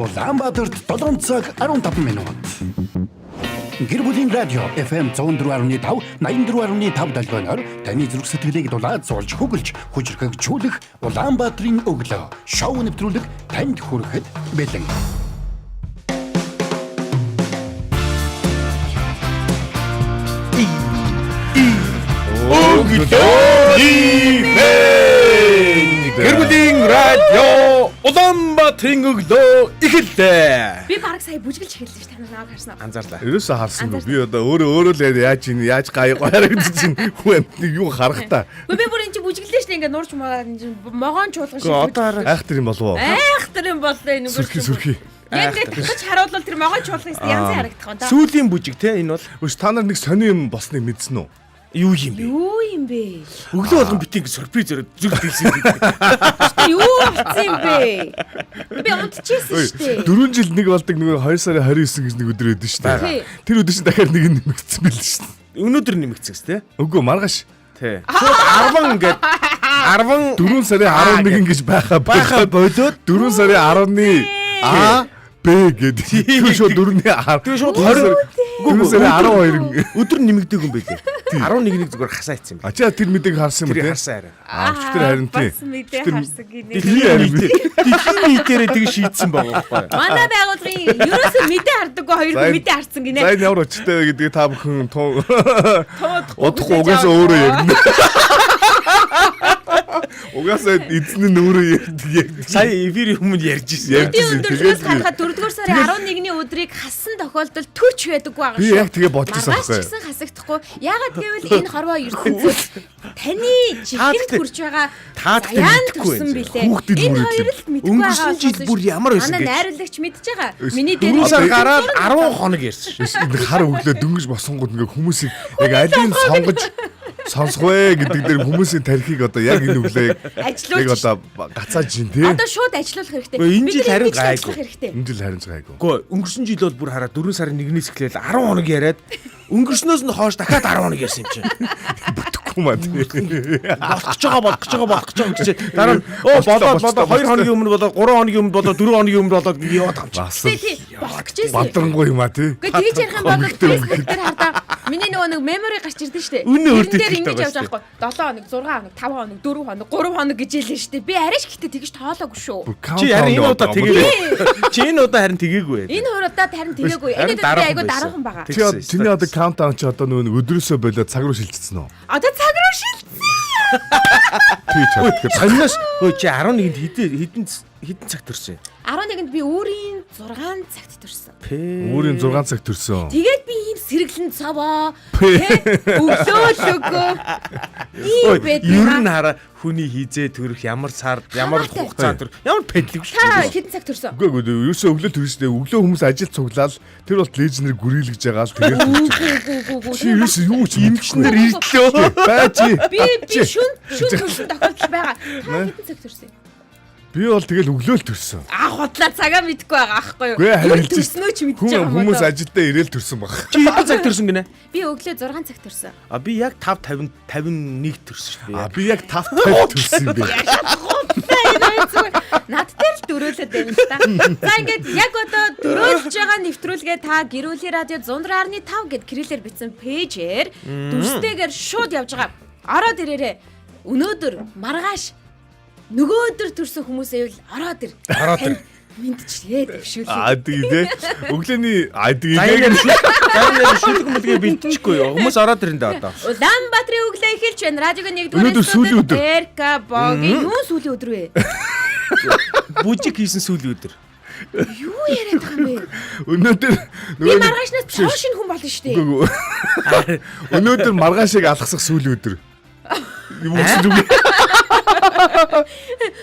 Улаанбаатарт 7 цаг 15 минут. Гэр бүлийн радио FM 104.5 84.5 долгионоор таны зүрх сэтгэлийг дулаацуулж хөглөж хүчрхэгжүүлэх Улаанбаатарын өглөө шоу нэвтрүүлэг танд хүрэхэд бэлэн. Өглөөний мэнд. Гэр бүлийн радио Улаанбаатарын өглөө эхэллээ. Би бараг сая бүжгэлж эхэллээ ш, та нар намайг харсан уу? Анзаарлаа. Ерөөсөө харсангүй. Би одоо өөрөө өөрөө л яаж ийн яаж гай гоёрагдаж чинь хүн амьтныг юу харах та. Үгүй, би бүр энэ чи бүжгэлээ ш, ингээ нурж маа энэ чинь могоон чуулган шиг. Үгүй, одоо хараа. Айхтар юм болов уу? Айхтар юм боллоо энэ үгээр. Сүрхий сүрхий. Яг ингээ татаж харуулвал тэр могоон чуулган янз харагдах юм да. Сүүлийн бүжиг те энэ бол Өш, та нар нэг сони юм болсныг мэдсэн үү? Юу юм бэ? Юу юм бэ? Өглөө болгон битийг сюрприз өрөө зүрх дэлсэн гэдэг. Гэтэ юу болсон юм бэ? Би унтчихсэн шүү дээ. 4 жил нэг болдог нөгөө 2 сарын 29 гэж нэг өдөр өгдөн шүү дээ. Тий. Тэр өдөр чинь дахиад нэг нь нэмэгдсэн байл шүү дээ. Өнөөдөр нэмэгдсэн те. Үгүй, маргааш. Тэ. Шууд 10 ингээд 10 4 сарын 11 гэж байхаа байхаа болоод 4 сарын 10-ны А Б гэдэг. Тэр шууд 4-ний 10. Тэгээ шууд 20 4 сарын 12. Өдөр нэмэгдээгүй юм байлээ. 11-ийг зүгээр хасаа ицсэн юм. А чи тэр мэдээг харсан юм Тэр те? харсан арай. А өчтөр харин тий. Бас мэдээ Өчтөр харсан гинэ. Дэлхийн харин би. Дэлхийн нийтээрээ тэг шийдсэн байгаа байхгүй юу? Манай байгууллагын ерөөсөө мэдээ хардаггүй хоёр За, хүн мэдээ хардсан гинэ. За, энэ ямар учиртай вэ гэдгийг та бүхэн тун Туудахгүй. удахгүй угаасаа өөрөө ярина. Угаасаа эзэн нь өөрөө ярьдаг яг. Сая эфирийн өмнө ярьж ирсэн. Ярьж Би ирсэн. өндөрлөгөөс Тэгээд харахад 4-р сарын 11-ний өдрийг хассан тохиолдол төрч байдаггүй байгаа Би шүү. яг тэгээ бодож байсан Маргааш ч байхгүй. гэсэн хасагдахгүй. Яагаад гэвэл энэ хорвоо ертөнцид таны Та чихэнд тэгтээ- хүрч байгаа та тэгтээ заяан мэдэхгүй төрсөн юм. билээ. Хүүхдийн Энэ мөрөдлөг. хоёр л мэдэхгүй Өнгөрсөн байгаа жил болохоос бүр ямар байсан манай гэж. найруулагч мэдж байгаа. Миний дээр 4 сар Одоо- гараад 10 хоног ярьсан шүү. Биш, энэ хар өглөө дөнгөж босонгууд ингээ хүмүүсийг яг алийг сонгож сонсох вэ гэдэг дээр хүмүүсийн тархийг одоо яг энэ өглөө яг Ажилуулж одоо гацааж чинь тий. Одоо шууд ажилуулах хэрэгтэй. Үгүй, энэ Бид жил нар харин ингэж л ажиллах гайгүй. хэрэгтэй. Энэ жил харин ч гайгүй. Үгүй, өнгөрсөн жил бол бүр хараа 4 сарын 1-ээс эхлээл 10 хоног яриад өнгөрснөөс нь хойш дахиад 10 хоног ярьсан юм чинь. Бүтэхгүй маа тий. Болох гэж байгаа, болох гэж байгаа, болох гэж байгаа гэж дараа нь оо болоод болоод 2 хоногийн өмнө болоод 3 хоногийн өмнө болоод 4 хоногийн өмнө болоод гэж яваад байгаа юм чинь. Бас Тий, тий, болох гэж байсан. бадрангуй юм а тий. Гэхдээ тэгж ярих юм бол Өмгтэй, Facebook дээр хардаа миний нөгөө нэг memory гарч ирдэ штэ. Үнэ Тэрэн өөртөө дээр ихтэй ингэж явж байгаа байгаа байхгүй. 7 хоног, 6 хоног, 5 хоног, 4 хоног, 3 хоног гэж хэлсэн штэ. Би арайш гэхдээ тэгж тоолоогүй шүү. Бүр Чи харин энэ удаа countdown тэгээгүй. Чи энэ удаа харин тэгээгүй. Энэ хоёр удаа харин тэгээгүй. Энэ Харин удаа би айгүй дараахан дараахан байгаа. байсан. Чи чиний одоо countdown чи одоо нөгөө нэг өдрөөсөө болоод цаг руу шилжчихсэн үү? Одоо цаг руу шилжсэн. Тий чаддаг. Сониноос өө чи 11-нд хэдэн хэдэн хэдэн цаг төрсөн юм? 11-нд би өөрийн 6 цагт төрсөн. Өөрийн 6 цаг төрсөн. Тэгээд би ийм сэргэлэн цаваа тэ өглөө лөгөө ийм Ой, байд. ер нь хараа хүний хизээ төрөх ямар сар ямар Хамаатай. хугацаанд төрөх ямар пэдлэг шүү Та дээ. хэдэн цаг төрсөн? Үгүй үгүй, ерөөсөө өглөө төрсөн шүү дээ. Өглөө хүмүүс ажил цуглаал тэр бол лежнэр гүрэлгэж байгаа л тэгээд Үгүй үгүй үгүй үгүй. чи ерөөсөө юу ч Эмчнэр ирдлөө. Бай чи. Би би шүн шүн төрсөн тохиолдол байгаа. Та хэдэн цаг төрсөн? Би бол тэгэл өглөө л төрсөн. А худлаа цагаа мэдэхгүй байгаа аахгүй юу? Үгүй харин Ер хэлж төрснөө ч мэдчихэж Хүн байгаа юм хүмүүс уу? ажилдаа ирээл төрсөн баг. Чи хэдэн цаг төрсөн гинэ? Би өглөө 6 цаг төрсөн. А би яг 5 50 51 төрсөн шүү А дээ. би яг 5 50 төрсөн юм бэ. Худлаа энэ хоёр зүгээр над дээр л дөрөөлөд байна л та. За, ингээд яг одоо дөрөөлж байгаа нэвтрүүлгээ та Гэрүүлийн радио 104.5 гэд кириллээр бичсэн пэйжээр дүрстэйгээр шууд явж байгаа. Ороод ирээрээ. Өнөөдөр маргааш нөгөө өдөр төрсөн хүмүүсээ л ороод ир. Ороод ир. Мэдчихлээ дэвшүүлээ. А тий тэ. Өглөөний а тий. За энэ шүлэг шүлэг мүлгээ бэлтчихгүй юу? Хүмүүс ороод ирэн дээ одоо. Улаанбаатарын өглөө эхэлж байна. Радиогийн нэгдүгээр Өнөөдөр сүүлийн өдөр. Эрка Богийн юу сүүлийн өдөр вэ? Бүжиг хийсэн сүүлийн өдөр. Юу яриад байгаа юм бэ? Өнөөдөр Би маргаашнаас цоо шинэ хүн болно шүү дээ. Үгүй, үгүй. Өнөөдөр маргаашийг алгасах сүүлийн өдөр. Юу гэсэн үг вэ?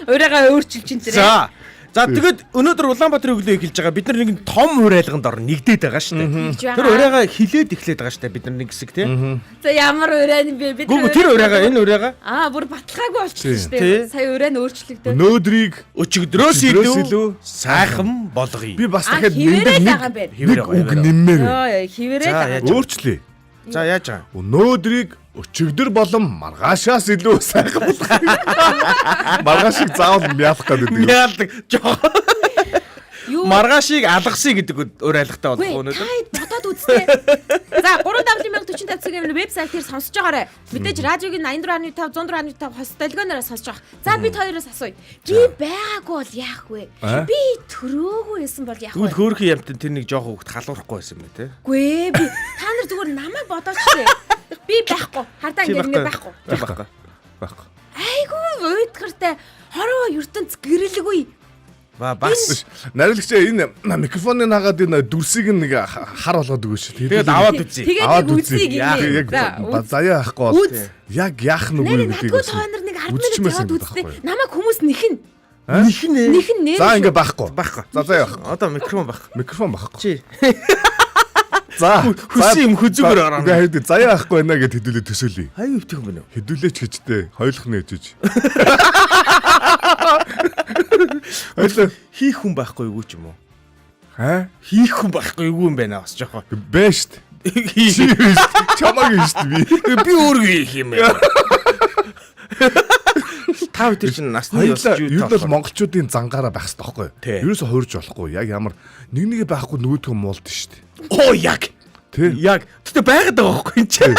Урайгаа өөрчилж ин тэр. За. За, тэгэд өнөөдөр Улаанбаатарын өглөө эхэлж байгаа. Бид нар нэг том урайлганд орно нэгдээд байгаа шүү дээ. Тэгж байгаа. Тэр урайгаа хилээд эхлээд байгаа шүү дээ. Бид нар нэг хэсэг тий. За, ямар урай юм бэ? Бид Гүг тэр урайгаа энэ урайгаа Аа, бүр баталгаагүй болчихсон шүү Тий. дээ. Сая урай нь өөрчлөгдөө. Өнөөдрийг өчигдрөөс Өчигдрөөс илүү илүү сайхан болгоё. би бас Аа, дахиад хിവэрэл нэмдэг байгаа юм байна. нэг Хിവэрээ үг хിവэрээ. нэммээр байна. Йоо, хിവэрэл За, байгаа. яаж Өөрчлөе. За, яаж байгаа? Өнөөдрийг өчигдөр болон маргаашаас илүү сайхан болгоё. Маргаашийг заавал мяалах гэдэг юм. Мяалдаг. Жохоо. Юу Маргаашийг алгасъя гэдэг өөр айлгатай болох Үгүй өнөөдөр. та бодоод үзтээ. За 3W1045 цагийн вебсайт дээр сонсож байгаарай. Мэдээж радиогийн 84.5 104.5 хос долгионоороо сонсож байгаа. За бид хоёроос асууя. Би байгаагүй бол яах вэ? Аа? Би төрөөгүй байсан бол яах Тэгвэл вэ? хөөрхөн ямтан тэр нэг жоохон хөвгт халуурахгүй байсан юм тий. Үгүй ээ, би та нар зүгээр намайг бодооч тээ. Би байхгүй. Хардаа ингэ ингэ байхгүй. Чи байхгүй. Байхгүй. Айгүй уйдгартай хорвоо ертөнц гэрэлгүй. Ба бас. Нариулагч энэ микрофоны нагаад энэ дүрсийг нэг хар болгоод өгөөш. Тэгээд аваад үзье. Тэгээд Аваад нэг үзье үзье. гинэ. Яг За, заяа авахгүй бол Үз. яг яах нүг Нэр вэ гэдгийг надгүй та нар нэг 10 минут үзчихмээр яваад санагдах үзтээ. байхгүй. Намайг хүмүүс нэхэн. Нэхэн ээ. Нэхэн нэр. За ингээ байхгүй. Байхгүй. За заяа авахгүй. Одоо микрофон байхгүй. Микрофон байхгүй. Чи За. Хүссэн юм хүзүүгээр ороо. Ингээ хайд заяа авахгүй байна гэд хэдүүлээ төсөөлье. Аюу өвтөх юм байна уу? Хэдүүлээч гэжтэй хоёулах нь ээжэж. Хоёулаа Хийх хүн байхгүй юу ч юм уу? хаа? Хийх хүн байхгүй юу юм байна бас жоохон. Бэ штт. Хийх. Чи штт. Чамаг штт би. Би өөрөө хийх юм байна. Та бид нар чинь насны ёс Хоёулаа зүй ер нь бол монголчуудын зангаараа байх хэрэгтэй байхгүй Тий. юу? Ерөөсө хуурж болохгүй. Яг ямар нэг нэгэ байхгүй нөгөөдгөө муулд штт. Оо яг. Тий. Яг. Гэтэ байгаад байгаа байхгүй энэ чинь.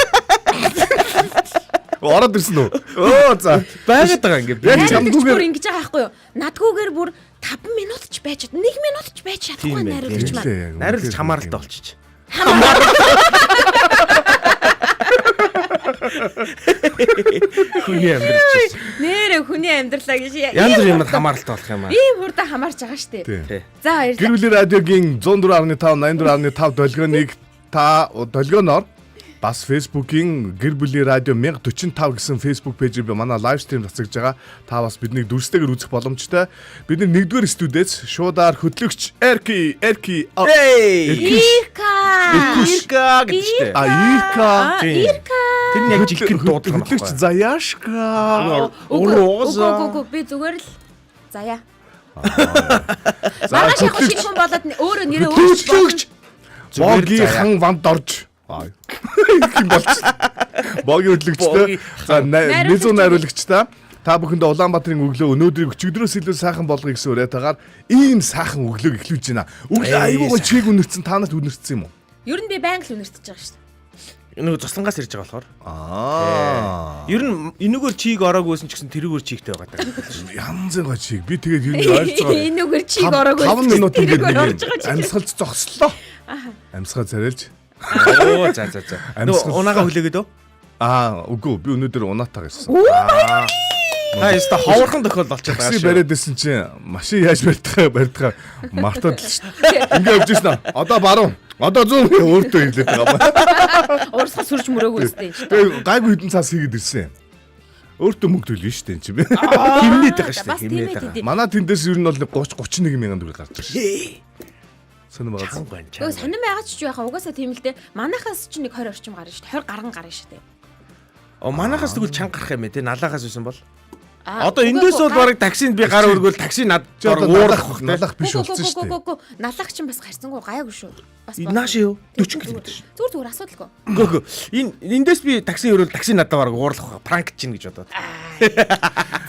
Ороод ирсэн үү? Өө за. Байгаад байгаа ингээ. Яг Найруулагч чамгүйгээр- бүр ингэж байгаа байхгүй юу? Надгүйгээр бүр 5 минут ч байж чад. 1 минут ч байж чадахгүй Тийм ээ, найруулагч маань. Тийм ээ. Найруулагч хамааралтай болчих. Хүний амьдрал чинь. Нэрэ хүний амьдралаа гэж. Янз бүрийн юмд хамааралтай болох юм аа. Ийм хурдан хамаарч байгаа штэ. Тий. Тий. За Гэр баярлалаа. бүлийн радиогийн 104.5 84.5 долгионыг та долгионоор бас Facebook-ийн гэр бүлийн радио 1045 гэсэн Facebook пэйжээр би манай лайв стрим цацгаж байгаа. Та бас биднийг дүрстэйгээр үзэх боломжтой. Бидний нэгдүгээр студиэс шуудаар хөтлөгч Эрки Эрки Эй! Ирка. Ирка гэдэг штэ. А Ирка Тийм. Ирка. Тэр нь яг жинхэнэ дуудлага хөтлөгч байхгүй. Заяашка. Үгүй Урууза. үгүй үгүй би зүгээр л заяа. За Маргааш яг хөтлөгч шинэ хүн болоод өөрөө нэрээ өөрчилж хөтлөгч Богийн Заяа. хан ванд орж. Аа. Юм болч. Богийн хөтлөгчтэй. За Найруулагч. нэзүү найруулагчтай. Та бүхэндээ Улаанбаатарын өглөө өнөөдрийг өчигдрөөс илүү сайхан болгоё гэсэн уриатаагаар ийм сайхан өглөөг эхлүүлж байна. Өглөө Эй, аюу гоо чиг үнэрсэн та нарт үнэрсэн юм уу? Ер нь би байнга л үнэртэж байгаа шүү дээ. Нөгөө цуслангаас ирж байгаа болохоор. Аа. Ер нь энүүгээр чиг ороогүйсэн ч гэсэн тэрүүгээр чигтэй байгаа даа. Янз бүрийн гоо чиг. Би тэгээд ер нь ойлгож байгаа. Энүүгээр чиг ороог 5 минут ингээд тэрүүгээр нэг орж байгаа чиг. амьсгалж зогслоо. Амьсгал царайлж. Оо за за за. Амьсгал. Нөгөө унаага хүлээгээд өө. Аа, үгүй би өнөөдөр унаатаа ирсэн. Та яста ховорхон тохиолдол болчиход байгаа Такси шүү. бариад исэн чинь машин яаж барьдахаа барьдахаа мартаад л шүү дээ. Ингээ явж ирсэн. аа. Одоо баруун. Одоо зүүн гэ өөртөө хэлээд байгаа юм. Уурсгаа сүрж мөрөөгүй үстэй шүү дээ. Тэгээ гайгүй хэдэн цаас хийгээд ирсэн юм. Өөртөө мөнгө төлнө шүү дээ энэ чинь. Химнээд байгаа шүү Бас дээ. тийм Химнээд ээ байгаа. тийм. Манай тэндээс ер нь бол нэг 30 31 мянган төгрөг гарч ирсэн. Сонир байгаа. Чанга байна. Өө чанга. сонирн байгаа ч юу яхаа угаасаа тийм л дээ. Манайхаас ч нэг 20 орчим гарна шүү дээ. 20 гарган гарна шүү дээ. Оо манайхаас тэгвэл чанга гарах юм ээ те налаагаас байсан бол. Аа, Одоо үгүй, эндээс бол үгүй, бараг таксинд би гар өргөөл такси над Чи одоо уурах налах бах те. налах биш Үгүй, болсон шүү үгүй, дээ. үгүй, үгүй. Налах чинь бас гарцсангүй гайгүй шүү. Бас Нааш юу? 40 км шүү. Зүгээр зүгээр асуудалгүй. Үгүй үгүй. Энэ эндээс би такси өрөөл такси надад бараг уурлах бах. Пранк чинь гэж бодоод.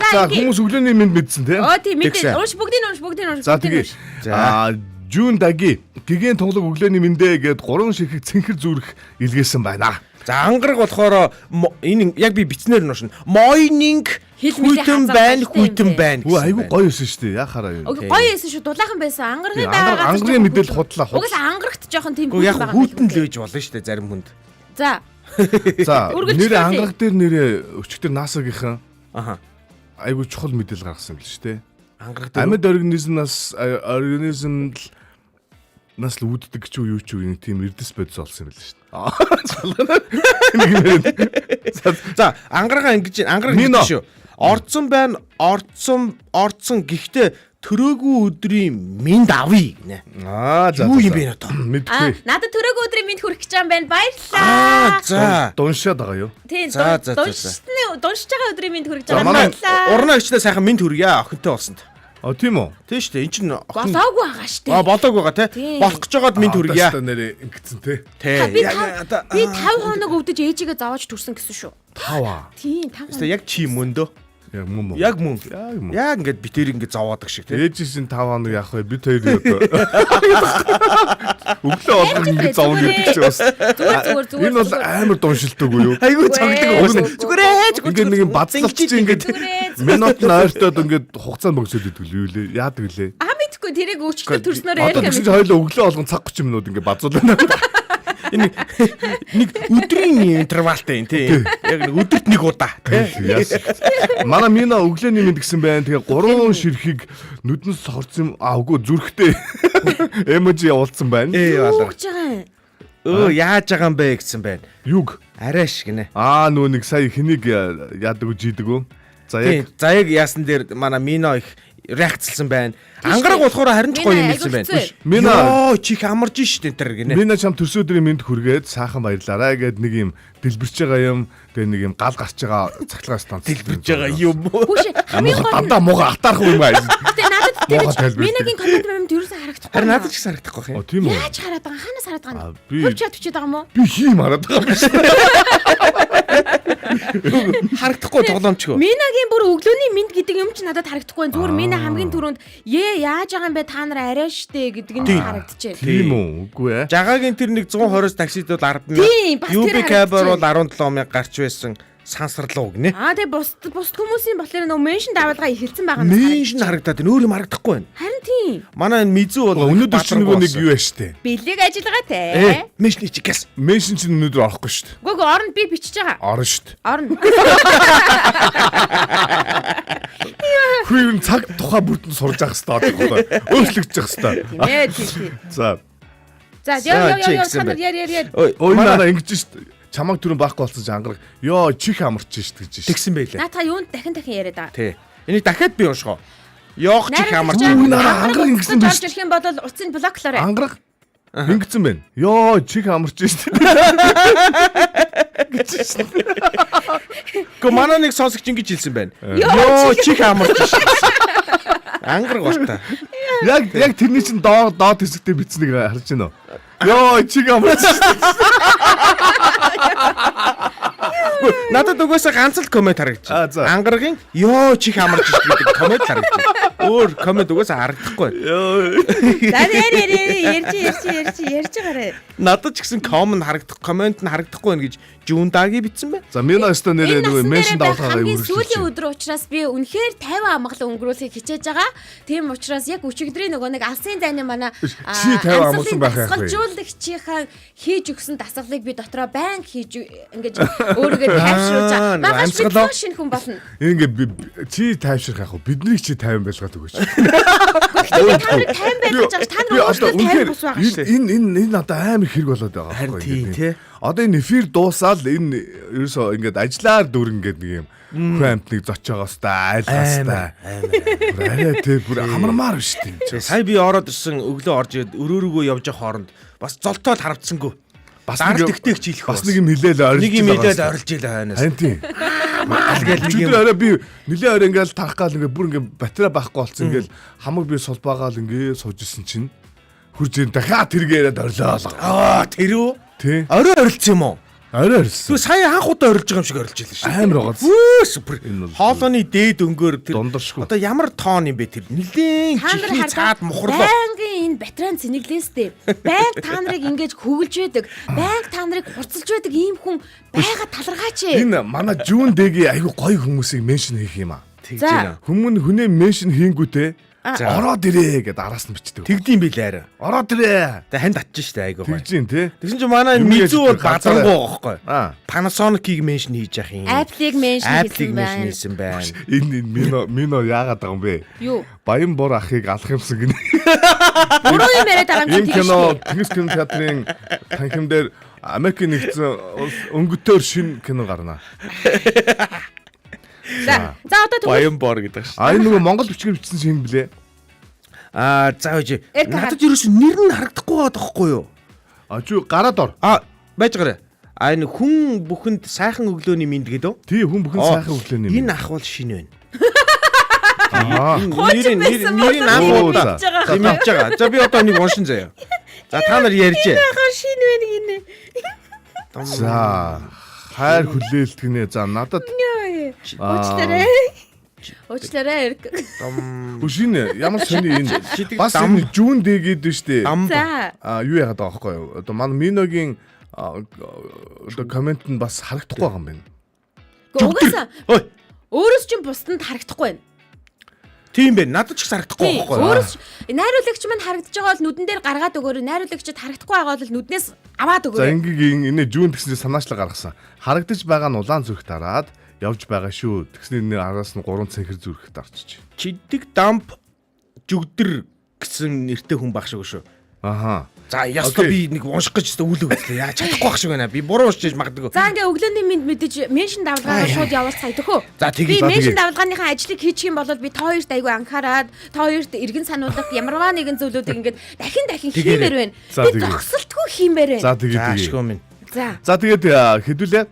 За За хүмүүс өглөөний мэнд мэдсэн тий. Оо тийм мэдээ. Тэгсэн. Унш бүгдийг нь унш бүгдийг нь унш. За бүгдийг нь тэгээ. унш. За. Аа Жүүн даги гигэн тунгалаг өглөөний мэндэ гээд гурван ширхэг цэнхэр зүрх илгээсэн байна. За ангараг болохоор энэ яг би бичнээр нь уншина. Мойнинг Хил мэлээ хүйтэн хазаа байна, галтай юм хүйтэн бэ. байна. Үгүй гэсэн айгүй байна. гоё байсан шүү дээ. Яхаараа юу. Үгүй гоё байсан шүү. Дулаахан байсан. Ангаргийн Тийм, байгаа газар ангаргийн жоохон мэдээлэл хүйтэн. худлаа, худлаа. Угаасаа ангарагт жоохон тийм Үгүй яг байгаа хүйтэн юм л байж болно шүү дээ зарим хүнд. За За Үргэлжлүүлье. нэрээ ангараг дээр нэрээ өчигдөр NASA-гийнхан Аха. айгүй чухал мэдээлэл гаргасан юм л шүү дээ. Ангараг дээр Амьд организмнаас организм л нас л үүддэг ч юу ч юу нэг тийм эрдэс бодис олсон юм л шүү дээ. Аа. Нэг юм. За ангарага ингэж ангараг Мино. ингэж шүү. Орцсон байна, орцсон, орцсон гэхдээ төрөөгүй өдрийн минд авъя гинэ. Аа за. Юу юм бэ одоо? Аа Мэдгүй. надад төрөөгүй өдрийн мэд хүрэх гэж байгаа юм байна. Аа Баярлалаа. за. Дуншаад байгаа юу? Тийм За, за, за, за. дуншны дуншиж байгаа өдрийн мэд хүрэх гэж За, байгаа. манай Баярлалаа. Урнаа өчнөө сайхан минд хүргье охинтой болсонд. А тийм үү? Тийм шүү дээ. Эн чинь охин Болоогүй байгаа шүү дээ. Аа болоогүй байгаа те. Тийм. Болох гэж байгаад минд хүргье. Одоо нэрээ ингэсэн те. Тэ. Би 5 хоног өвдөж ээжигээ зовоож төрсөн гэсэн шүү. Таваа. Тийм 5 Өстө хоног. яг чи мөндөө. Яг мөн мөн. Яг мөн. Яг мөн. Яг ингээд битэр ингээд зовоодаг шиг тий. Ээжээс нь 5 хоног явах вэ? Бид хоёр одоо өглөө болгон ингэ зовно гэдэг чинь бас Зүгээр зүгээр зүгээр. энэ бол амар дуншилтаг үү юу? Айгүй цогдог уусна. Зүгээр ээ зүгээр. Ингээд нэг юм базлалч чинь ингээд Зүгээр ээ, минут нь ойртоод ингээд хугацаа богсоод идэг л юу лээ? Яадаг лээ? Аа мэдхгүй тэрийг өчтөр төрснөөр Одоо ярих тэгсэн юм. чинь хоёулаа өглөө болгон цаг 30 минут ингээд базуулна. Энэ нэг өдрийн интервалтай юм тий. Яг нэг өдөрт нэг удаа тий. Яасан. Манай Мина өглөөний мэнд гэсэн байна. Тэгээ гурван ширхэг нүдэн сорцсон юм. Аа үгүй зүрхтэй. Эможи явуулсан байна. Ээ Юу балар. гэж байгаа юм? Өө яаж байгаа юм бэ гэсэн байна. Юг? Арай ш гинэ. Аа нөө нэг сая хэнийг яадаг үү жидэг үү? За Тий. яг За яг яасан дээр манай Мино их реакцлсан байна. Ангараг болохоор харин ч Мино гоё юм айгүй хэлсэн байна. хэцүү. Мино Йоо чих амарж штэ энэ төр гинэ. Мина чам төрсөн өдрийн мэнд хүргээд сайхан баярлаарай гэд нэг юм дэлбэрч байгаа юм тэгээ нэг юм гал гарч байгаа цахилгаан станц Дэлбэрж байгаа юм. Хүүш хамгийн гол нь дандаа муга атаарх юм аа. Гэтэ надад тэр Муухай тайлбар. Минагийн коммент момент ерөөсөн харагдахгүй. Харин надад ч гэсэн харагдахгүй О юм. тийм үү? Яаж хараад байгаа? Хаанаас хараад байгаа Аа, юм? би- Хөвч чат бичээд байгаа юм уу? Би хийм хараад байгаа юм биш. Харагдахгүй тоглоомчгүй. Минагийн бүр өглөөний мэнд гэдэг юм чи надад харагдахгүй. Зүгээр Мина хамгийн түрүүнд ээ яаж байгаа юм бэ та нар арай штэ гэдэг нь харагдчихэ. Тийм үү? Үгүй ээ. Жагагийн тэр нэг 120-с таксид бол 10,000. Тийм, бас тэр UB Cab-аар бол харагдчихэв. 17,000 гарч байсан сансарлуу гинэ. Аа тэгээ бус бус хүмүүсийн болохоор нөгөө меншн давалгаа эхэлсэн байгаа юм. Меншн харагдаад байна. Өөр юм харагдахгүй байна. Харин тийм. Манай энэ Мизүү бол Өнөөдөр чи нөгөө нэг юу яа штэ. Бэлэг ажиллагаа те. Э, меншн чи гэс. Меншн чинь өнөөдөр орохгүй штэ. Үгүй үгүй орно би бичиж байгаа. Орно штэ. Орно. Хүү ер нь цаг тухай бүрдэн сурж явах хэрэгтэй байхгүй. Өөрчлөгдөж явах хэрэгтэй. Тийм ээ тийм тийм. За. За За, яа яа чи яа гэсэн та нар байна. яар яар яар. Ой, Ой манай наа ингэж штэ. Чамаг түрүүн байхгүй болсон чи ангараг. Йоо чих амарч штэ гэж штэ. тэгсэн байлээ. Наатаа юунд дахин дахин яриад байгаа. Тий. Энийг дахиад би уншгаа. Йоох чих амарч. Үгүй, наа, ангараг ингэсэн биш. биш. Орж ирэх юм бол утсыг блоклоорой. Ангараг ингэсэн байна. Йоо чих амарч штэ. Гэхдээ манай нэг сонсогч ингэж хэлсэн байна. Йоо, Йоо чих амарч. Ангараг бол та. Яг яг тэрний чинь доо доод хэсэгтээ бичсэнийг харж байна уу? Йоо чиг амарч штэ. Үгүй, Надад угаасаа ганц л коммент Аа, харагдчих. за. Ангарагийн ёо чих амарч гэдэг коммент харагдчих. Өөр коммент угаасаа харагдахгүй. Йоо. За яар яар ярьж ярьж ярьж ярьж байгаарэ. Надад ч гэсэн коммент харагдах, коммент нь харагдахгүй байна гэж Жүндаги бичсэн байна. За Мина өстө нэрээ Энэ нөгөө насан меншн дээрээ байх давлгаагаа хамгийн үргэлжлүүлж. сүүлийн өдөр учраас би үнэхээр 50 амгалан өнгөрүүлэхийг хичээж байгаа. Тийм учраас яг өчигдрийн нөгөө нэг алсын зайны манай Чи 50 амгалан байх яах вэ? дасгалжуулагчийнхаа хийж өгсөн дасгалыг би дотроо байн хийж ингэж өөрийгөө тайвшруулж байгаа. Аа, нөгөө Маргааш би амьсгалаа. тоо шинэ хүн болно. Ингээ чи тайвшрах яах вэ? Биднийг чи 50 байлгаад өгөөч. Гэхдээ би та нарыг 50 байлгаж байгаа ш. Та нар өөрсдөө 50 бус байгаа ш. Энэ энэ энэ одоо амар хэрэг болоод байгаа Харин байхгүй тийм, ингээд. тий. Одоо энэ эфир дуусаад энэ ерөөсөө ингээд ажиллаар дүрэн ингээд нэг юм хүн амтныг зочоогоос та айлгаас та. Бүр арай тий бүр амармаар биш тийм чи. Сая би ороод ирсэн өглөө орж ирээд өрөөрөөгөө явж явах хооронд бас золтоод харагдсангүй. Бас Бас нэг- нэг тэгтэгч хэлэх Бас нэг юм хэлээл орилж. нэг юм хэлээд орилж илээ хойноос. Харин тийм. Алгээл нэг юм. Өчигдөр орой би нилээ орой ингээл тарах гал ингээ бүр ингээ батарей байхгүй болсон ингээл хамаг би сулбаагаал ингээ сууж исэн чинь хурж ин дахиад тэргээ яриад орилоо л. Аа тэр үү? Тий. Орой орилцсон юм уу? Орой орилсон. Тэгвэл сая анх удаа орилж байгаа юм шиг орилж илээ шүү. Амар байгаа. Үу супер. Энэ бол- Хоолойны дээд өнгөөр тэр Дундашгүй. Одоо ямар тоон юм бэ тэр? Нилээн Та нар чихний хардаа цаад мухарлаа. байнгын энэ батарейн цэнэглээстэй. Байнг та нарыг ингэж хөглж байдаг. Байнг та нарыг хурцлж байдаг ийм хүн байгаа талархаач. Энэ манай Жүүн дэгийн айгу гоё хүмүүсийг меншн хийх юм аа. Тэгж За. байна. Хүмүүн хүнээ меншн хийнгүүтээ За. ороод ирээ гэд араас нь бичдэг. Тэгдэм билээ арай. Ороод ирээ. Тэ ханд татчих штэ айгуу гоё. Тэгж юм те. Тэгсэн чинь манай Юм яаж Мизүү бол тэр ганцаараа. базангуу байхгүй. Аа. Panasonic-ийг меншн хийж явах юм. Apple-ийг меншн Apple-ийг хийсэн меншн байна. хийсэн байна. Энэ энэ мино мино яагаад байгаа юм бэ? Юу? Баян бор ахыг алах юмсан гинэ. Буруу юм яриад байгаа юм Энэ чи кино тийм шүү. Тэнгис кино театрын танхим дээр Америкийн нэгдсэн улс өнгөтөөр шинэ кино гарна. За. За одоо тэгвэл Баян бор гэдэг ш. А энэ нөгөө Монгол бичгээр бичсэн шинэ блэ? Аа за үжи. Эрка Надад ерөөс нэр нь харагдахгүй байгаа байхгүй юу? А чи гараад ор. А байж гараа. А энэ хүн бүхэнд сайхан өглөөний мэнд гэдэг үү? Тий хүн бүхэн сайхан өглөөний Энэ ах бол шинэ байна. Аа. Нэр нэр нэрийг анх Оо, удаа за. Тийм мэдж байгаа. За би одоо нэг уншин заяа. За та нар ярьжээ. Яхаа шинэ байна гинэ. За хайр хүлээлт гинэ. За надад Уучлаарай. Уучлаарай Эрик. Үгүй шинэ ямар сони энэ Шидэг бас дам. энэ жүүн дэгээд нь штэ. Дам. За. А юу яагаад байгаа байхгүй юу? Одоо манай Миногийн одоо коммент нь бас харагдахгүй байгаа юм байна. Гэхдээ угаасаа Ой, өөрөөс чинь бусдад харагдахгүй байна. тийм бэ. Надад ч их харагдахгүй Тийм. байхгүй юу? Өөрөөс найруулагч маань харагдаж байгаа бол нүдэн дээр гаргаад өгөөрэй. Найруулагчид харагдахгүй байгаа бол нүднээс аваад За өгөөрэй. ингийн энэ жүүн тэгснээр санаачлаг гаргасан. Харагдаж байгаа нь улаан зүрх дараад явж байгаа шүү. Тэгснээр нэр араас нь 3 цэнхэр зүрх дарчиж. Чидэг дамп жүгдэр гэсэн нэртэй хүн байх шиг шүү. Аха. За ястаа Окей. би нэг унших гэж өстө үйл өгдлээ. Яа чадахгүй байх шиг байна. Би буруу уншиж магадгүй. За ингээ өглөөний мэнд мэдэж меншин давлгаагаа шууд явуулцгаая төхөө. За, тэгье, Би за, меншин тэгье. давлгааныхаа ажлыг хийчих юм бол би та хоёрт айгүй анхаарад, та хоёрт эргэн сануулах ямарваа нэгэн зүйлүүдийг ингээд дахин дахин Тэгээрэй. хиймээр байна. За, Би тэгье. зогсолтгүй хиймээр байна. За тэгээ За тэгээ. ашгүй минь. За. За тэгээд хэдүүлээ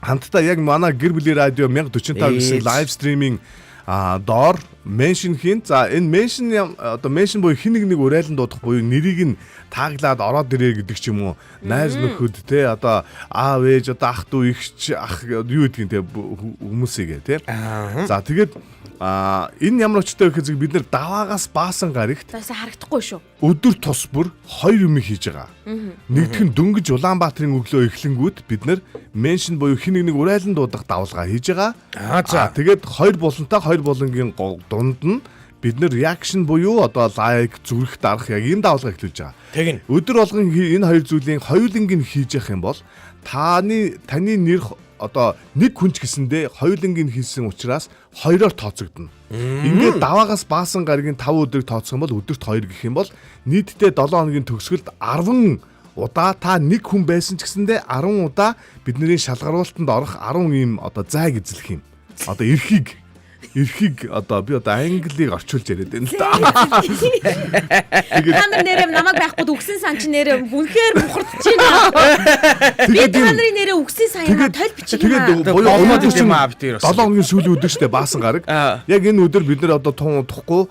хамтдаа яг манай гэр бүлийн радио 1045 гэсэн Ээж. live streaming доор mention хийн. За энэ mention одоо mention буюу хин нэг нэг урайлан дуудах буюу нэрийг нь тааглаад ороод ирээ гэдэг ч юм уу. Найз нөхөд те одоо аав ээж одоо ах дүү эгч ах юу гэдгийг те хүмүүсийгээ те. За тэгээд энэ ямар очтой вэ гэхээр бид нэр даваагаас баасан гарагт За харагдахгүй шүү. өдөр тус бүр хоёр юм хийж байгаа. Нэгдэх нь дөнгөж Улаанбаатарын өглөө эхлэнгүүт бид нэр mention буюу хин нэг нэг урайлан дуудах давлгаа хийж байгаа. Аа, за. Тэгээд хоёр булантай хоёр булангийн дунд нь бид нэр reaction буюу одоо лайк, зүрх дарах яг ийм давлгаа эхлүүлж байгаа. Тэгнь. Өдөр болгон энэ хоёр зүйлийн хоёуланг нь хийж явах юм бол таны нэр одоо нэг хүн ч гэсэндээ хоёуланг нь хийсэн учраас хоёроор тооцогдно. Ингээд даваагаас баасан гарагийн 5 өдрийг тооцох юм бол өдөрт 2 гэх юм бол нийтдээ 7 хоногийн төгсгөлд 10 удаа та нэг хүн байсан ч гэсэндээ 10 удаа бидний шалгаруултанд орох 10 ийм одоо зайг эзлэх юм. Одоо эрхийг одоо би одоо англиг орчуулж яриад байна л да. Та нар нэрээ намайг байхгүй үгсэн сан чи нэрээ үнэхээр мухардж байна. Би Тэгээд та юм- нарын нэрээ үгсэн сан юм а толь бичих юм Тэгээд аа. буюу Болоод өнөөдөр идэв юм аа бид хоёр бас. 7 хоногийн сүүлийн өдөр штэ баасан гараг. Аа. Яг энэ өдөр бид нар одоо тун удахгүй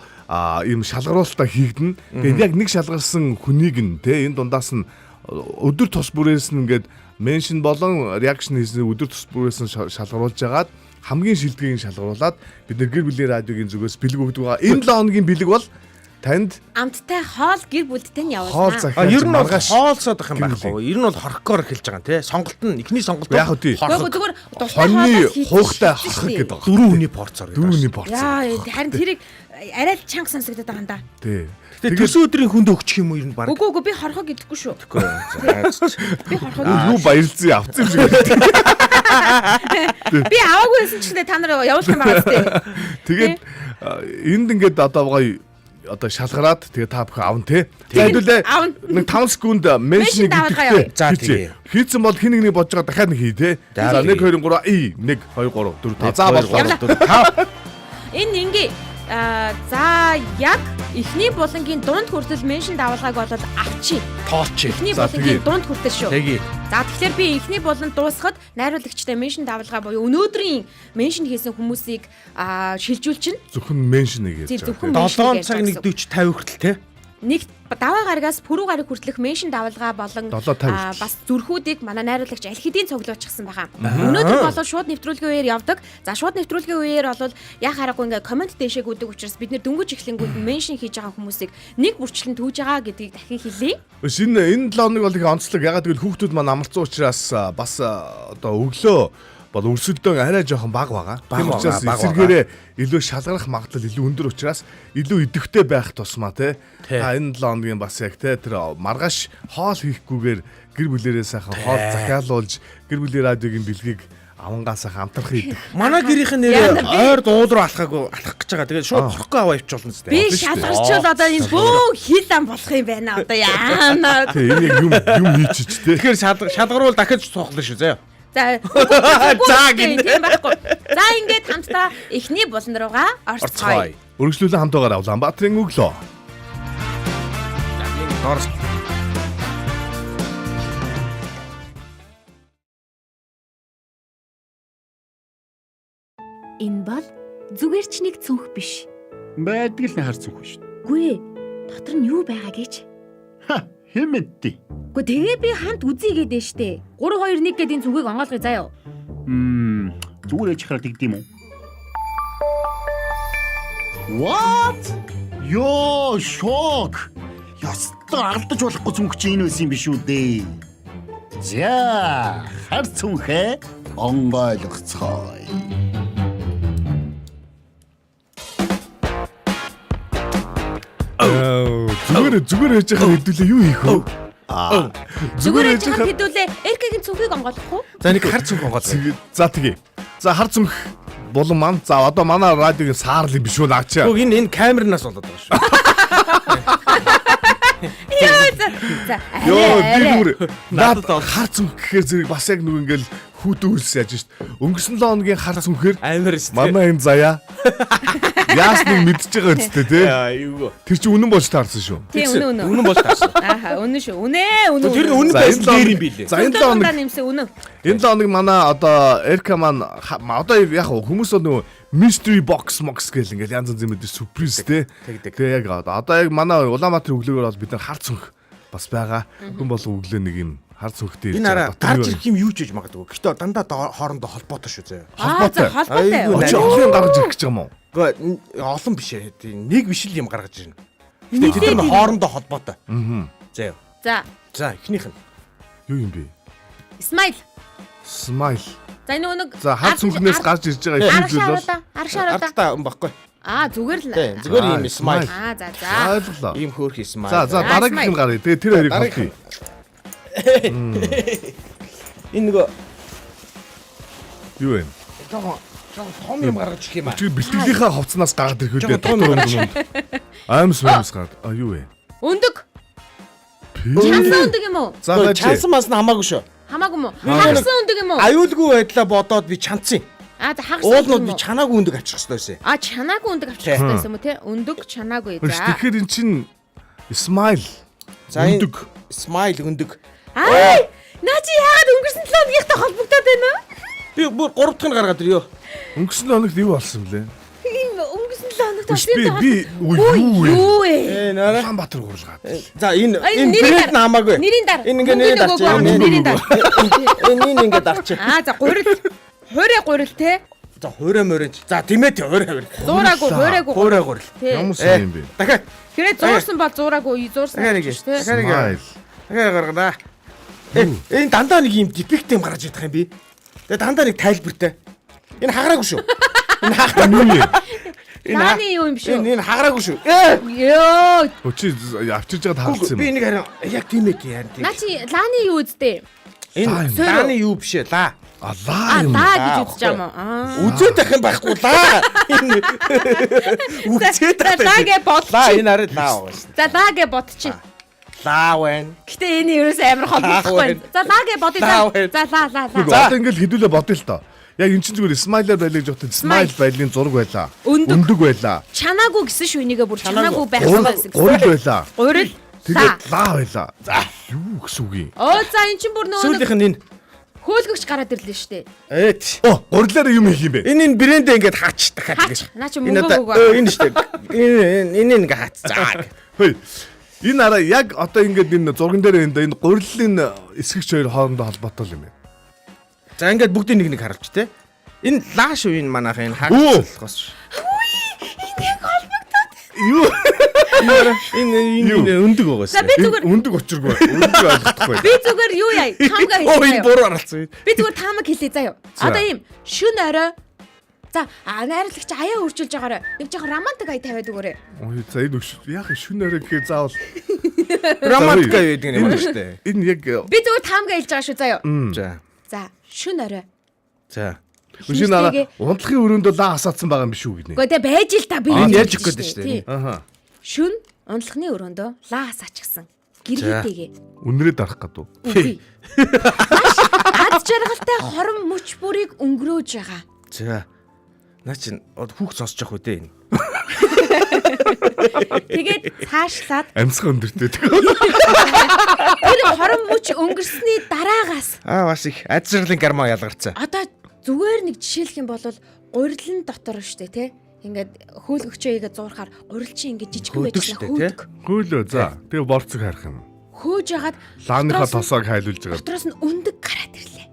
ийм шалгаруулалтаа хийгдэн. Тэгээд яг нэг шалгарсан хүнийг нь те энэ дундаас нь өдөр тус бүрээс нь ингээд mention болон reaction хийсэн өдөр тус бүрээс нь шалгаруулж агаад хамгийн шилдгийг нь шалгаруулад бид нар гэр бүлийн радиогийн зүгээс бэлэг өгдөг байгаа. Энэ 7 хоногийн бэлэг бол танд Амттай хоол гэр бүлдтэй нь хоол явуулна. А захиалж ер нь бол маргааш хоолсоод ах юм гэр байхгүй. Ер нь бол хорхгоор эхэлж байгаа юм тий. Сонголт нь эхний сонголт Яг үү, тий. Үгүй хорхог. зүгээр дуртай хоньны хоолоос хийсэн хуухтай шүү хорхог дээ. гэдэг байгаа. Дөрөв хүний порцоор гэдэг. Дөрөв хүний порц. Яа харин тэрийг арай л чанга сонсогдоод байгаа юм да. Тий. Тэгээ төсөө өдрийн хүнд өгчих юм уу ер нь баг. Үгүй үгүй би хорхог идэхгүй шүү. Үгүй. За. Би хорхог Юу баярлцсан явцсан юм шиг байна. Би аваагүй байсан ч гэсэн та нар явуулах юм байгаа зү. Тэгээд энд ингээд одоо гоё одоо шалгараад тэгээ та бүхэн авна те. За хэдүүлээ авна. нэг 5 секунд mention Mention давалгаа явъя. За, тэгье. Хийцэн бол хин нэг нэг бодож байгаа дахиад нэг хий те. За, За 1 тэгье. 2 3 и 1 2 3 4 5. За боллоо. Явлаа. Энэ ингээ за яг эхний булангийн дунд хүртэл mention давалгааг бол авчи. Тоолч. Эхний За, булангийн тэгье. дунд хүртэл шүү. Тэгье. За тэгэхээр би эхний булан дуусахад найруулагчтай mention давалгаа буюу өнөөдрийн mention хийсэн хүмүүсийг шилжүүлчин. Зөвхөн mention нэг Тий, ярьж зөвхөн байгаа. 7 цаг 1:40 50 хүртэл те. Нэг даваа гарагаас пүрүү гараг хүртэлх mention давалгаа болон 7:50 хүртэл. бас зүрхүүдийг манай найруулагч аль хэдийн цуглуулчихсан байгаа. Өнөөдөр болон шууд нэвтрүүлгийн үеэр явдаг. За шууд нэвтрүүлгийн үеэр бол яг хараагүй ингээ комент дэшег үүдэг учраас бид нэр дөнгөж эхлэнгүүд mention хийж байгаа хүмүүсийг нэг бүрчлэн түүж байгаа гэдгийг дахин хэлье. Шинэ энэ 7 хоног бол их онцлог. Ягаад гэвэл хүүхдүүд маань амарцсан учраас бас одоо өглөө бол өрсөлдөөн арай жоохон бага байгаа. Тийм Бага учраас байгаа, бага эсэргээрээ илүү шалгарах магадлал илүү өндөр учраас илүү идэвхтэй байх тусмаа те. Тий. Та энэ 7 хоногийн бас яг те тэр маргааш хоол хийхгүйгээр гэр бүлэрээ сайхан хоол захиалуулж гэр бүлийн радиогийн бэлгийг авангаа сайхан амтрах идэх. Манай гэрийнхэн нэрээ ойр дуул руу алхаагүй алхах гэж байгаа. Тэгээд шууд хорхгоо аваа явчих болно зү. Би шалгарчвал одоо энэ бөө хил ам болох юм байна одоо яана. Тэ энэ яг юм юм хийчих те. Тэгэхээр шалгаруул дахиж суух л шүү заяа. За За, гинэ. Тийм байхгүй. За ингээд хамтдаа эхний булан руугаа орцгоё. Орцгоё. Өргөжлүүлэн хамт байгаарай Улаанбаатарын өглөө. Доороос Энэ бол зүгээр ч нэг цүнх биш. Байдаг л хар цүнх шүү дээ. Үгүй ээ. Дотор нь юу байгаа гэж? Ха, хэн мэдтий? Үгүй тэгээ би хамт үзье гэдэг штэ. 3 2 1 гэдэг энэ цүнхийг онгойлгоё заяа. Зүгээр ээж хараад тэгдэм үү? What? Йоо, шок. Ёстой алдаж болохгүй цүнх чинь энэ байсан юм биш үү дээ. За, хар цүнхээ онгойлгоцгоё. Зүгээр зүгээр яж байгаа хэдүүлээ юу хийх вэ? Зүгээр яж байгаа хэдүүлээ Эркагийн цүнхийг онгойлгох уу? За нэг хар цүнх онгойлгоё. За тэгье. За хар цүнх болон ман за одоо манай радиогийн саарл юм биш үү наач. Гүг энэ камернаас болоод байгаа шүү. Йоо за. За. Йоо би бүр надад хар цүнх гэхээр зэрэг бас яг нэг ингээл хүүтэн үлс яаж шít. Өнгөрсөн 7 хоногийн хар цүнхээр амар шүү. Манай энэ заяа яас нэг мэдж байгаа үстэй тий. Айгүй. Тэр чинь үнэн болж таарсан шүү. Тийм үнэн үнэн. Үнэн болж таарсан. Ааха үнэн шүү. Үнэ үнэн. Тэр нь үнэн байсан дээр юм билээ. За энэ 7 хоног нэмсэн үнэн. Энэ 7 хоног манай одоо Эрка маань одоо яг хүмүүс бол нөгөө mystery box mox гэл ингээл янз янз юм мэдээ сюрприз тий. Тэгээ яг одоо яг манай Улаанбаатарын өглөөгөр бол бид нар хар цүнх бас байгаа. Хүн болго өглөө нэг юм хар цүнхтэй Энэ араа гарч ирэх юм юу ч хийж магадгүй. Гэхдээ дандаа хоорондоо холбоотой шүү заяа. Холбоотой. Холбоотой. Чи олон юм гаргаж ирэх гэж байгаа юм уу? Үгүй олон биш ээ. Нэг биш л юм гаргаж ирнэ. Гэтэ тэд нар хоорондоо холбоотой. Аа. Заяа. За. За эхнийх нь юу юм бэ? Smile. Smile. За энэ нэг За хар цүнхнээс гарч ирж байгаа их зүйл бол аршааруудаа. Ардтаа юм баггүй. Аа зүгээр л. Зүгээр ийм smile. Аа за за. Ойлголоо. Ийм хөөрхий smile. За за дараагийнх нь гаръя. Тэгээ тэр хоёрыг холбоё. Энэ нөгөө юу вэ? Жохон том юм гаргаж ирэх юм аа. Чи бэлтгэлийнхаа хувцнаас гараад ирэх үү дээ. Том юм юм. Аймс маймс гараад. А юу вэ? Өндөг. Чансан өндөг юм уу? За чансан мас нь хамаагүй шүү. Хамаагүй юм уу? Хагасан өндөг юм уу? Аюулгүй байдлаа бодоод би чанцсан. А за хагасан. Уулнууд би чанаагүй өндөг авчих хэрэгтэй байсан. А чанаагүй өндөг авчих хэрэгтэй байсан юм уу те? Өндөг чанаагүй. За. Тэгэхээр эн чин smile. За өндөг. Smile өндөг. Аа! Наа чи яагаад өнгөрсөн 7 хоногийнхтай холбогдоод байна вэ? Би бүр 3 дахь нь гаргаад ирё. Өнгөрсөн 7 хоногт юу болсон блэ? Ийм өнгөрсөн 7 хоногт болсон Би би юу вэ? Э наараа Улаанбаатар гурлгаад. За энэ энэ брэнд нь хамаагүй. Нэрийн дар. Энэ ингээ нэрийн дарч. Нэрийн дар. Энэ энэ ингээ дарч. Аа за гурил. Хуурай гурил те. За хуурай морин. За тимээ тий хуурай хуурай. Зуураагүй хуурайгүй. Хуурай гурил. Ямар сайн юм бэ? Дахиад. Тэрээ зуурсан бол зуураагүй зуурсан гэж те. Дахиад. Дахиад гаргана. Энэ дандаа нэг юм дефект юм гаргаж идэх юм би. Тэгээ дандаа нэг тайлбартай. Энэ хагараагүй шүү. Энэ хагараагүй. Энэ лааны юу юм шүү. Энэ хагараагүй шүү. Йоо. Чи авчирж байгаад хаалцсан юм. Би энийг харин яг тийм ээ тийм. Наа чи лааны юу үздэй? Энэ лааны юу биш ээ лаа. А лаа юм. Лаа гэж үзэж байгаа юм уу? Аа. Үзээд байх юм байхгүй лаа. Энэ үзээд байх. Лаа гэ бодчих. Лаа энэ арай лаа байсан. За лаа гэ бодчих. Лаа байна. Гэтэ энэ ерөөсөө амар холбогдохгүй байна. За лаа гэ бодъё. За лаа лаа лаа. Одоо ингээл хэдүүлээ бодъё л доо. Яг эн чинь зүгээр smile-аар байлаа гэж бодсон. Smile байлын зураг байлаа. Өндөг байлаа. Чанаагүй гэсэн шүү энийгээ бүр чанаагүй байх гэсэн. Гурил байлаа. Гурил. Тэгээд лаа байлаа. За юу гэсэн үг юм? Оо за эн чинь бүр нөгөө сүүлийнх нь энэ хөөлгөгч гараад ирлээ шүү дээ. Эт. Оо гурилаараа юм хийх юм бэ? Энэ брэндээ ингээд хаач дахиад ингэж. Наа чи мөнгө өгөө. Энэ шүү дээ. Энэ энэ ингээ хаац. За. Хөөе. Энэ араа яг одоо ингээд энэ зурган дээр энэ гурилын эсгэгч хоёр хоорондоо холбоотой юм байна. За ингээд бүгдийг нэг нэг харуулч те. Энэ лаа шүү энэ манайх энэ хаагцлахос. Энэ яг холбогдоод. Юу? Энэ энэ өндөг байгаа За би зүгээр өндөг учиргүй. Өндөг ойлгохгүй. Би зүгээр юу яа? Таамга хэлье. Оо энэ буруу оролцсон. Би зүгээр таамаг хэлье заяа. Одоо ийм шүн орой. За найрлагч аяа үржилж байгаарай. Нэг жоохон романтик ая тавиад өгөөрэй. Ой за энэ яах шүн орой гэхээр заавал романтик ая гэдэг юм байна шүү дээ. Энэ яг би зүгээр таамга хэлж байгаа шүү заяа. За. За шүн орой. За. Үшин араа унтлахын өрөөндөө лаа асаацсан байгаа юм биш үү гинэ. Гэхдээ тэ байж л та би энэ яаж өгөх гээд шүү дээ. Аха. Шүн унтлахны өрөөндөө лаа асаачихсан. Гэргийтэйгээ. Үнрээ дарах гадуу. Үгүй. Маш ад жаргалтай хором мөч бүрийг өнгөрөөж байгаа. За. Наа чин хүүхд сонсож явах үү дээ энэ. Тэгээд цаашлаад амьсгаа өндөртэй. Тэр хором мөч өнгөрсний дараагаас аа бас их ад жаргалын гормон ялгарцсан. Одоо зүгээр нэг жишээлх юм бол гурилан дотор штэ тий. Ингээд хөөлгөгчөө игээ зуурахаар гурил чи ингээд жижигхэн байж хөөдөг. Хөөлөө за. Тэгээ борцог харих юм. Хөөж ягаад лааныхаа тосоог хайлуулж байгаа. Дотроос нь өндөг гараад ирлээ.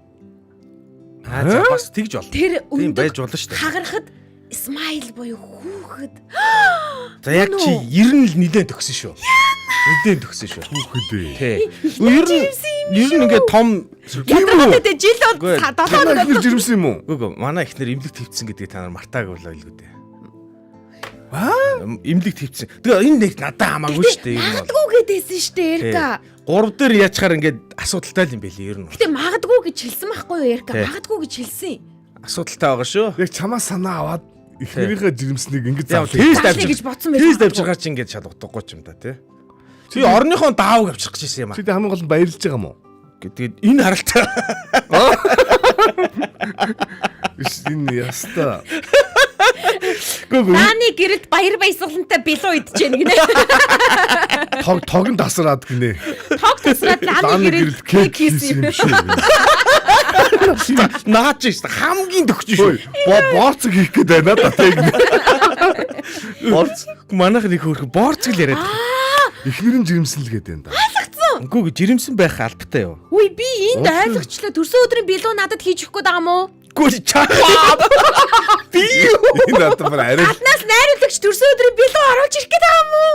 Аа за бас тэгж болно. Тэр өндөг байж болно штэ. Хагарахад Smile буюу хүүхэд. За яг чи 90 л нилээн төгсөн шүү. Нилээн төгсөн шүү. Хүүхэд ээ. Тий. Ер нь ер нь ингээд том Ядаргаатай те жил бол Үгүй. 7 Танай хоног эхнэр жирэмсэн юм уу? Үгүй үгүй манай эхнэр эмнэлэг твцсэн гэдгийг та нар мартаагүй болоо илгүү дээ. Аа эмнэлэг твцсэн. Тэгээ энэ нэг надад хамаагүй шүү дээ ер нь бол. Магадгүй гэдээсэн шүү дээ Эрка. Гурав дээр яачаар ингээд асуудалтай л юм байли ер нь. Гэтэ магадгүй гэж хэлсэн байхгүй юу Эрка? Тий. Магадгүй гэж хэлсэн. Асуудалтай байгаа шүү. Яг чамаа санаа аваад эхнэрийнхээ жирэмснийг ингэж Яг зарлаа. тийш Зарлая давж гэж бодсон байж Тийш магадгүй. давжиргаа чи ингээд шал утгагүй ч юм да тий. Чи орныхоо даавг авчрах гэж ирсэн юм аа. Чи тэ хамгийн гол нь баярлж байгаа юм уу? Тэгээд энэ харалтай. Биш энэ яста. Үгүй үгүй. Нааны гэрэлд баяр баясгалантай билүү идчихээн гинэ. Тог тогн тасраад гинэ. Тог тасраад лааны Лааны гэрэлд гэрэлд кек хийсэн юм шиг. Наач шүү дээ. Хамгийн төгч Ой, шүү. борцог хийх гээд байна да тэг. Борц. Манайх нэг хөөрхөн борц гэл яриад. Эхнэр нь жирэмсэн л гээд байна да. Үгүй үгүй жирэмсэн байх албатай юу. Үгүй би энд ойлгочлоо. Төрсөн өдрийн билүү надад хийж өгөх гээд байгаа юм уу? Үгүй чаа. Би юу? Энэ надад бүр арай Гаднаас найруулагч төрсөн өдрийн билүү оруулж ирэх гээд байгаа юм уу?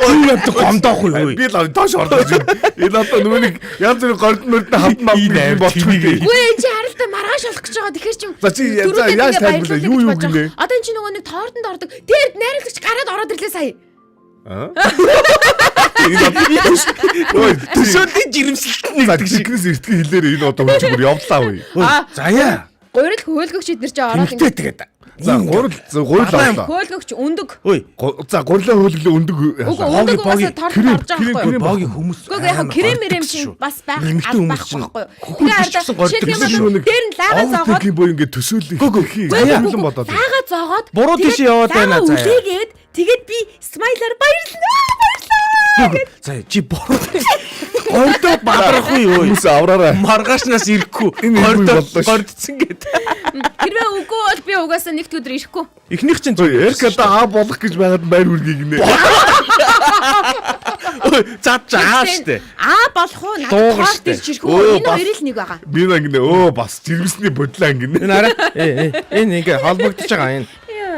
Ой надад гомдоох уу? би л доош орлоо гэж. Энэ одоо нөгөө нэг янз бүрийн горд мөрдөн хавд мав Энэ аим болчихгүй. Үгүй энэ чи харалтай маргааш болох гэж байгаа. Тэгэхээр чи За, чи за, яаж тайлбарлаа? Юу юу гинэ? Одоо энэ чи нөгөө нэг тоортонд ордог. Тэр найруулагч гараад ороод ирлээ сая. Аа? Энэ одоо Ой, Төсөөллийн жирэмслэлт За нэгдэг шиг. жигнэс эртгийн хэлээр энэ одоо хүн чи бүр явлаа үе. За яа. Гурил хөөлгөгч эднэр чи ороод Тэмхтэй тэгээд. За гурил гурил авлаа. хөөлгөгч өндөг. Ой. За гурилаа хөөлглөө өндөг Үгүй ялаа. өндөг боги, угаасаа тортонд орж байгаа крем, байхгүй юу? крем. Боги хүмүүс. Үгүй яг крем мэрэм чинь бас байх Нэмэгтэй аль хүмүүс байхгүй чинь байхгүй юу? хөхүүл Тэгээ бичсэн арда гордог жишээлх юм гэсэн бол нэг дээр нь лага зоогоод Овтек буюу ингээд төсөөлөл Үгүй, их заяа. юм бодоод. лага зоогоод Буруу тэгээд тийшээ яваад байна, лага заяа. Үлээгээд тэгээд би смайлаар баярлалаа баярлалаа. За чи буруу. Гордоо бадрахгүй юу? Хүмүүс авраарай. Маргаашнаас ирэхгүй. Энэ үгүй Гордоо боллоо ш. гордсон гээд. Хэрвээ үгүй бол би угаасаа нэгд өдөр ирэхгүй. Эхнийх чинь Ой, Эрк одоо аа болох гэж байгаад байр үргийг гинэ. Зад чаа штэ. Аа болох уу? Надад Дуугар торт штэ. ирж ирэхгүй. Өө, Энэ бас- хоёрын л нэг байгаа. Би нэг гинэ өө бас жирэмсний бодлаа гинэ. Энэ арай э энэ ингээ холбогдож байгаа энэ.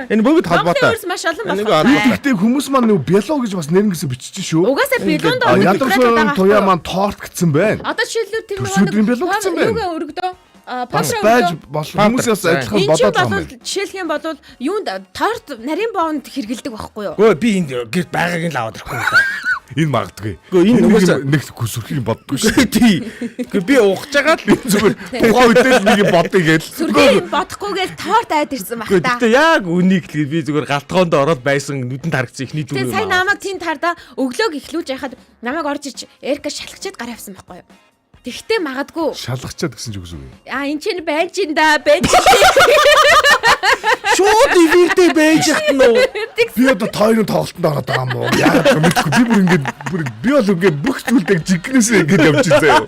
Энэ бүгд Монголын холбоотой. өрс маш олон Энэ нэг болох. холбоотой. Гэхдээ хүмүүс маань нэг бялуу гэж бас нэрнгэсэ бичиж шүү. Угаасаа билуунд А ордог ядарсан туяа маань торт гэсэн байна. Одоо жишээлбэл тэр Төрсөн өдрийн билүү гэсэн байна. Юугаа өргөдөө? А Бас павшаа байж өргөдөө. бол хүмүүс бас адилхан Энэ чинь бодоод байгаа юм бол байна. жишээлх юм бол юунд торт нарийн боонд хэргэлдэг байхгүй юу? Гөө би энд гэрт байгааг нь л аваад ирэхгүй юм да. Энэ магадгүй. Үгүй, энэ угаасаа- нэг сүрхийг боддгүй шүү. Тий. Гэхдээ би ухаж байгаа л Зүгээр тухайн үедээ л нэг юм бодъё гээл. Сүрхий юм бодохгүй гээл торт айд ирсэн баг Үгүй та. гэхдээ яг үнийг л би зүгээр галтгоонд ороод байсан нүдэнд харагдсан эхний Тэгээ дүр сая юм. намайг тийм тарда өглөөг эхлүүлж яхад намайг орж ич Эрка шалгачаад гараа авсан байхгүй юу? Тэгтээ магадгүй Шалгачаад гэсэн ч үгүй юм. а эн чинь байж ин да байж. Шууд эвэрдээ байж хат нөө. Би одоо та хоёрын тоглолтод ороод байгаа юм уу? Яагаад вэ мэдэхгүй. Би бүр ингээд бүр би бол ингээд бүх зүйлдээ жигнэсээ ингээд явж байгаа заяа.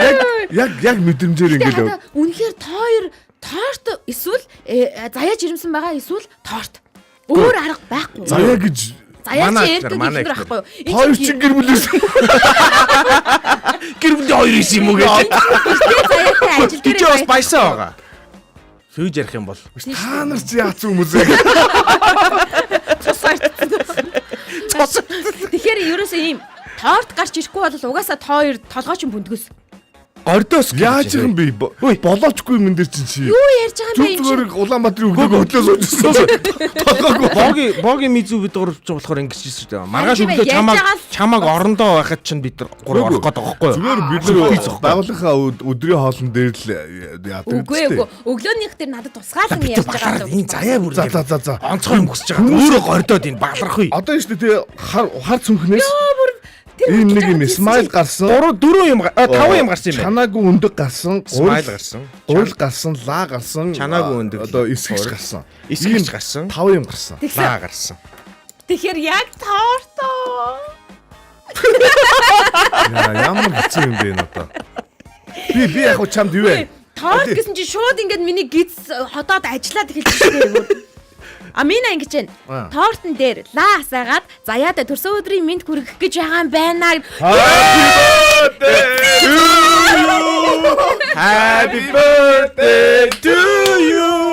Яг яг яг мэдрэмжээр ингээд яв. Одоо үнэхээр та хоёр торт эсвэл заяа жирэмсэн байгаа эсвэл торт. Өөр арга байхгүй. Заяа гэж Заяа Манай чи ихнэр, Эркагийн манай ихнэр ихнэр. байхгүй юу? Энэ хоёр чинь гэр бүлээс Гэр бүлийн хоёр исэн юм уу гэж. гэртээ заяатай ажил Чи дээр бас баясаа байгаа. Сүйж ярих юм бол та нар чи яац хүмүүс вэ? цус артсан. цус. Тэгэхээр ерөөсөө ийм торт гарч ирэхгүй бол угаасаа та хоёр толгой чинь бүндгөөс. Гордоос Яаж юм би болоочгүй юм дээр чинь чи. Юу ярьж байгаа юм бэ Зүг энэ чинь? зүгээр Улаанбаатарын өглөөг хөдлөө сууж ирсэн. Толгойг Боги боги мизүү бид гурав ч болохоор ингэж хэлсэн шүү дээ. Маргааш Харин тийм өглөө ээ, чамааг ярьж байгаа л- чамааг орондоо байхад чинь бид нар гурав орох гээд байгаа байхгүй юу? Зүгээр бид нар байгууллагынхаа өдрийн хоолн дээр л яадаг. Үгүй үгүй. Өглөөнийх дээр надад тусгаалan Бид ярьж байгаа балараад л. энэ заяа бүр За за за за. онцгой юм хүсэж байгаа. Өөрөө гордоод энэ балархгүй. Одоо шүү дээ тий хар хар цүнхнээс Тэр ийм хөтлөж нэг юм байгаа тийсэн смайл чинь. гарсан. Гурав дөрөв юм таван юм гарсан юм байна. Чанаагүй өндөг гарсан, Смайл гарсан. Гурил гарсан, лаа гарсан, Чанаагүй өндөг. Одоо эсгэж Гурил. гарсан. Эсгэж Ийм гарсан. Таван юм гарсан. Тэгсэн. Лаа гарсан. Тэгэхээр яг тортоо. Яа, ямар хэцүү юм бэ энэ одоо. Би би яг хуу чамд юу вэ? Торт гэсэн чинь шууд ингээд миний гиз ходоод ажиллаад эхэлж шүү дээ. А минь ингэж байна. Аа. Тортон дээр лаа асаагаад заяада төрсөн өдрийн мэнд хүргэх гэж байгаа юм байна. Happy birthday to you. Happy birthday to you.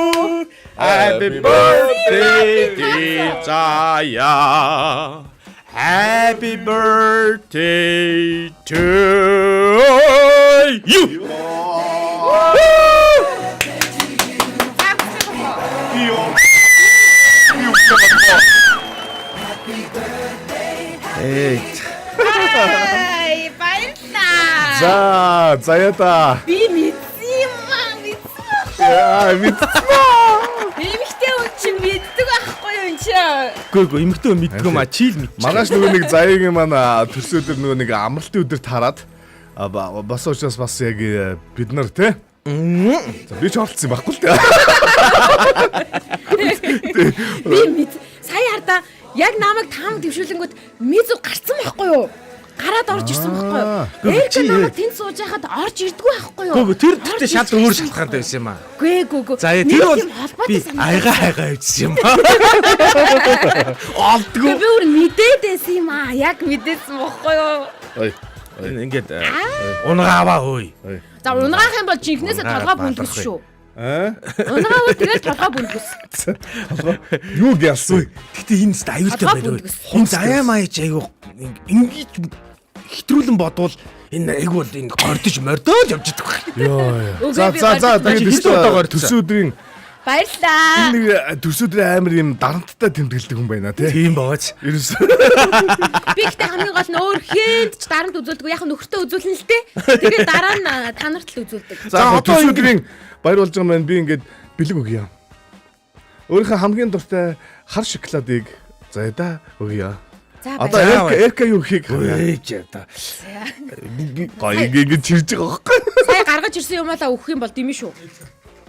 Happy birthday dear Zaya. Happy birthday to you. Эй, Ай, баярлалаа. За, заяада. Би мэдсэн юм аа, мэдсэн. Яа, мэдсэн. Эмэгтэй хүн чинь мэддэг байхгүй юу энэ чи? Үгүй үгүй эмэгтэй хүн мэддэг юм а чийл мэдчих. Маргааш нөгөө нэг заяагийн маань төрсөн өдөр нөгөө нэг амралтын өдөр тараад бас учраас бас яг бид нар те. За би ч оролцсон юм байхгүй л те. Би мэд сая хардаа яг намайг таам дэвшүүлэнгүүт мэд зүг гарцсан байхгүй юу? Гараад орж ирсэн байхгүй юу? Үгүй, Эрка намайг тэнд сууж байхад орж ирдгүү байхгүй юу? Үгүй үгүй тэр тэгтээ Орж шал ирж өөр гарсан шалтгаантай байсан юм а. Үгүй үгүй үгүй. За яа, Нэг тэр бол тийм холбоотой би санагдаад айгаа хайгаа явжсэн юм а. Олдгүй. Би өөр мэдээд байсан юм аа. Яг мэдээсэн бохгүй юу? Ой. Ингээд унгаа аваа хөөе. За унгаах юм бол жинхнээсээ Унгаа толгой бүндгс балархыг. шүү. Аа? Унгаа бол тэгэл толгой бүндгс. Юу ялсан? Гэтэ энэ ч аюултай Толгой байна өө. бүндгс. Энэ заяа маяч айгу ингэж хэтрүүлэн бодвол энэ айгу бол энэ гордож мордоод явж идэх байх. Йоо. Үгүй, За би за за гордож тэгээд Хэд удаа гордсон? төрсөн өдрийн Баярлалаа. энэ нэг төрсөн өдрийн амар юм дарамттай тэмдэглэдэг хүн байна те. Тийм бооч. Ерөөс Би ихтэй хамгийн гол нь өөр хээнд ч дарамт үзүүлдэг. Яг нөхөртөө үзүүлнэ л дээ. Тэгээ дараа нь та нарт л үзүүлдэг. За одоо одоо өдрийн баяр болж байгаа маань би ингээд бэлэг өгье. Өөрийнхөө хамгийн дуртай хар шоколадыг заяада өгье. За Одоо баярлалаа. Эрка Эрка юу хийх? Ээж одоо. Гоё ингэ ингэ чирж байгаа байхгүй. Сая гаргаж ирсэн юм аа өгөх юм бол димэн шүү.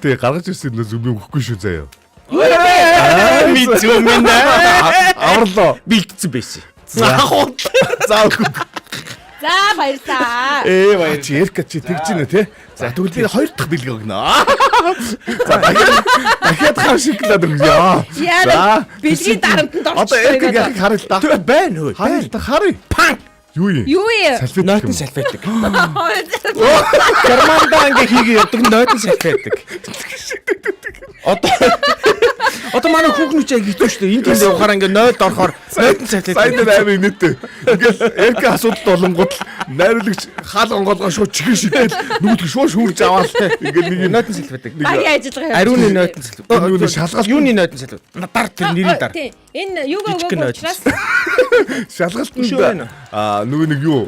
Тэг гаргаж ирсэн юм би өгөхгүй шүү заяа. Мэдгүй минь. Аварлоо. Бэлдсэн байсан. За. За өгөхгүй. За баярлалаа. Ээ баяр. Чи Эрка чи тэгж гинэ те. За тэгвэл би хоёр дахь бэлэг өгнө. За дахиад хар шоколад өгье. Яа бэлгийн дарамтанд орчихсон. Одоо Эркаг яг харъя л да. Тэр байна хөөе. Харъя л да харъя. Пан. Юу юм? Юу юм? Салфет. Нойтон салфетик. Германда ингээ хийгээ явдаг нойтон салфетик. Одоо Одоо манай хүүхнүүд ч яг хэцүү шүү дээ. Энд тэнд явахаар ингээ нойлд орохоор нойтон салфетик. Сайн дээр амар инээдтэй. Ингээл Эрка асуудал болонгууд л найруулагч хаал онгоолгоо шууд чихэн шидэл нүдг шууд шүүрж аваад ингээл нэг юм Нойтон салфетик. Багийн ажиллагаа. Ариуны нойтон салфетик. Юу нэг шалгалт- Юуны нойтон салфетик. Дар тэр нэрийн дар. Тийм. Энэ юугаа Жижигхэн өгөөгүй нойтон учраас Өшөө шалгалтанд байна. аа нөгөө нэг юу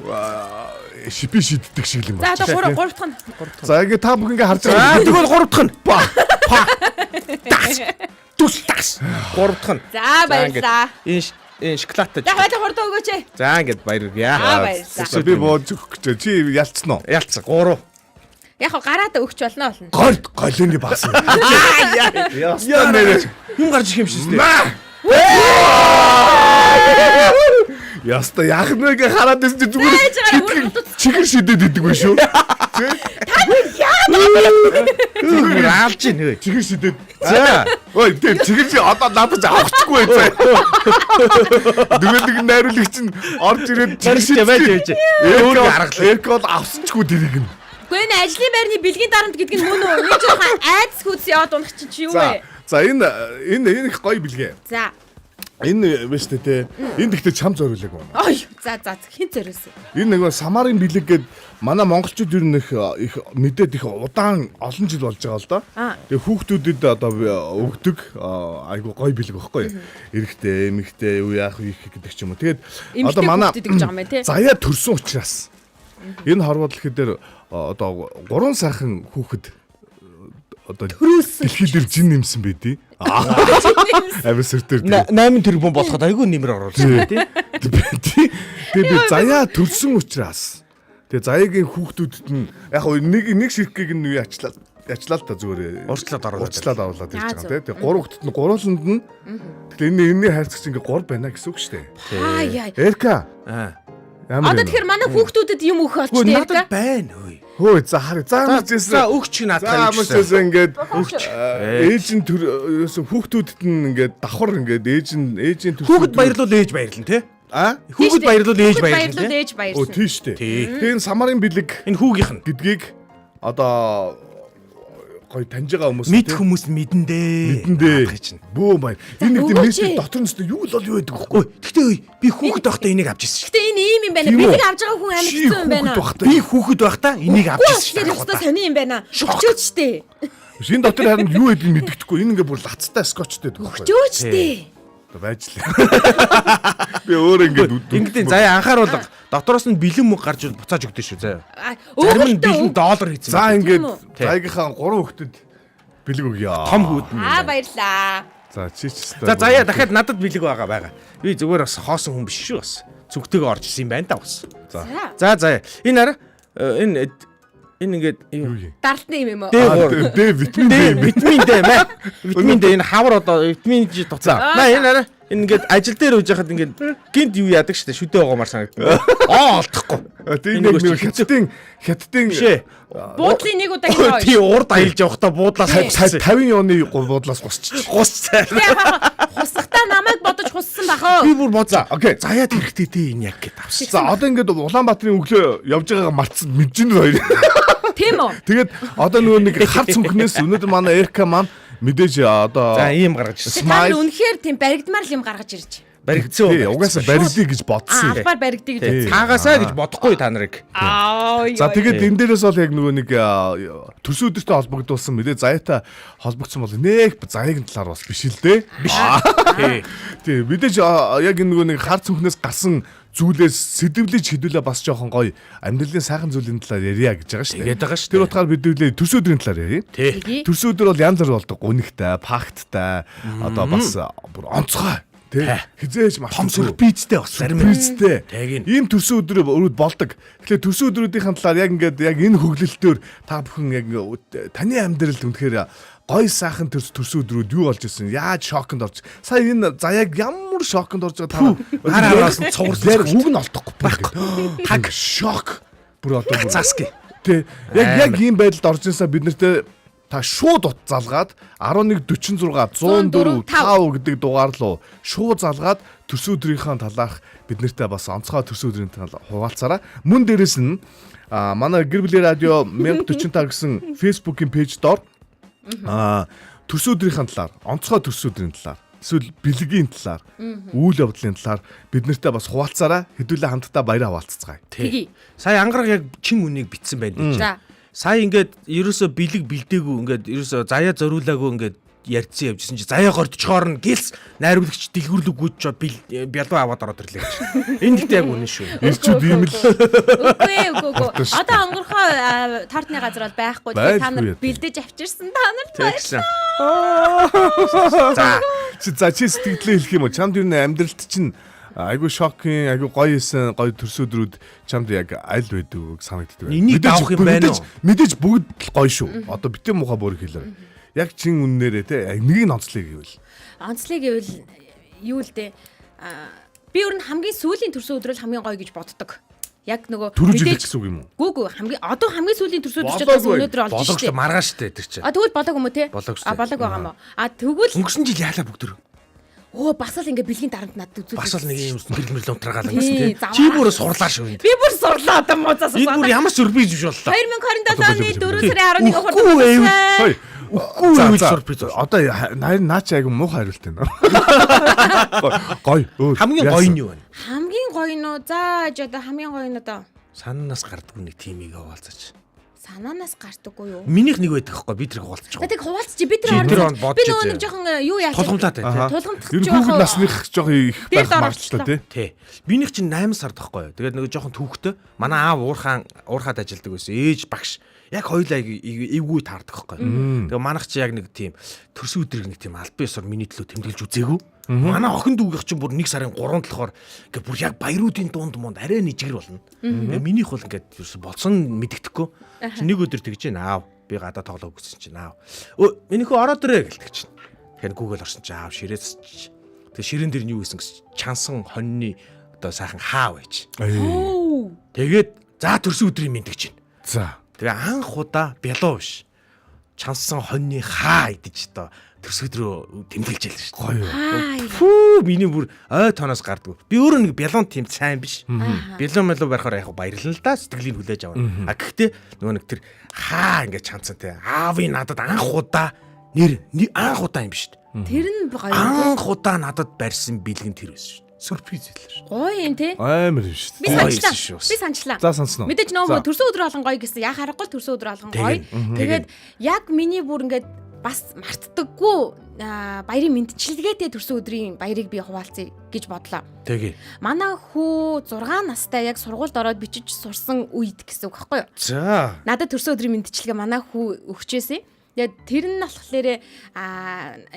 шипи шиддэг шиг юм За байна. одоо гурав гурав дахь нь. За ингээ та бүхэн ингээ харж За байгаа. тэгвэл гурав дахь нь. Па. Па. Тас. Тус тас. Гурав дахь нь. За баярлалаа. Энэ энэ шоколадтай. За хоёул хурдан өгөөч. За ингээд баяр хүргье. Аа баярлалаа. За би бууж өгөх гэж чи ялцсан уу? Ялцсан. Гурав. Яг хоо гараад өгч болно болно. Голд голын баасан. Яа нэрээ. Юм гарч ирэх юм шиг шүү дээ. Яста яах нь гэ хараад байсан чи зүгээр Байж байгаа бүр утас. чихэр шидэд идэг байх шүү. Тэ? Зүгээр аалж ийн хөө. Чихэр шидэд. За. Ой тэр чихэр чи одоо надад ч авахчгүй заа. Нөгөө нэг найруулагч нь орж ирээд чихэр Нарийн байж байж. Өөр Өөр аргалаа. Эрк бол авсанчгүй тэрийг нь. Үгүй энэ ажлын байрны бэлгийн дарамт гэдэг нь мөн үү? Нэг жоохон айдас хүйц яваад унах чинь чи юу За вэ? за энэ энэ энэ их гоё бэлгээ. За. Энэ биш үү те. Энэ гэхдээ чам зориулаагүй байна. Ой за за хэн зориулсан? Энэ нэг Самарын бэлэг гээд манай монголчууд ер нь их их мэдээд их удаан олон жил болж байгаа л да. Аа. Тэгээ хүүхдүүдэд одоо өгдөг айгу гоё бэлэг байхгүй юу? Эрэгтэй, эмэгтэй, юу яах вэ гэдэг ч юм уу. Тэгээд Эмэгтэй хүүхдүүд гэж байгаа юм байна, тий? Заяа төрсөн учраас энэ хорвоод дэлхий дээр одоо гурван сайхан хүүхэд одоо Төрүүлсэн. дэлхий дээр жин нэмсэн байдий. Амар сэртэр. 8 тэрбум болоход айгүй нэмэр оруулсан тий. Тэгээ би заяа төрсөн учраас тэгээ заяагийн хүүхдүүдэд нь яг хөө нэг нэг ширхгийг нь үе ачлаа ячлаа л та зүгээр Уучлаад оруулаад. уучлаад оруулаад ирж Аа, байгаа зөв. тийм. Тэгээ гурван хүүхдэд нь гурвууланд нь тэгэхээр энэ энэний хайрцагч ингээ гур байна гэсэн үг шүү дээ. Аа яа. Эрка Аа. ямар Одоо юм? тэгэхээр манай хүүхдүүдэд юм өгөх Үгүй болчтой надад Эрка. байна хөөе. Хөөе за харъя. За ямар ч байсан. За өгч За наадах ямар ч юм. байсан ингээд Өгч. ээж нь төр ерөөсө хүүхдүүдэд нь ингээд давхар ингээд ээж нь ээжийн төрсөн Хүүхэд баярлуул ээж баярлан тий. а Хүүхэд баярлуул ээж баярлан Баярлуул тий. ээж Өө баярлан. тийм шүү дээ. Тий. Тэгээ энэ Самарын бэлэг Энэ хүүгийнх нь. гэдгийг одоо гоё таньж байгаа хүмүүс Мэд хүмүүс мэдэн дээ. мэдэн дээ. Наадах чинь. Бөө маяг. Энэ нэг тийм Өгөөч мессеж ээ. дотор нь өстө юу л бол юу байдаг вэ? Ой, тэгтээ ой, би хүүхэд байхдаа энийг авч ирсэн шүү. Гэтэ энэ ийм юм байна. Тийм үү? Бэлэг авч байгаа хүн амар Чи хэцүү юм байна. хүүхэд байхдаа Би хүүхэд байхдаа энийг авч Үгүй ирсэн шүү. болохоор ёстой сони юм байна. Шок. Өгчөөч дээ. Биш, энэ дотор харин юу гэдгийг мэддэхгүй. Энэ ингээ бүр лацтай скотчтой байдаг байхгүй. Өгчөөч дээ. Байж лээ. Би өөр ингээд Ингэдэй заяа анхааруулга дотроос нь бэлэн мөнгө гарч буцааж өгдөө шүү заяа. А, Зарим нь Өөрөлтөө бэлэн доллар хийсэн. За ингээд Тийм үү? зайгийнхаа гурван хүүхдэд бэлэг өгье. том хүүд нь. Аа баярлаа. За чи ч өстой. За заяа дахиад надад бэлэг байгаа байгаа. Би зүгээр бас хоосон хүн биш шүү бас. Зүгтэйгээ орж исэн юм байна да бас. За. За заяа. Энэ араа энэ энэ ингээд Юу юм? Дарлтны юм юм уу? Дэ гур. Д витамин Д Д юм. витамин Д мэ. Витамин Д энэ хавар одоо витамин Ж туцаа. Маа энэ араа энэ ингээд ажил дээр үж яхад ингээд гинт юу яадаг штэ шүдэ байгаамар санагдана. Аа олдохгүй. Тийм нэг нэг хятадын хятадын Биш ээ. Буудлын нэг удаа ингэ Тий урд аялж явахдаа буудлаас 50 юуны буудлаас гусчих. гусцаа. Хусахтаа намайг бодож хуссан бах оо. Би бүр бодсон. Окей. Заяад хэрэгтэй дээ энэ яг гэд авсан. За одоо ингээд Улаанбаатарын өглөө явж байгаагаа мартсан мэдэж нь хоёр. Тийм үү? Тэгээд одоо нөгөө нэг хар цүнхнээс өнөөдөр манай РК маань мэдээж одоо За ийм гаргаж ирсэн. Та нар Smile. үнэхээр тийм баригдмаар л юм гаргаж ирж. Баригдсан. Тий, угаасаа баригдъя гэж бодсон Аа юм. албаар баригдъя гэж бодсон. Таагаасаа гэж бодохгүй та нарыг. Аа. За тэгээд энэ дээрээс бол яг нөгөө нэг төрсөн өдөртэй холбогдуулсан мэдээ заяатай холбогдсон бол нэх заяагийн талаар бас биш л дээ. Биш. Тий. Тий, мэдээж яг энэ нөгөө нэг хар цүнхнээс гарсан зүйлээс сэдвлэж хэдүүлээ бас жоохон гоё амьдралын сайхан зүйлийн талаар ярья гэж байгаа шүү дээ. Тэгээд байгаа шүү Тэр дээ. утгаар бид хэдүүлээ төрсөн өдрийн талаар ярья. Тий. Тэгье. Төрсөн өдөр бол янз бүр болдог. Гунигтай, пакттай, одоо бас бүр онцгой тий. Хизээж Том мартахгүй. сюрпризтэй бас зарим нь. Сюрпризтэй. Тэгин. Ийм төрсөн өдөр өрөөд болдог. Тэгэхээр төрсөн өдрүүдийн талаар яг ингээд яг энэ хөглөлтөөр та бүхэн яг ингээд таны амьдралд үнэхээр гоё сайхан төрсөн өдрүүд юу болж исэн? Яаж шоконд орж? Сая энэ заяаг ямар шоконд орж байгаа та Хар араас нь цуурсан. Яг үг нь олдохгүй байхгүй. Таг шок. Бүр одоо бүр Цааски. Тэ яг яг ийм байдалд орж ирсэн бид нартэй та шууд ут залгаад 1146 104 5 гэдэг дугаар руу шууд залгаад төрсөн өдрийнхөө талаарх бид нартэй бас онцгой төрсөн өдрийн талаар хуваалцаарай. Мөн дээрэс нь манай гэр бүлийн радио 1045 гэсэн Facebook-ийн пэйж доор төрсөн өдрийнхөө талаар, онцгой төрсөн өдрийн талаар, эсвэл бэлгийн талаар, үйл явдлын талаар бид нартай бас хуваалцаарай. Хэдүүлээ хамтдаа баяраа хуваалцацгаая. Тэгье. Сая ангараг яг чин үнийг битсэн байна гэж. За. Сая ингээд ерөөсө бэлэг бэлдээгүй ингээд ерөөсө заяа зориулаагүй ингээд ярьцсан явжсэн чи заяа гордчоор нь гэлс найруулагч дэлгүүрлэг гүйж бялуу аваад ороод ирлээ гэж. Энэ гэхдээ яг үнэн шүү. Ирчүүд ийм л Үгүй ээ, үгүй үгүй. Хурдан шүү. Одоо онгорхоо тортны газар бол байхгүй. Тэгэхээр та нар Байлгүй яа. бэлдэж авчирсан та нар Тэгсэн. За Чи за чи сэтгэлдээ хэлэх юм уу? Чамд юу нэ амьдралд чинь айгүй шокийн, айгүй гоё исэн, гоё төрсөн өдрүүд чамд яг аль байдаг вэ санагддаг байна. Энийг давах юм байна уу? Мэдээж бүгд л гоё шүү. Одоо битэн муухай бүр хэлээр. Яг чин үннээрээ те яг нэг нь онцлог гэвэл. Онцлог гэвэл юу л дээ. Би өөр нь хамгийн сүүлийн төрсөн өдрөл хамгийн гоё гэж боддог. Яг нөгөө Түрүү жил гэсэн үг юм уу? Гүү гүү хамгийн одоо хамгийн сүүлийн төрсөн өдөр ч бас Болоогүй. өнөөдөр олж болоог штэ. ч маргааш штэ тэр чинь. А тэгвэл болоог юм уу те? Болоог штэ. А болоог байгаа юм уу? А тэгвэл Өнгөрсөн жил яалаа бүгд өрөө. өө бас л ингээ бэлгийн дарамт надад үзүүлсэн. Бас л нэг юм гэрэл мэрэл унтраагаал Тий, өнгөрсөн тий. заваа. Чи бүр сурлаа шүү энд. Би бүр сурлаа одоо муузаас Энэ бүр ямар сюрприз биш боллоо. 2027 оны 4 сарын 11 Үхгүй байвал. Хой. Үхгүй За, байвал за. сюрприз бол. Одоо наа чи айгүй муухай хариулт байна. Гоё. Өөр. Хамгийн гоё нь юу вэ? Хамгийн гоё нь уу? За ж одоо хамгийн гоё нь одоо Сананаас гардаггүй нэг тимийг хуваалцаач. санаанаас гардаггүй юу? Минийх нэг байдаг хгүй би тэрийг хуваалцчих. За тэг хуваалцчих би тэр Чи тэр оронд онд бодож би нөгөө үзье. нэг жоохон юу яах Тулгамлаад бай, тий. Тулгамдах Ер нь ч хүүхэд насных жоохон их Дээр байх доор магадлалтай тий. Тий. Минийх чинь 8 сард байхгүй юу. Тэгээд нөгөө жоохон түүхтэй. Манай аав уурхаан уурхаад ажилдаг байсан. Ээж багш. Яг хоёулаа эвгүй таардаг байхгүй юу. Тэгээ манайх чи яг нэг тийм төрсөн өдрийг нэг тийм албан ёсоор миний төлөө тэмдэглэж үзээгүй. Манай охин дүүгийнх чинь бүр 1 сарын 3-нд болохоор ингээ бүр яг баяруудын дунд мунд арай нэжгэр болно. Тэгээ минийх бол ингээд ерөөсө болсон мэддэхгүй. Чи нэг өдөр тэгж гин аав. Би гадаа тоглоо гэсэн чинь аав. Өө минийхөө ороод ирээ гэлдэг чинь. Тэгэхээр Google орсон чи аав ширээс. Тэгээ ширээн дээр нь юу гэсэн гэсэн чансан хоньны одоо сайхан хаа байж. Тэгээд за төрсөн өдрийн мэд гэж байна. За. Тэгээ анх удаа бялуу биш. Чансан хоньны хаа идэж одоо Төрсөн өдрөө тэмдэглэж ялна шүү дээ. Гоё. Аа. Фүү миний бүр ой тоноос гардгүй. Би өөрөө нэг бялуун тийм сайн биш. Бялуун мэлүү барихаар яг баярлна л да, сэтгэлийг хүлээж авна. А гэхдээ нөгөө нэг тэр хаа ингэ чанцсан те. Аавын надад анх удаа нэр анх удаа юм биш үү? Тэр нь гоё. Анх удаа надад барьсан бэлэг нь тэр байсан шүү дээ. Сюрприз байлаа шүү дээ. Гоё юм те. Амар юм шүү Би дээ. Гоё санчлаа. байсан шүү. Би санчлаа. За сансан уу? Мэдээж нөө За. төрсөн өдөр болгон гоё гэсэн. Яг харахгүй л төрсөн өдөр болгон гоё. Тэгин. Тэгээд яг миний бүр ингээд бас мартдаггүй баярын мэдчилгээтэй төрсөн өдрийн баярыг би хуваалцъя гэж бодлоо. Тэгээ. Манай хүү 6 настай яг сургуульд ороод бичиж сурсан үед гэсэн үг байхгүй юу? За. Надад төрсөн өдрийн мэдчилгээ манай хүү өгчээсэн. Тэгээд тэр нь болохоор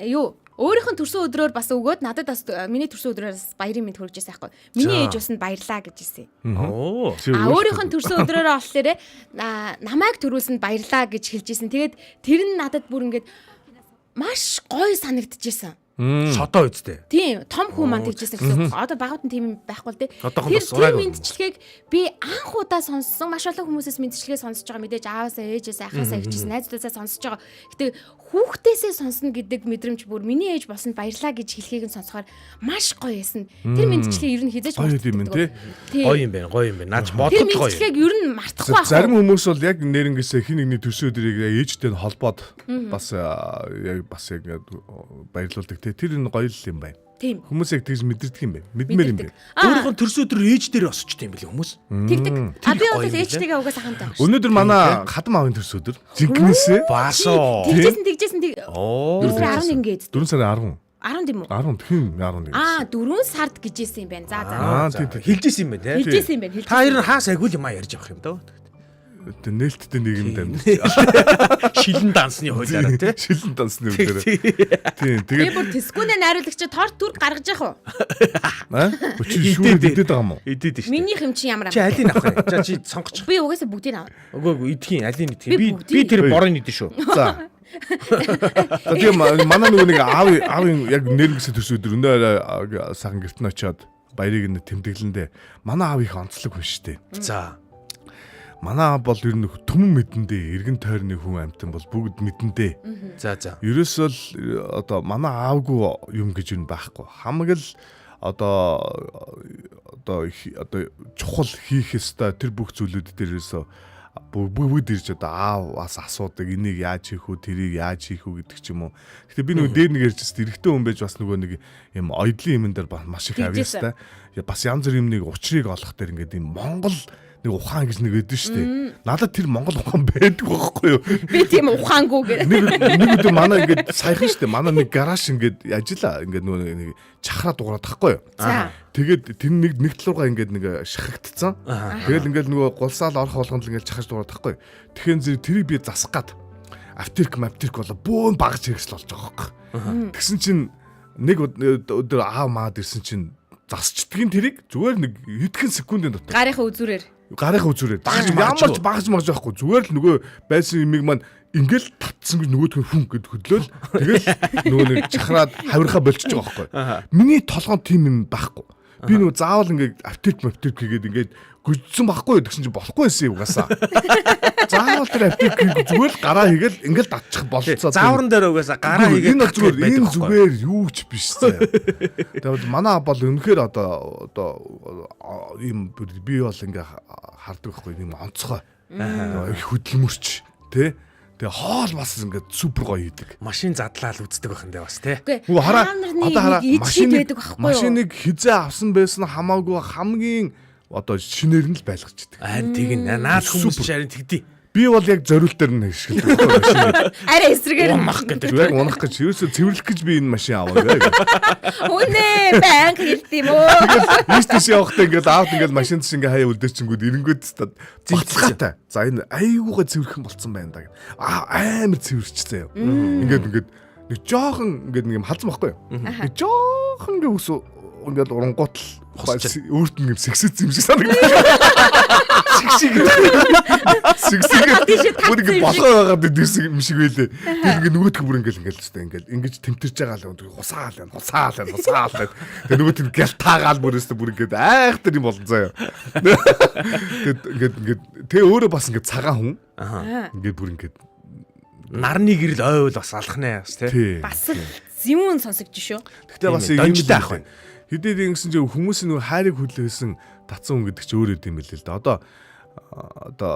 юу өөрийнх нь төрсөн өдрөөр бас өгөөд надад бас миний төрсөн өдрөөр бас баярын мэд хүргэжсэн байхгүй. Миний За. ээж бас нь баярлаа гэж хэлсэн. Оо. Чи А өөрийнхөө өөрийнх нь төрсөн өдрөөрөө болохоор намайг төрүүлсэнд баярлаа гэж хэлж исэн. Тэгээд тэр нь надад бүр ингээд маш гоё санагдчихсэн. Содоо үсттэй. Тийм, том хүү маань тэгжсэн гэсэн. Одоо багууд нь тийм юм байхгүй л дээ. Одоохон Тэр бас тэр сураагүй. мэдчилгээг би анх удаа сонссон. Маш олон хүмүүсээс мэдчилгээ сонсож байгаа. Мэдээж ааваасаа, ээжээсээ, ахаасаа, эгчээс, найзуудаасаа сонсож байгаа. Гэтэ хүүхдээсээ сонсно гэдэг мэдрэмж бүр миний ээж болсонд баярлаа гэж хэлхийг нь сонсохоор маш гоё байсан. Тэр мэдчилгээ ер нь хизээж Гоё юм мартагддаггүй. тий. Тийм. Гоё юм байна, гоё юм байна. Наач Тэр бодоход гоё. юм. мэдчилгээг ер нь мартахгүй байх. Зарим хүмүүс бол яг нэрнгээсээ хин нэгний төрсөн өдрийг яг ээжтэй нь холбоод бас яг бас яг ингээд баярлуулдаг те. Тэр энэ гоё л юм байна. Тийм. Хүмүүс яг тэгж мэдэрдэг юм байна. Мэдмээр юм Мэдэрдэг. байна. Аа, Өөрийнх нь төрсөн өдрөөр ээж дээр осчтой юм билээ хүмүүс. тэгдэг. А би Тэр бол гоё юм билээ. ээжтэйгээ угаасаа хамт байгаа шүү. Өнөөдөр манай хадам аавын төрсөн өдөр. Жинкнээсээ Басоо. Тэгжсэн тэгжсэн тэг. Оо. 4 сарын 11 гээд. 4 сарын 10. 10 тийм үү? 10 тхэн 11. Аа 4 сард гэжсэн юм байна. За за. Аа тий тий. Хэлжсэн юм байна те. Хэлжсэн юм байна. Хэлжсэн. Та хоёр нь хаас агиул юм а ярьж авах юм даа. Тэ нээлттэй нэг юм дамж. Шилэн дансны хуулиараа те. Шилэн дансны үгээр. Тийм Би тэгээд бүр тэскүүнээ найруулагч торт түр гаргаж явах уу? аа өчиг шүүрээд идээд байгаа юм уу? Идэд шүү. Минийх юм чи ямар Чи ам. алийг авах юм? За чи сонгоч. Би угаасаа бүгдийг авна. Үгүй үгүй идэх юм, алийг идэх Би юм. Би бүгдийг би тэр Ой. борыг идэх шүү. За. За тийм манай нөгөө нэг аав аавын яг нэрнгэсээ төрсөн өдөр өнөө орой сайхан гэрт нь очиод баярыг нь тэмдэглэндээ манай аав их онцлог хүн шүү дээ. За. Манай аав бол ер нь түмэн мэдэндээ эргэн тойрны хүн амьтан бол бүгд мэдэндээ. За за. Ерөөсөө л одоо манай аавгүй юм гэж юм байхгүй. Хамаг л одоо одоо одоо чухал хийх ёстой тэр бүх зүйлүүд дээр ерөөсөө бүгд ирж одоо ааваас асуудаг энийг яаж хийх үү тэрийг яаж хийх үү гэдэг ч юм уу. Гэтэ би нөгөө дээр нэг ярьжсэн эрэгтэй хүн байж бас нөгөө нэг юм ойдлын юмн дээр маш их Тэгжээсэн. авьяастай. Бас янз бүр юм нэг учрыг олох дээр ингээд юм Монгол нэг ухаан гэж нэг өгдөн штэ. Надад тэр Монгол ухаан байдаг байхгүй юу? Би тийм ухаангүй гэх. Нэг өдөр манай ингээд саяхан штэ манай нэг гараж ингээд ажиллаа ингээд нөгөө нэг чахраа дуурайд тахгүй юу? За. Тэгээд тэр нэг нэг тал руугаа ингээд нэг шахагдцсан. Тэгэл ингээд нөгөө гулсаал орох болгонд л ингээд чахаж дуурайд тахгүй юу? Тэгэхээр зэрэг тэрийг би засах гад автерк мавтерк болоо бөөн багж хэрэгсэл болж байгаа байхгүй. Тэгсэн чинь нэг өдөр аав маад ирсэн чинь засчдгийн тэрийг зүгээр нэг хэдхэн секундын дотор Гарынхаа үзүүрээр. гарынхаа үзүүрээр Багаж ямар ч магаж багаж магаж байхгүй зүгээр л нөгөө байсан юмыг маань ингээл татсан гэж нөгөөдх нь хүн гэд хөдлөөл тэгэл нөгөө нэг чахраад хавирхаа болчихж байгаа байхгүй. Миний толгойн тийм юм байхгүй. Би нөгөө заавал ингээд аптек маптек хийгээд ингээд гүжсэн байхгүй юу гэсэн чинь болохгүй байсан юм угаасаа. Заавал тэр аптек зүгээр л гараа хийгээл ингээл татчих болцоо. Заавран дээр угаасаа гараа хийгээд энэ бол зүгээр байдаг энэ байхгүй. зүгээр юу ч биш заяа. Тэгвэл манай бол үнэхээр одоо одоо ийм би бол ингээ хардаг байхгүй юм онцгой. Их хөдөлмөрч тий. Тэгээ хоол бас ингээд супер гоё хийдэг. Машин задлал үздэг байх юм дээ бас те. Үгүй. Үгүй хараа Та нарны одоо хараа нэг ид шид машиныг байдаг байхгүй юу? машиныг хизээ авсан байсан хамаагүй хамгийн одоо шинээр нь л байлгаж идэг. Харин тэгнэ. Наад хүмүүс Супер. чи харин тэгдий. Би бол яг зориултаар нь ашигладаг байхгүй машиныг. Арай эсрэгээр. Унах гэдэг. Яг унах гэж ерөөсөө цэвэрлэх гэж би энэ машин аваа. Үнэ банк хэлт юм уу? Ийш тийш явахдаа ингээд аавд ингээд машин тийш ингээд хаяа үлдээчингүүд эренгүүд бацгаатай. За энэ айгуугаа цэвэрхэн болцсон байна да. Аа амар цэвэрчсэн юм. Ингээд ингээд нэг жоохон ингээд нэг юм халзан байхгүй юу? Нэг жоохон ингээд ус ингээд урангуут л өөрт нь юм сэгсэц юм шиг санагдав. Сэгсэг. Сэгсэг. Бүр ингээд болгоо байгаад идэвсэн юм шиг байлээ. Тэр ингээд нөгөөтг бүр ингээд ингээд л өстэй ингээд ингэж тэмтэрч байгаа л хусаал байна, хусаал байна, хусаал байна. Тэгээ нөгөөт нь гялтаагаал бүр өстэй бүр ингээд айхтар юм болон заяа. Тэгээд ингээд ингээд тэгээ өөрөө бас ингээд цагаан хүн. Ингээд бүр ингээд Нарны гэрэл ойвол бас алах нэ бас тий. Тий. Бас л зэвүүн сонсогдож шүү. Гэхдээ бас Тийм ээ, юм донжтой ах байна. Хэдийд ингэсэн чинь хүмүүсийн нөгөө хайрыг хүлээсэн татсан хүн гэдэг чинь өөр юм билээ л да. Одоо одоо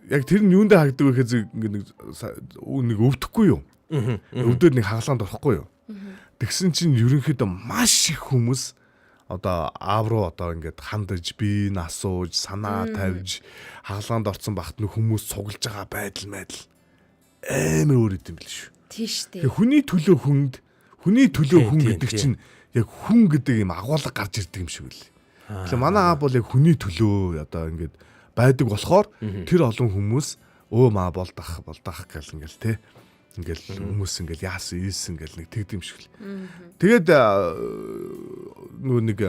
яг тэр нь юундаа хагдаг вэ гэхээр зэрэг ингэ нэг нэг өвдөхгүй юу? Өвдөд нэг хаглаанд орохгүй юу? Тэгсэн чинь ерөнхийдөө маш их хүмүүс одоо аав руу одоо ингээд хандаж би н асууж санаа тавьж хаглаанд орсон багт нөх хүмүүс цуглаж байгаа байдал байдал амар өөр юм билээ шүү. Тийш дээ. Тэгээ хүний төлөө хүнд хүний төлөө Тийм, хүн тийм, гэдэг тийм. чинь яг хүн гэдэг юм агуулга гарч ирдэг юм шиг үлээ. Тэгэхээр манай аав бол яг хүний төлөө одоо ингээд байдаг болохоор тэр олон хүмүүс өө маа болдох болдох гэл ингээл те ингээл хүмүүс ингээл яасан ийсэн гэл нэг тэгдэм шиг л. Тэгээд нөгөө нэг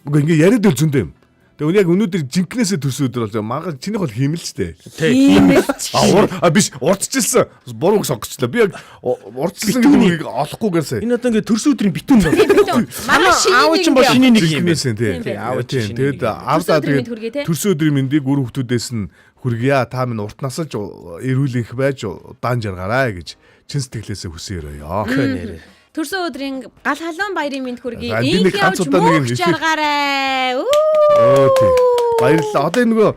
үгүй ингээ яриад үл зөндөө юм. Тэгээ үний яг өнөөдөр жинкнээсээ төрсөн өдөр болж байгаа. Маргааш чинийх бол хиймэл ч дээ. Тийм л ч. А ур а биш урдчилсан. Буруу үг сонгочлоо. Би яг урдчилсан гэдэг үгийг олохгүйгээсээ. Энэ одоо ингээ төрсөн өдрийн битүүн байна. Манай Аав шиний чинь бол шиний нэг юм байна. Жинкнээсээ тий. Тийм аав чинь Тийм. шиний Тэгээд нэг юм. аав Төрсөн өдрийн даа мэнд хүргэе, тий? тэгээд төрсөн өдрийн мэндийг үр хүүхдүүдээс нь хүргье. Та минь урт насалж эрүүл энх байж удаан жаргараа гэж чин сэтгэлээсээ хүсэн өрөөё. Нэрээ. Төрсөн өдрийн гал халуун баярын мэнд хүргэе. За, би Инх нэг ганц явж удаа нэг юм мөнх ихэр- жаргаарай. Өө тий. Баярлалаа. Одоо энэ нөгөө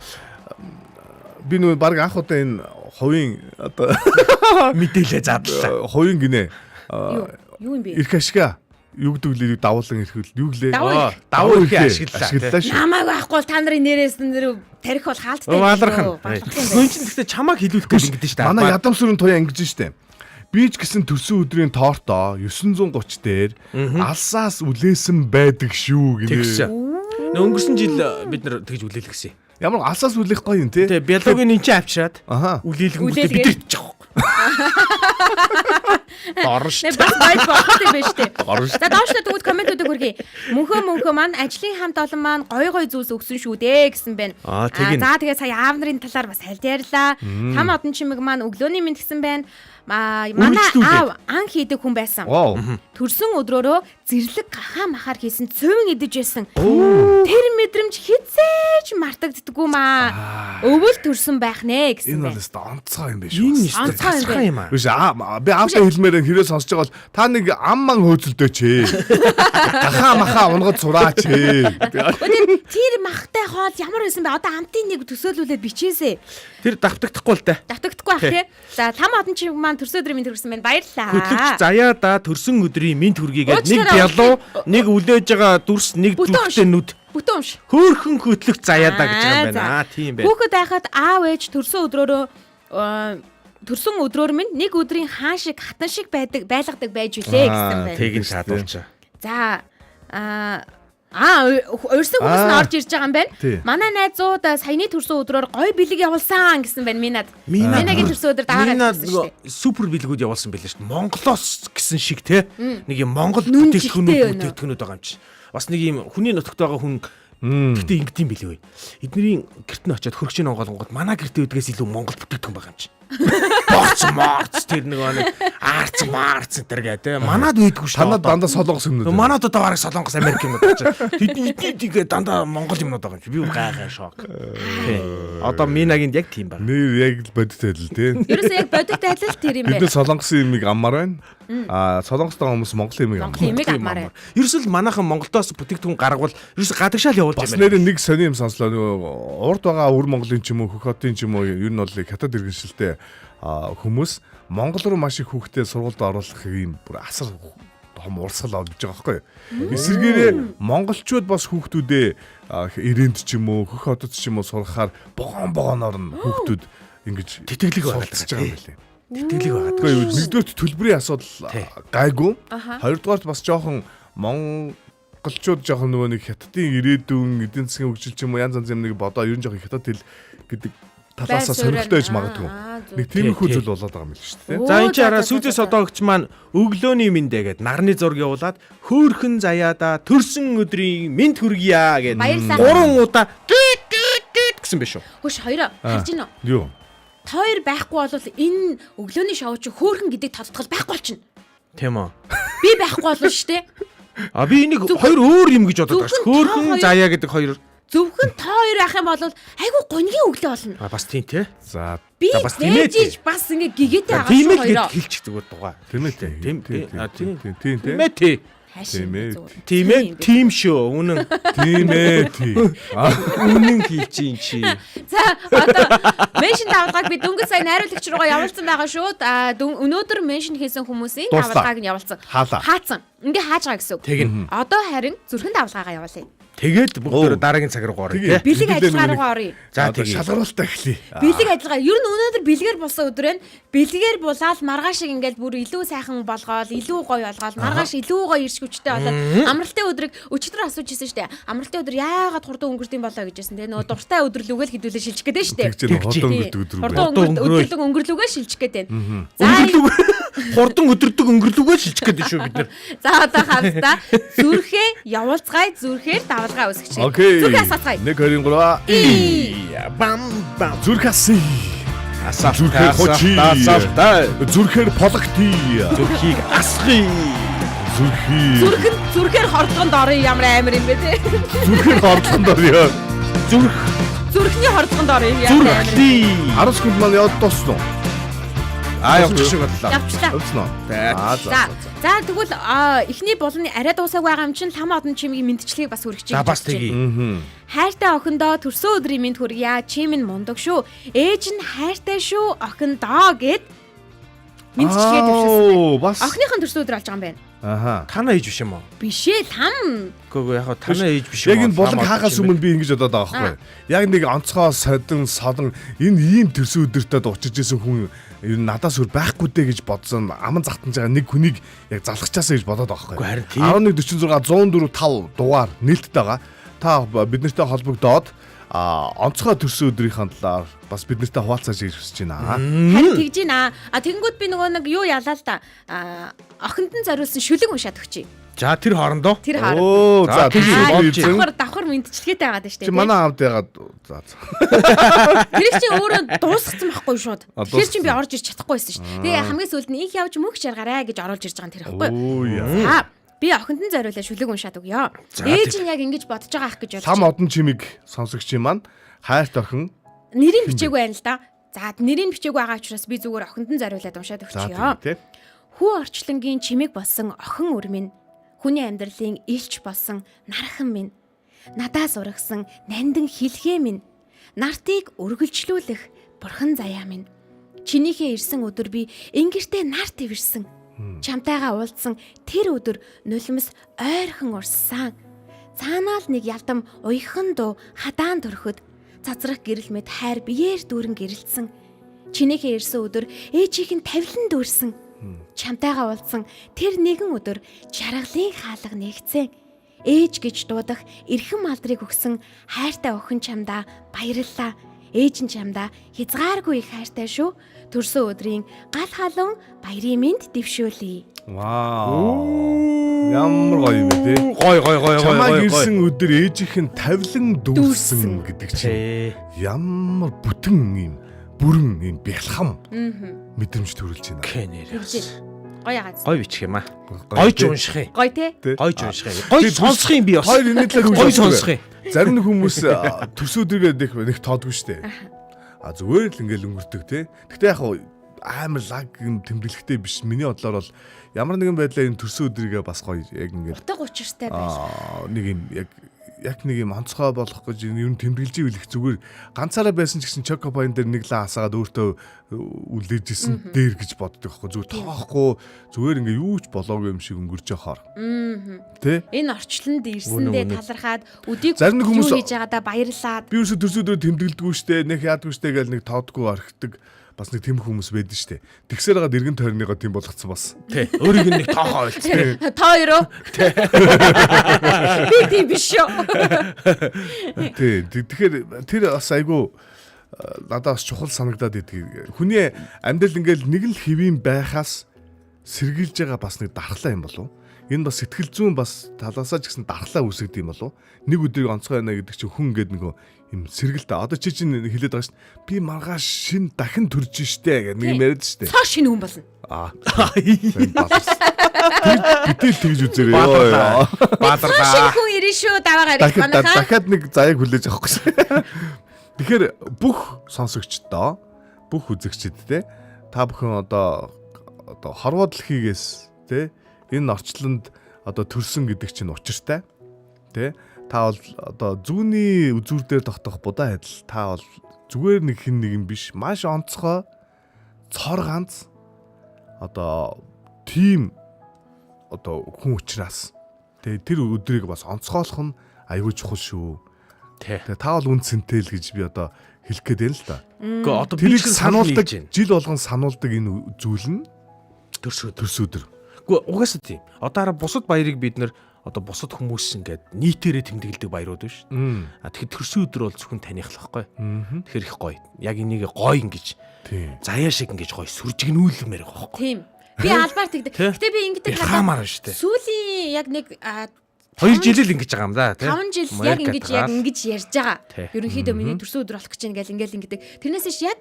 би нөгөө баг анх удаа энэ хувийн одоо Мэдээлээ задлаа. хувийн гинэ Юу юу юм бэ? эрх ашгаа юу гэдэг лээ давуулан эрх юу гэлээ Давуу Аа, Давуу эрхээ ашиглалаа. ашиглалаа шүү. Намайг байхгүй бол та нарын нэрээс нэр тарих бол хаалттай. Балархан. Балархан юм Нүүн чинь гэхдээ чамааг хилүүлэх гэж ингэдэж шүү дээ. Манай ядамсрын туяа ингэж штэ. Би ч гэсэн төрсөн өдрийн тортоо 930 дээр алсаас үлээсэн байдаг шүү Тэгсэн. гинэ. Нөө Өнгөрсөн жил бид нар тэгж үлээлгэсэн. Ямар алсаас үлээх гоё юм те. Тэгээ биологийн энэ чинь авчираад Аха. үлээлгэнгүүтээ бид Үлээлгээ. нар идчих واخ. Орно шүү. байна. Бас баяр болохтой байж тээ. Орно шүү. За доошлоо тэгвэл комментүүдийг хүргэе. Мөнхөө мөнхөө маань ажлын хамт олон маань гой гой зүйлс өгсөн шүү дээ гэсэн байна. Аа, тэгин. За тэгээ сая аав нарын талаар бас хальт ярьлаа. Там одон чимэг маань өглөөний мэнд гэсэн байна. Манай Үргэлжлүүлээд. аав ан хийдэг хүн байсан. Вау. Төрсөн өдрөөрөө зэрлэг гахаа махаар хийсэн цувин идэж байсан. Тэр мэдрэмж хизээж мартагддаггүй маа. Өвөл төрсөн байх нэ гэсэн Энэ бол байна. өстө онцгой юм биш Энэ үү? өстө Онцгой юм тасархай юм аа. Биш аа би аавтай хэлмээр байна. Хэрвээ сонсож байгаа бол та нэг ам ман хөөцөлдөөч ээ. Гахаа махаа унгад сураач ээ. Өдөр тэр махтай хоол ямар байсан бэ? Одоо амтын нэг төсөөлүүлээд бичээсэ. Тэр давтагдахгүй л да. Давтагдахгүй ах тий. За там одон чи маань төрсөн өдрийн мэнд хүргэсэн байна. Баярлалаа. Хөтлөгч заяада төрсөн өдрийн мэнд хүргэе гээд нэг Уучлаарай. бялуу, нэг үлээж байгаа дүрс, нэг Бүтэн унш. зүгтээ нүд. Бүтэн унш. Хөөхөн хөтлөгч заяада гэж байгаа юм байна. Аа тийм байна. Хүүхэд байхад аав ээж төрсөн өдрөөрөө төрсөн өдрөөр минь нэг өдрийн хаан шиг хатан шиг байдаг байлгадаг байж үлээ гэсэн байна. Тэгин шаадуулч. За аа урьсан хүмүүс нь Аа. орж ирж байгаа юм байна. Тий. Манай найзууд саяны төрсөн өдрөөр гой бэлэг явуулсан гэсэн байна Минад. Минагийн төрсөн өдөр дагаад Минад ирсэн шүү нөгөө супер бэлгүүд явуулсан байлээ шүү дээ. Монголоос гэсэн шиг те. Нэг юм Монгол Нүн бүтээгдэхүүнүүд жигтэй байна уу? бүтээгдэхүүнүүд байгаа юм чи. Бас нэг юм хүний нутагт байгаа хүн гэхдээ ингэдэм билээ вэ. Эднэрийн гэрт нь очиод хөргөчийн онгоолонгууд манай гэртээ үүдгээс илүү Монгол бүтээгдэхүүн байгаа юм чи. Борц морц тэр нөгөө нэг аарц марц энэ төр гэ те. Манад үйдгүй шүү дээ. Танад одоо. дандаа солонгос юмнууд. Нөгөө Манад одоо бараг солонгос Америк юмнууд байгаа чи. Тэдний эдний дандаа Монгол юмнууд байгаа юм чи. Би гайхаа шок. Тий. Одоо Минагинд яг тийм байна. Нэр яг л бодит адил тий. дээ. Ерөөсөө яг бодит адил тэр юм Бид байна. нар солонгосын юмыг аммаар байна. Аа солонгост байгаа хүмүүс Монголын юмыг Монголын аммаар. юмыг авмаар байна. Ерөөсөө л манайхан Монголдоос бүтээгдэхүүн гаргавал ерөөсөө гадагшаал явуулж Бас юм байна. нэр нэг сони юм сонслоо нөгөө урд байгаа өвөр Монголын ч юм уу хөх хотын ч юм уу ер нь бол хятад иргэншилтэй хүмүүс Монгол руу маш их хүүхдээ сургуульд оруулах юм бүр асар том урсгал олж байгаа байхгүй юу. Эсвэргээрээ монголчууд бас хүүхдүүдээ ирээнд ч юм уу хөх хотод ч юм уу сургахаар богоон богооноор нь хүүхдүүд ингэж Тэтгэлэг байгаад суралцж байгаа юм билээ. Тэтгэлэг байгаад. Тэгэхгүй юу, нэгдүгээрт төлбөрийн асуудал Тий. гайгүй. Аха. Хоёрдугаарт бас жоохон монголчууд жоохон нөгөө нэг хятадын ирээдүйн эдийн засгийн хөгжил ч юм уу янз янз юм нэг бодоо ер нь жоохон хятад хэл гэдэг талаасаа Байр суурь сонирхолтой байж нь. магадгүй. Аа, зөв. Нэг тиймэрхүү Тий, тий. зүйл болоод байгаа юм л шүү дээ. Оо, За энэ чи за, хараа за, за, сүзээс за. одоо өгч маань өглөөний мэндэ гээд нарны зураг явуулаад хөөхөн заяада төрсөн өдрийн мэнд хүргийа гээд Баярлалаа. гурван удаа дүйт дүйт дүйт гэсэн биш үү? Хөш хоёроо харж гинөө. Юу? Тойр байхгүй бол энэ өглөөний шоу чи хөөхөн гэдэг тодтгол байхгүй болчихно. Тийм үү. Би байхгүй болно шүү дээ. А би энийг Зөвхөн- хоёр өөр юм гэж бодод байгаа шүү. зөвхөн та Хөөхөн хоёр- заяа гэдэг хоёр Зөвхөн та хоёр ах юм бол айгүй гонгийн өглөө болно. А бас тийм те. За Би За, бас тийм ээ, дээжиж бас ингээ гэгээтэй байгаа Тийм шүү ээ хоёроо. гэд хэлчих зүгээр дугаа. тийм ээ Тийм тийм а, тийм тийм тийм Тийм ээ тий. Хайш Тийм ээ. зүгээр. Тийм ээ тийм шүү. Үнэн Тийм ээ тий. үнэн хэлж ин чи. За одоо mention давалгааг би дөнгөж сая найруулагч руугаа явуулсан байгаа шүү. А өнөөдөр mention хийсэн хүмүүсийн Дууслаа. давалгааг нь явуулсан. Хаалаа. Хаацсан. Ингээ хааж байгаа гэсэн үг. Тэгнь. Одоо харин зүрхэн давалгаагаа явуулъя. Тэгээд бүгд дараагийн цаг руу оръё Тэгээ. тий. Бэлэг Бэлэг ажиллагаа нэг- руугаа оръё. За Одоо тэгье. шалгаруултаа эхлэе. Бэлэг ажиллагаа. Ер нь өнөөдөр бэлгээр болсон өдөр байна. Бэлгээр булаал маргааш шиг ингээл бүр илүү сайхан болгоол, илүү гоё болгоол, маргааш илүү гоё ирш хүчтэй болоод амралтын өдрийг өчигдөр асууж ирсэн шүү дээ. Амралтын өдөр яагаад хурдан өнгөрдөм болоо гэж байсан те. Нөгөө дуртай өдөр лүгээл хэдүүлээ шилжих гэдэг шүү дээ. Тэгж нэ Тэгж. хурдан өнгөрдөг өдөр Хурдан байна. Хурдан өнгөрд өнгөрөөл. өдөрлөг өнгөрлөгөө шилжих гээд байна. За Хурдан өдөрдөг өнгөрлөгөө шилжих гээд шүү бид нар. за одоо хамтдаа зүрхээ явуулцгаая, зүрхээр давалгаа үүсгэж. Окей. Зүрхээ асаацгаая. 1 2 3. Бам бам. Зүрх асъя. Асаалтай Зүрхээр хучи. асаалтай. Зүрхээр пологтий. Зүрхийг асгая. Зүрхий. Зүрх нь зүрхээр хордгонд орё ямар амар юм бэ те. Зүрхээр хордлонд орё. Зүрх Зүрхний хордгонд орё ямар амар. зүрхлий. 10 секунд маань яваад дуусна уу? Аа явчих шиг боллоо. Явчлаа. Явцсан уу? Аа за. За. За тэгвэл эхний буланы арай дуусаагүй байгаа юм чинь лам одон чимгийн мэдчлэгийг бас хүргэж За бас тэгье. Хайртай охиндоо төрсөн өдрийн мэнд хүргье. Чим нь мундаг шүү. Ээж нь хайртай шүү охиндоо гэд мэдчилгээ төвшүүлсэн байна. Оо бас. Охиных нь төрсөн өдөр болж байгаа юм байна. Аха. Танаа ээж биш юм уу? Биш ээ лам. Үгүй үгүй яг танаа ээж биш юм. Яг энэ булан хаахаас өмнө би ингэж бодоод байгаа байхгүй. Яг нэг онцгой содон содон энэ ийм төрсөн өдөртөө учирч исэн хүн ер нь надаас өөр байхгүй дээ гэж бодсон аман захтанж байгаа нэг хүнийг яг залгачаасаа гэж бодоод байгаа Үгүй, харин байхгүй. тийм. 1146 104 5 дугаар нээлттэй байгаа. Та бид нартай холбогдоод онцгой төрсөн өдрийнхөө талаар бас бид нартай хуваалцаач гэж хүсэж байна. Харин тэгж гинэ. А тэгэнгүүт би нөгөө нэг юу ялаа л да. Охинд нь зориулсан шүлэг уншаад өгчий. За тэр хоорондоо. Тэр хооронд. Оо за За, тэр төрсөн болж өдрийн эзэн. Давхар давхар мэдчилгээтэй байгаад байна шүү Чи дээ. манай аавд яагаад за за. Тэр чинь өөрөө дуусгацсан байхгүй шууд. А, Тэгэхээр чинь би дуусгацсан. орж ирч чадахгүй байсан шүү дээ. Тэгээ хамгийн сүүлд нь их явж мөнх жаргараа гэж оруулж ирж байгаа юм тэр байхгүй. Оо яа. За би охинд нь зориулаа шүлэг уншаад өгье. За, Ээж нь яг ингэж бодож байгаа ах гэж бодож. Лам одон чимэг сонсогч юм маань хайрт охин Нэрийг бичээгүй байна л да. За нэрийг бичээгүй байгаа учраас би зүгээр охинд нь зориулаад уншаад за өгчье. тийм тий. Хүү орчлонгийн чимэг болсон охин үр минь хүний амьдралын илч болсон нархан минь надаас урагсан нандин хилхээ минь нартыг үргэлжлүүлэх бурхан заяа минь чинийхээ ирсэн өдөр би ингэртээ нар твэрсэн чамтайгаа уулзсан тэр өдөр нулимс ойрхон урссан цаанаа л нэг ялдам уяхан дуу хадаан төрөхөд цацрах гэрэл мэт хайр биеэр дүүрэн гэрэлтсэн чинийхээ ирсэн өдөр ээжийнх нь тавилан дүүрсэн чамтайгаа уулзсан тэр нэгэн өдөр жаргалын хаалга нэгцэн ээж гэж дуудах эрхэм алдрыг өгсөн хайртай охин чамдаа баярлалаа ээж нь чамдаа хязгааргүй их хайртай шүү төрсөн өдрийн гал халуун баярын мэнд дэвшүүлье Вау. Ямар гоё юм бэ тий. Гой гой гой гой Чамайг гой. ирсэн өдөр ээжийнх нь тавилан дүүрсэн гэдэг чинь Тэ. ямар бүтэн юм бүрэн юм бялхам мэдрэмж төрүүлж байна. Кэнэр. Тэгж гоё яагаад Гой бичих юм аа. Гоё Гойж тий. унших юм. гоё те Тий. Гойж унших юм. Гой сонсох юм би бас. Хоёр энэ талаар Гой сонсох юм. Зарим нэг хүмүүс төрсөн өдрийгээ нэг тоодгүй штэ. А зүгээр л ингээл өнгөрдөг тий. Гэтэ яг хуу амар лаг юм тэмдэглэхтэй биш. Миний бодлоор бол ямар нэгэн байдлаар энэ төрсөн өдрийгээ бас гоё яг ингээд утга учиртай байх нэг юм яг нэг юм онцгой болох гэж юм тэмдэглэж ивэл их зүгээр ганцаараа байсан ч гэсэн Choco Pie дээр нэг лаа асаагаад өөртөө үлээж исэн дээр гэж боддог байхгүй зүгээр тоохгүй зүгээр ингээ юу ч болоогүй юм шиг өнгөрч явахаар. Тэ? энэ орчлонд ирсэндээ Үнэ, үнэ. талархаад өдийг Зарим нэг юу хүмүүс- хийж байгаадаа баярлаад Би ерөөсө төрсөн өдрөө тэмдэглэдэггүй штэ, нэг яадгүй штэ гэж нэг тоодгүй орхидог бас нэг тийм хүмүүс байдаг штэ. Тэгсээр хагаад эргэн тойрныгоо тийм болгоцсон бас. Тэ. Өөрийг нь нэг тоохоо ойлцсон. та хоёроо би тийм биш шүү Тий. Тэгэхээр тэр бас айгүй надад бас чухал санагдаад идэг. Хүний амьдрал ингээл нэг л хэвийн байхаас сэргийлж байгаа бас нэг дархлаа юм болов. Энэ бас сэтгэл зүйн бас талаасаа ч гэсэн дархлаа үүсгдэг юм болов. Нэг өдрийг онцгой байна гэдэг чинь хүн ингээд нөгөө юм сэргэлтэй. Одоо чи чинь хэлээд байгаа шин би маргааш шин дахин төрж штэ гэх нэг юм яриад штэ. цоо шинэ хүн болно Аа. Бадарсан. Гэтэл тэгж үзээрэй. Йоо, ёо. цоо шинэ Бадарла. хүн Ирэн шүү даваагаар их манайхаа. Дахиад нэг заяаг хүлээж авах гэсэн. Тэгэхээр бүх сонсогчдоо, бүх үзэгчид те та бүхэн одоо хорвоо дэлхийгээс те энэ орчлонд одоо төрсөн гэдэг чинь учиртай. Тэ та бол одоо зүүнний үзүүр дээр тогтох будаа адил та бол зүгээр нэг хин нэгэн биш маш онцгой цор ганц одоо тийм одоо хүн учраас тэгээ тэр өдрийг бас онцгойлох нь аюул чухал шүү. Тэгээ та бол үн цэнтэй л гэж би одоо хэлэх гээд байна л да. Гэхдээ одоо би Тэрийг ч сануулдаг сануулдаг жил болгон сануулдаг энэ зүйл нь төрсөд. төрс өдөр. Үгүй угаасаа тийм. Одоо хараа бусад баярыг бид нэр одоо бусад хүмүүс ингээд нийтээрээ тэмдэглэдэг баярууд биш. А тэгэхээр төрсөн өдөр бол зөвхөн таних л байхгүй. Тэгэхээр их гоё. Яг энийг гоё ингэж Тийм. заяа шиг ингэж гоё сүржигнүүлмээр байгаа байхгүй. Тийм. Би албаар тэгдэг. Тэ. Гэтэ би ингэдэг Бэлхаамаар шүү дээ. Сүүлийн яг нэг 2 жил л ингэж байгаа юм да тий. 5 жил яг ингэж яг ингэж ярьж байгаа. Тий. Ерөнхийдөө миний төрсөн өдөр болох гэж байна гэл ингээл ингэдэг. Тэрнээс ш яг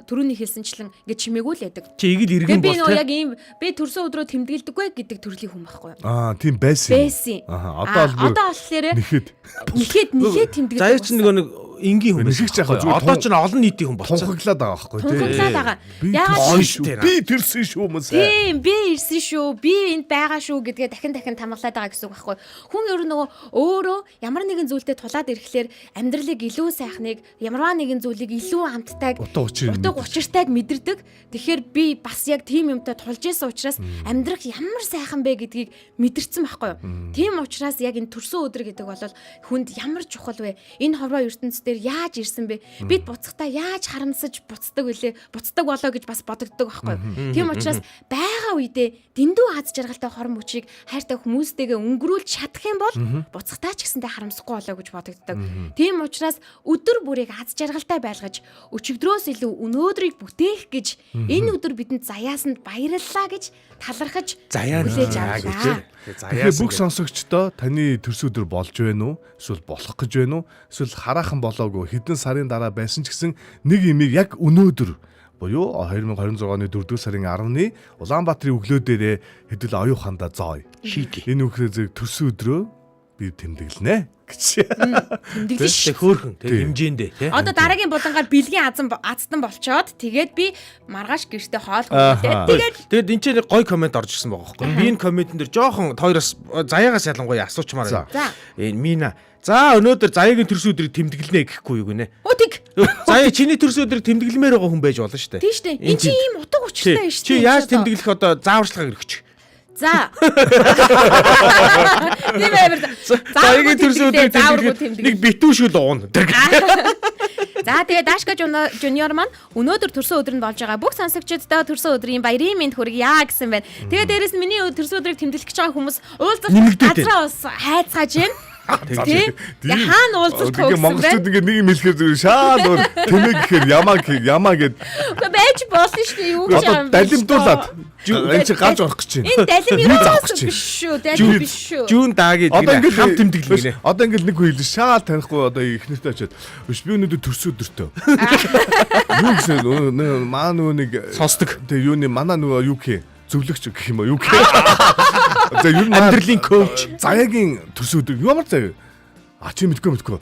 түрүүний хэлсэнчлэн ингэ чимээгүй л байдаг. Чи игэл Тэгээ иргэн би бол нөгөө тий. яг ийм би төрсөн өдрөө тэмдэглэдэггүй гэдэг төрлийн хүн байхгүй юу? Аа тийм байсан. юм. Байсан. Аха одоо л бүр Одоо болохоор нэхэд нэхэд нэхэд тэмдэглэдэг. Заяа чи нөгөө нэг энгийн хүн Нэхэх жахаа зүгээр Одоо ч олон нийтийн хүн болцсон. тунхаглаад байгаа байхгүй тий. Тунхаглаад байгаа. Би Яагаад төрсөн ч- шүү. Би төрсөн шүү хүмүүс. Тийм, би ирсэн шүү, би энд байгаа шүү гэдгээ дахин дахин тамгалаад байгаа гэсэн үг байхгүй. Хүн ер нь нөгөө өөрөө ямар нэгэн зүйлтэй тулаад ирэхлээр амьдралыг илүү сайхныг, ямарваа нэгэн зүйлийг илүү амттайг, Утга учир утга учиртайг мэдэрдэг. Тэгэхээр би бас яг тийм юмтай тулж исэн учраас амьдрах ямар сайхан бэ гэдгийг мэдэрсэн байхгүй юу. Тийм учраас яг энэ төрсөн өдөр гэдэг бол хүнд ямар чухал вэ? Энэ хорвоо ертөнц дээр яаж ирсэн бэ? Бид буцахтаа яаж харамсаж буцдаг вүлээ? Буцдаг болоо гэж бас бодогддог байхгүй юу. Тийм учраас байгаа үедээ дэндүү аз жаргалтай хор мөчийг хайртай хүмүүстэйгээ өнгөрүүлж чадах юм бол буцахтаа ч гэсэндээ харамсахгүй болоо гэж бодогддог. Тийм учраас өдөр бүрийг аз жаргалтай байлгаж өчигдрөөс илүү өнөөдрийг бүтээх гэж энэ өдөр бидэнд заяасанд баярлалаа гэж талархаж Заяа хүлээж гэж. авлаа. Тэгэхээр бүх сонсогчдоо таны төрс өдөр болж байна уу? Эсвэл болох гэж байна уу? Эсвэл хараахан болоогүй хэдэн сарын дараа байсан ч гэсэн нэг имийг яг өнөөдөр буюу 2026 оны 4-р сарын 10-ны Улаанбаатарын өглөө дээрээ хэдэл оюу хандаа зоё. Шийдээ. Энэ үхээр зэрэг төрсөн өдрөө би тэмдэглэнэ гэж. Тэмдэглэн Тэг хөөхөн тэг хэмжээндээ тий. Одоо дараагийн булангаар бэлгийн азан азтан болчоод тэгээд би маргааш гэртээ хоол хүлээ. Тэгээд Тэгэд энэ ч нэг гой комент орж ирсэн байгаа байхгүй. Би энэ комментэн дээр жоохон тойроос заяагаас ялангуяа асуучмаар байна. За. Энэ Мина. За өнөөдөр заяагийн төрсөн өдрийг тэмдэглэнэ гэхгүй юу гинэ. Оо тэг. Заяа чиний төрсөн өдрийг тэмдэглэмээр байгаа хүн байж болно шүү дээ. Тийм шүү дээ. Энэ чи ийм утга учиртай шүү дээ. Чи яаж энэ ч одоо. тэмдэглэх одоо зааварчилгааг өргөч. За. Тийм амар. Заяагийн төрсөн өдрийг зааваргүй тэмдэглэх нэг тэмдэглэх. битүүшүүл уuna. За тэгээ Дашка Жуниор маань өнөөдөр төрсөн өдөр нь болж байгаа бүх сонсогчдод төрсөн өдрийн баярын мэнд хүргье гэсэн байна. Тэгээ дээрэс нь миний төрсөн өдрийг тэмдэглэх гэж байгаа хүмүүс уулзалт Нэмэгдээд байна. газраа ус хайцгааж байна. Тий. Тэгээ хаана уулзалт Тэгээ хөгсөн бэ? монголчууд ингээд нэг юм хэлэхээр зүгээр шаал өөр тэмээ гэхээр ямаа гэх ямаа гэд Үгүй байж болно шүү дээ. Юу гэж одоо юм бэ? далимдуулаад энэ чи гарч орох гэж байна. Энэ далим Виз авах ерөөсөө гэж байна. биш шүү. Далим биш шүү. Жүүн даагийн Одоо ингээд хам тэмдэглэнэ гинэ. Одоо ингээд нэг хүн хэлсэн шаал танихгүй одоо эхнэртэй очиод өш би өнөөдөр төрсөн өдөртөө. Юу гэсэн маа нөгөө нэг Сонсдог. Тэгээ юуны манай нөгөө юу гэх зөвлөгч гэх юм уу юу гэх. За ер нь Амьдралын коуч. Заяагийн төрсөн өдөр ямар заяа? А чи мэдгүй мэдгүй.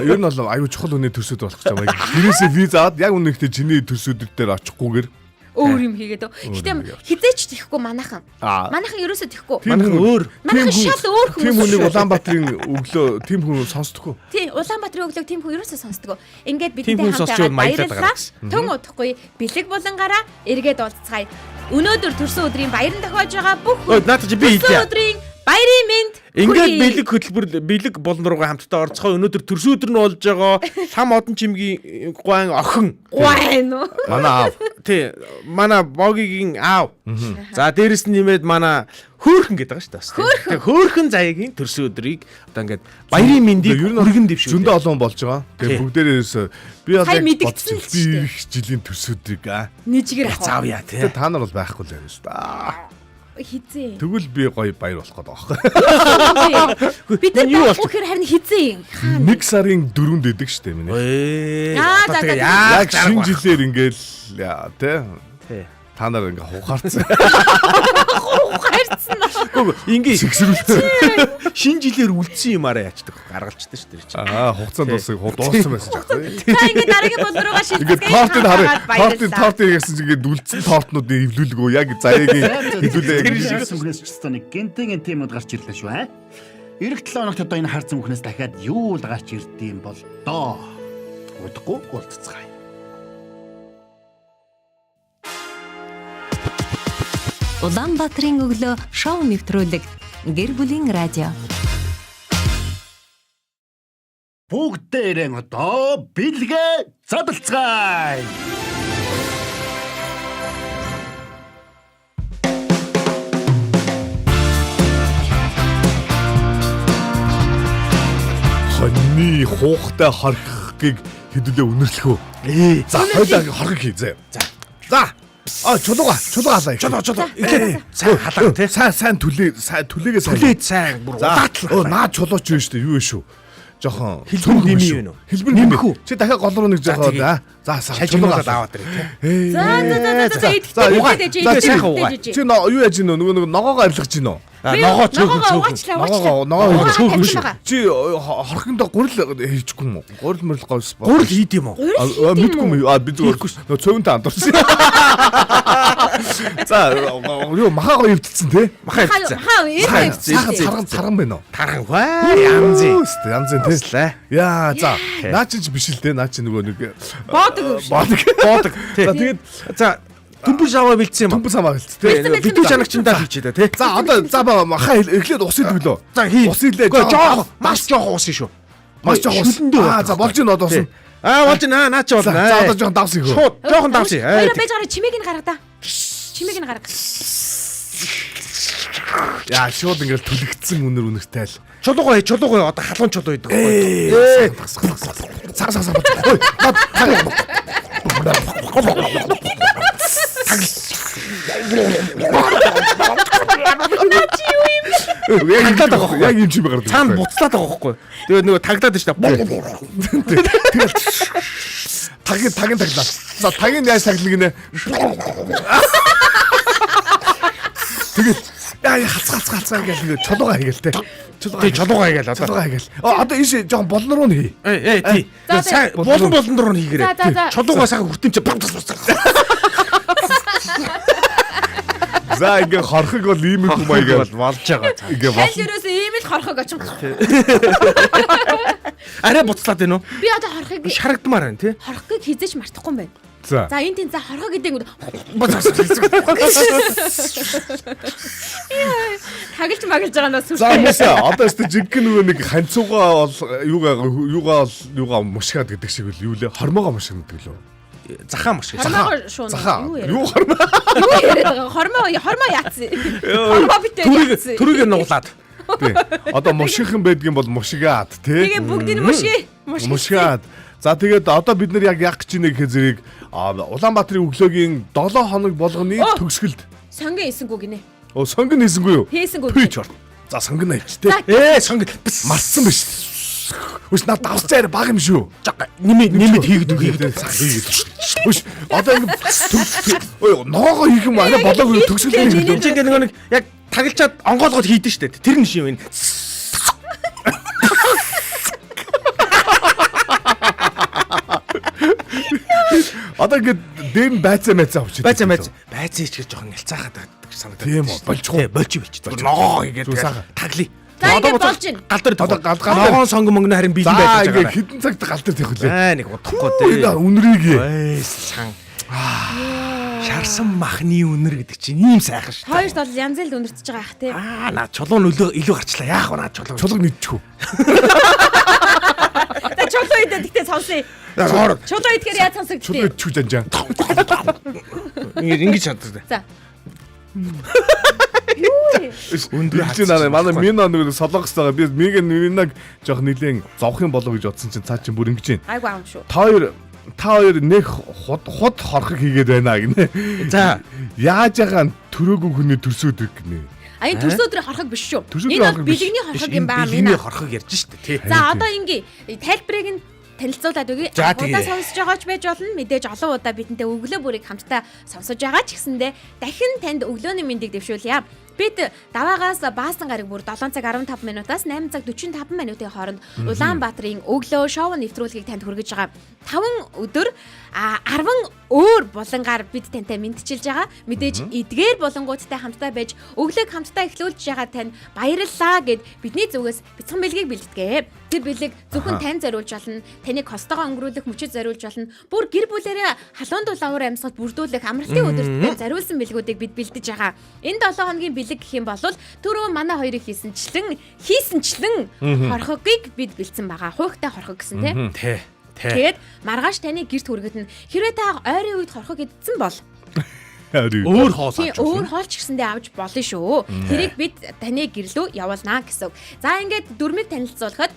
Ер нь бол аюу чухал хүний төрсөн өдөр болох гэж байгаа. Гэрээсээ виз аваад яг үнэхдээ чиний төрсөн өдөр дээр очихгүйгээр Өөр юм хийгээд. Гэтэ юм хийгээд. хизээч тэхгүй манайхан. Аа. Манайхан ерөөсөө тэхгүй. Тийм Манайхан хүн- өөр. Манайхан тийм хүн- шал өөр хүмүүс Тийм хүнийг шүү. Улаанбаатарын өглөө тийм хүн сонсдоггүй. Тийм, Улаанбаатарын өглөөг тийм хүн ерөөсөө сонсдгоо. Ингээд Тийм бидэнтэй хүн хамт сонсч байгаад байвал маялаад баярлалаа. байгаа Түн удахгүй бэлэг булангаараа эргээд уулзцгаая. Өнөөдөр төрсөн өдрийн баярын тохиож байгаа бүх Ой, наадах чи би төрсөн хэлье. өдрийн баярын мэнд Ингээд хүргэе. бэлэг хөтөлбөр бэлэг болон руугаа хамтдаа орцгоо. Өнөөдөр төрсөн өдөр нь болж байгаа лам одон чимгийн гуайн охин. Гуайн уу? Манай аав. Тий, манай Богигийн аав. За дээрэс нь нэмээд манай хөөхөн гэдэг байгаа шүү дээ. бас, тий. Тэгээ хөөхөн заяагийн төрсөн өдрийг одоо ингээд баярын мэндийг Ер нь бол хүргэн дэвшүүлээ. Зөндөө олон болж байгаа. Тэгээ Тий. бүгдээрээс би бол Сая яг мэдэгдсэн бодчих, л би шүү дээ. их жилийн төрсөн өдрийг аа. Нэжгэр ах. Заавья тий. Тэгээ та нар бол байхгүй л юм шүү дээ. Хизээ. Тэгвэл би гоё баяр болох гээд байгаа байхгүй. Бид нар Юу байхгүй гэхээр харин хизээ юм. Хаана? Нэг сарын дөрөнд идэг шүү дээ миний. Ээ. Аа, Одоо за, тэгээ за, яах Яг шинэ жилээр ингээл яа, тий. Тий. Та нар ингээ ухаарцсан. Ухаарцсан. Ингээ Сэгсрүүлсэн. Шинэ жилээр үлдсэн юмараа яачдаг гаргалчдаг шүү дээ чинь. Аа, хугацаанд дуусах дууссан байсан ч аах. За ингээд дараагийн болон руугаа Ингээд шилжүүлэх. тортыг харъя. Тортын гэсэн чинь ингээд үлдсэн тортнуудыг эвлүүлгүү яг заяагийн хэдүүлээ. Тэр шиг сүнхнээс ч гэсэн нэг гинтэн гинтэн юмуд гарч ирлээ шүү аа. Ирэх 7 хоногт одоо энэ хар зүнхнээс дахиад юу л гарч ирдэм бол доо. Удахгүй уулзцгаая. Улаанбаатарын өглөө шоу нэвтрүүлэг гэр бүлийн радио. Бүгдээрэн одоо бэлгээ задалцгаая. Хоньны хуухтай хорхийг хэдүүлээ үнэрлэх үү? Ээ. За, хоёлаа хорхог хий зэ. За. За. А чулууга, чулууга халаа. Чулуу. Эхлээд сайн халаа тий. Сайн түлээ, сайн түлээгээ сайн. Түлээд сайн бүр За. улаатлаа. Өө наа чулууч юу шүү дээ? Юу вэ шүү? Жохон Хэлбэр нэмий юу нэ? Хэлбэр Нэмэх үү? Чи дахиад гол руу нэг За, жохон тэгье. аа. За, сайн Шалжигнуулаад аваад ирээ тий. За за за за За, идэвхтэй за, идэвхтэй сайхан угаа. Чи юу яаж гинөө нөгөө нэг ногоогоо арилгаж гинөө. А ногоо цөөхөн цөөхөн. Ногоогоо ногоо цөөхөн шүү. Чи хорхондоо гурил хийчихгүй юм уу? Гурил мөрл говьс. Гурил хийд юм уу? Мэдгүй юм. А би зүгээр нөгөө цөвөнтэй андуурсан. За юу махаа гоё эвдэлсэн те? Махаа эвдсэн. Хаа эвдсэн. Сайхан царган царган байна уу? Тархан ваа янз. Янз те. Яа за наа чи биш л те наа чи нөгөө нэг Боодог юм шиг. Боодог. Боодог. За тэгээд за төмбөр шаваа бэлдсэн юм. Төмбөр шаваа бэлдсэн те. Битүү чанагчиндаа хийчээ те. За одоо за махаа эхлээд ус идвэлөө. За хий. Ус идлээ. Жоох маш жоох ус шүү. Маш жоох ус. Аа за болж ийн одоо ус. Аа болж наа наа чи болно. За одоо жоохон давс хийхөө. Шууд жоохон давс хий. Хоёроо байж гараа чимээг нь гарга да. Чимээг нь гарга. Яа шууд ингээл түлэгдсэн үнэр үнэртэй л. Чулуугаа чулуугаа одоо халуун чулуу идэг. Ээ. Цаг цаг цаг. Ой. Наа чи юу юм бэ? Яг таглаад байгаа байхгүй. Яг юм чи гардаг. Цаана буцлаад байгаа байхгүй. Тэгээд нөгөө таглаад шүү дээ. Тэгэл тагийн тагийн таглаа. За тагийн яаж таглана гинэ? Тэгээд яа хацгаа хацгаа хацгаа гэл нэг чулуугаа хийгээл те. Чулуугаа чулуугаа хийгээл одоо. Чулуугаа хийгээл. Одоо ийш жоохон болон руу нь хий. Ээ тий. Сайн болон болон руу нь хийгээрэй. Чулуугаа сайхан хүртэмч. За ингээ хорхог бол ийм их юм аяга бол болж байгаа. Ингээ бол. Аль ерөөсөө ийм л хорхог очих. Арай буцлаад байна уу? Би одоо хорхыг шарагдмаар байна тий. Хорхыг хизээч мартахгүй юм байна. За. За энэ тийм за хорхог гэдэг нь таглж маглж байгаа нь сүр. За хүмүүсээ одоо өстө жинхэнэ нөгөө нэг ханцуугаа бол юугаа юугаа бол юугаа мушгаад гэдэг шиг үл юу лээ хормоогоо мушгина гэдэг лөө. Захаа мушгина. Хормоогоо шуuna. Захаа. Юу хормоо? Юу яриад байгаа? Хормоо хормоо яатсан. Хормоо битээ яатсан. Түрийг нуглаад. Тий. Одоо мушгихан байдгийн бол мушгаад тий. Тэгээ бүгдийг мушги. Мушгаад. За тэгээд одоо бид нар яг яг гэж нэг зэрэг Улаанбаатарын өглөөгийн 7 хоног болгоны төгсгөлд сонгон хийсэнгүү гинэ. Оо сонгон хийсэнгүй юу? Хийсэнгүү. Пич ор. За сонгон хийч тий. Сонгон марсан биш. Үш над давсч арай баг юм шүү. Нэмээд нэмээд хийгдэг хийгдэг. Хийгдэг. Үш одоо ингэ ой ногоогоо хийх юм арай болоогүй төгсгөл хийдэг. Чи ингэ нэг яг таглчаад онгоолгоод хийдэн штэ. Тэр нь шив энэ. Одоо ингэ дээр нь байцаа майцаа авчиад. Байцаа майцаа. Байцаа хийчихээр жоохон нялцаахад байдаг санагдаад. Тийм үү. Болчихгүй. Болж болж. Ногоо хийгээд таглая. За ингэ болж байна. Гал дээр одоо гал гал ногоон сонгон мөнгө харин бэлэн байж байгаа. Ингээ хэдэн цагт гал дээр тавих лээ. Аа нэг удахгүй дээ. Үнрийг. Эй сан. Шарсан махны үнэр гэдэг чинь ийм сайхан шүү. Хоёр тол янз л үнэртэж байгаа ах тий. Аа наа чулуу нь илүү гарчлаа. Яах вэ наа чулуу. Чулууг нэгдэхгүй. За чулуу идэ гэхдээ сонсъё. Чулуу идэхээр яаж сонсогдчих вэ? Чулуу идчихүү жанжаа. Ингэ ингэж чаддаг. За. Өндөр чи нараа манай минь нэг солонгос байгаа. Би миг минаг жоох нэлийн зовх юм болов гэж бодсон чинь цаа чинь бүр ингэж байна. Айгу аам шүү. Та хоёр нэг худ хорхог хийгээд байна гинэ. За яаж ягаан төрөөгүй хүний төрсөд гинэ. А энэ төрсө өдрийн хорхог биш шүү. Энэ бол бэлгэний хорхог юм байна. Бэлгэний хорхог ярьж штэ тий. За одоо ингэ тайлбарыг нь танилцуулаад өгье. Удаа сонсож байгаа ч байж болно. Мэдээж олон удаа бидэнтэй өглөө бүрийг хамтдаа сонсож байгаа ч гэсэндээ дахин танд өглөөний мэндийг дэвшүүлье. Бид даваагаас баасан гараг бүр 7 цаг 15 минутаас 8 цаг 45 минутын хооронд Улаанбаатарын өглөө шоу нэвтрүүлгийг танд хүргэж байгаа. 5 өдөр 10 өөр булангаар бид тантай мэдчилж байгаа. Мэдээж эдгээр булангуудтай хамтдаа байж өглөөг хамтдаа эхлүүлж байгаа тань баярлалаа гэд бидний зүгээс бяцхан бэлгийг бэлтгээ. Тэр бэлэг зөвхөн тань зориулж болно. Таныг хостогоо өнгөрүүлэх мөчөд зориулж болно. Бүр гэр бүлэрээ халуун дулаавар амьсгалд бүрдүүлэх амралтын өдөрт зориулсан бэлгүүдийг бид бэлдэж байгаа. Энэ 7 хоногийн бэлэг гэх юм бол түрүү манай хоёрыг хийсэнчлэн хорхогийг бид бэлдсэн байгаа. Хуйхтай хорхог гэсэн тийм. Тэ. Тэ. Тэгээд маргааш таны гэрт хүргэтэн. Хэрвээ та ойрын үед хорхог идсэн бол Өөр хоол тийм авч болно. өөр хоол ч гэсэндээ авч болно шүү. Тэрийг бид таны гэрлүү явуулнаа гэсэн үг. За ингээд дөрмийг танилцуулахад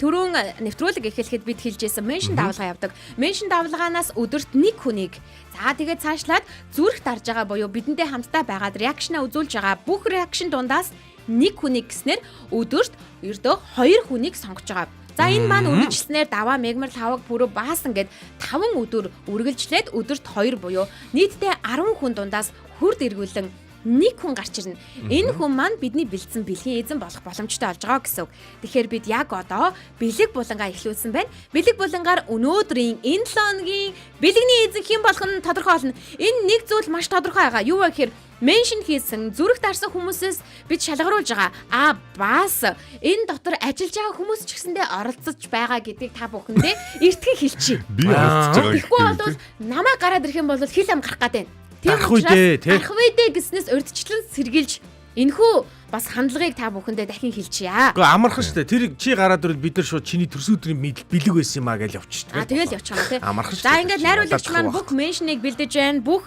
түрүүн нэвтрүүлэг эхлэхэд бид хэлжсэн меншн давлгаа явдаг. Меншн давлгаанаас өдөрт нэг хүнийг за тэгээд цаашлаад зүрх дарж байгаа буюу бидэнтэй хамтдаа байгаад реакшнаа үзүүлж байгаа бүх реакшн дундаас нэг хүнийг гэснээр өдөрт ердөө хоёр хүнийг сонгож байгаа. За энэ маань үргэлжлснээр даваа мегмар лавг бүрөө баасан гэд 5 өдөр үргэлжлээд өдөрт 2 буюу нийтдээ 10 хүн дундаас хүрд эргүүлэн нэг хүн гарч ирнэ. Энэ хүн маань бидний бэлдсэн бэлгийн эзэн болох боломжтой болж байгаа гэсэн үг. Тэгэхээр бид яг одоо бэлэг булангаа эхлүүлсэн байна. Бэлэг булангаар өнөөдрийн энэ 7 хоногийн бэлэгний эзэн хэн болох нь тодорхой болно. Энэ нэг зүйл маш тодорхой байгаа. Юу вэ гэхээр меншн хийсэн зүрх дарсан хүмүүсээс бид шалгаруулж байгаа. А бас энэ дотор ажиллаж байгаа хүмүүс ч гэсэндээ оролцож байгаа гэдгийг та бүхэндээ эртгэн хэлчихье. Би оролцож байгаа. Тэгэхгүй бол намайг гараад ирэх юм бол хил ам гарах гээд байна. Тийм Гарах үедээ, тий. Гарах үедээ гэснээс урдчлан сэргийлж энэхүү бас хандлагыг та бүхэндээ дахин хэлчихье. Гэхдээ амархан шүү дээ. Тэр чи гараад ирвэл бид нар шууд чиний төрсөн өдрийн мэдл бэлэг байсан юм а гэж явчих шүү А тэгэл явчих юм тий. Амархан шүү За дээ. ингээд найруулагч маань бүх меншнийг бэлдэж байна. Бүх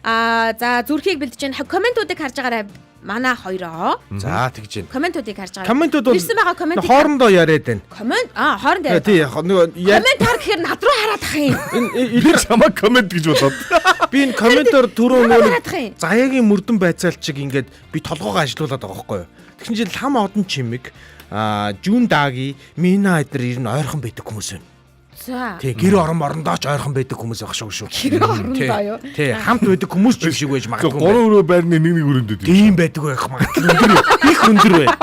аа за зүрхийг бэлдэж байна. Комментуудыг харж байгаарай. Манай хоёроо За тэгж байна. комментуудыг харж байгаарай. Комментууд бол ирсэн байгаа комментыг хоорондоо яриад байна. коммент аа хоорондоо яриад. Тий яг нөгөө Коммент хар гэхээр над руу хараад ах юм. энэ Би чамаа коммент гэж бодоод. би энэ комментоор түрүү Намайг нөгөө хараад ах юм. заяагийн мөрдөн байцаалчиг ингээд би толгоогоо ажилуулад байгаа байхгүй юу. Тэгсэн чинь лам одон чимэг аа жүн даги мина эдэр ер нь ойрхон байдаг хүмүүс байна. За. Тий гэр орон морондоо ч ойрхон байдаг хүмүүс байх шиг шүү. Гэр орондоо юу? Тий хамт байдаг хүмүүс ч юм шиг байж магадгүй. юм байна. Гурван өрөө байрны нэг нэг өрөөнд өгдөг. Тийм байдаг байх магадлал өндөр байна. Их өндөр байна.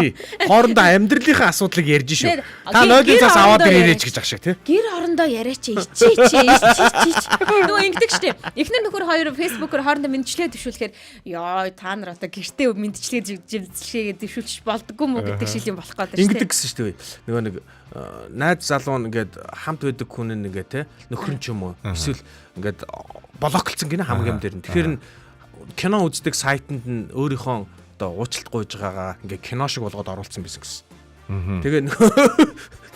Тий. Хоорондоо амьдралынхаа асуудлыг ярьж шүү. Нэр, Та гэр- нойлын гэр цаас аваад орондоо ирээч яриач. гэж ах шиг тий. Гэр орондоо яриач ичээ ичээ ичээ ич. Нөгөө ингэдэг штеп. Эхнэр нөхөр хоёр фэйсбүүкээр хоорондоо мэдчлэгээ төвшүүлэхээр ёо та нар одоо гэртээ мэдчлэгээ живчлэгээ дэвшүүлчих болдгоо мó гэдэг шиг юм болох гээд байна Ингэдэг гэсэн шүү дээ. Нөгөө нэг найз залуу нь ингээд хамт байдаг хүн нь ингээд те нөхөр нь ч юм уу эсвэл ингээд блоклцсон гинэ хамгийн дээр нь. Тэгэхээр нь кино үздэг сайтанд нь өөрийнхөө одоо уучлалт гуйж байгаагаа ингээд кино шиг болгоод оруулсан байсан гэсэн. Тэгээ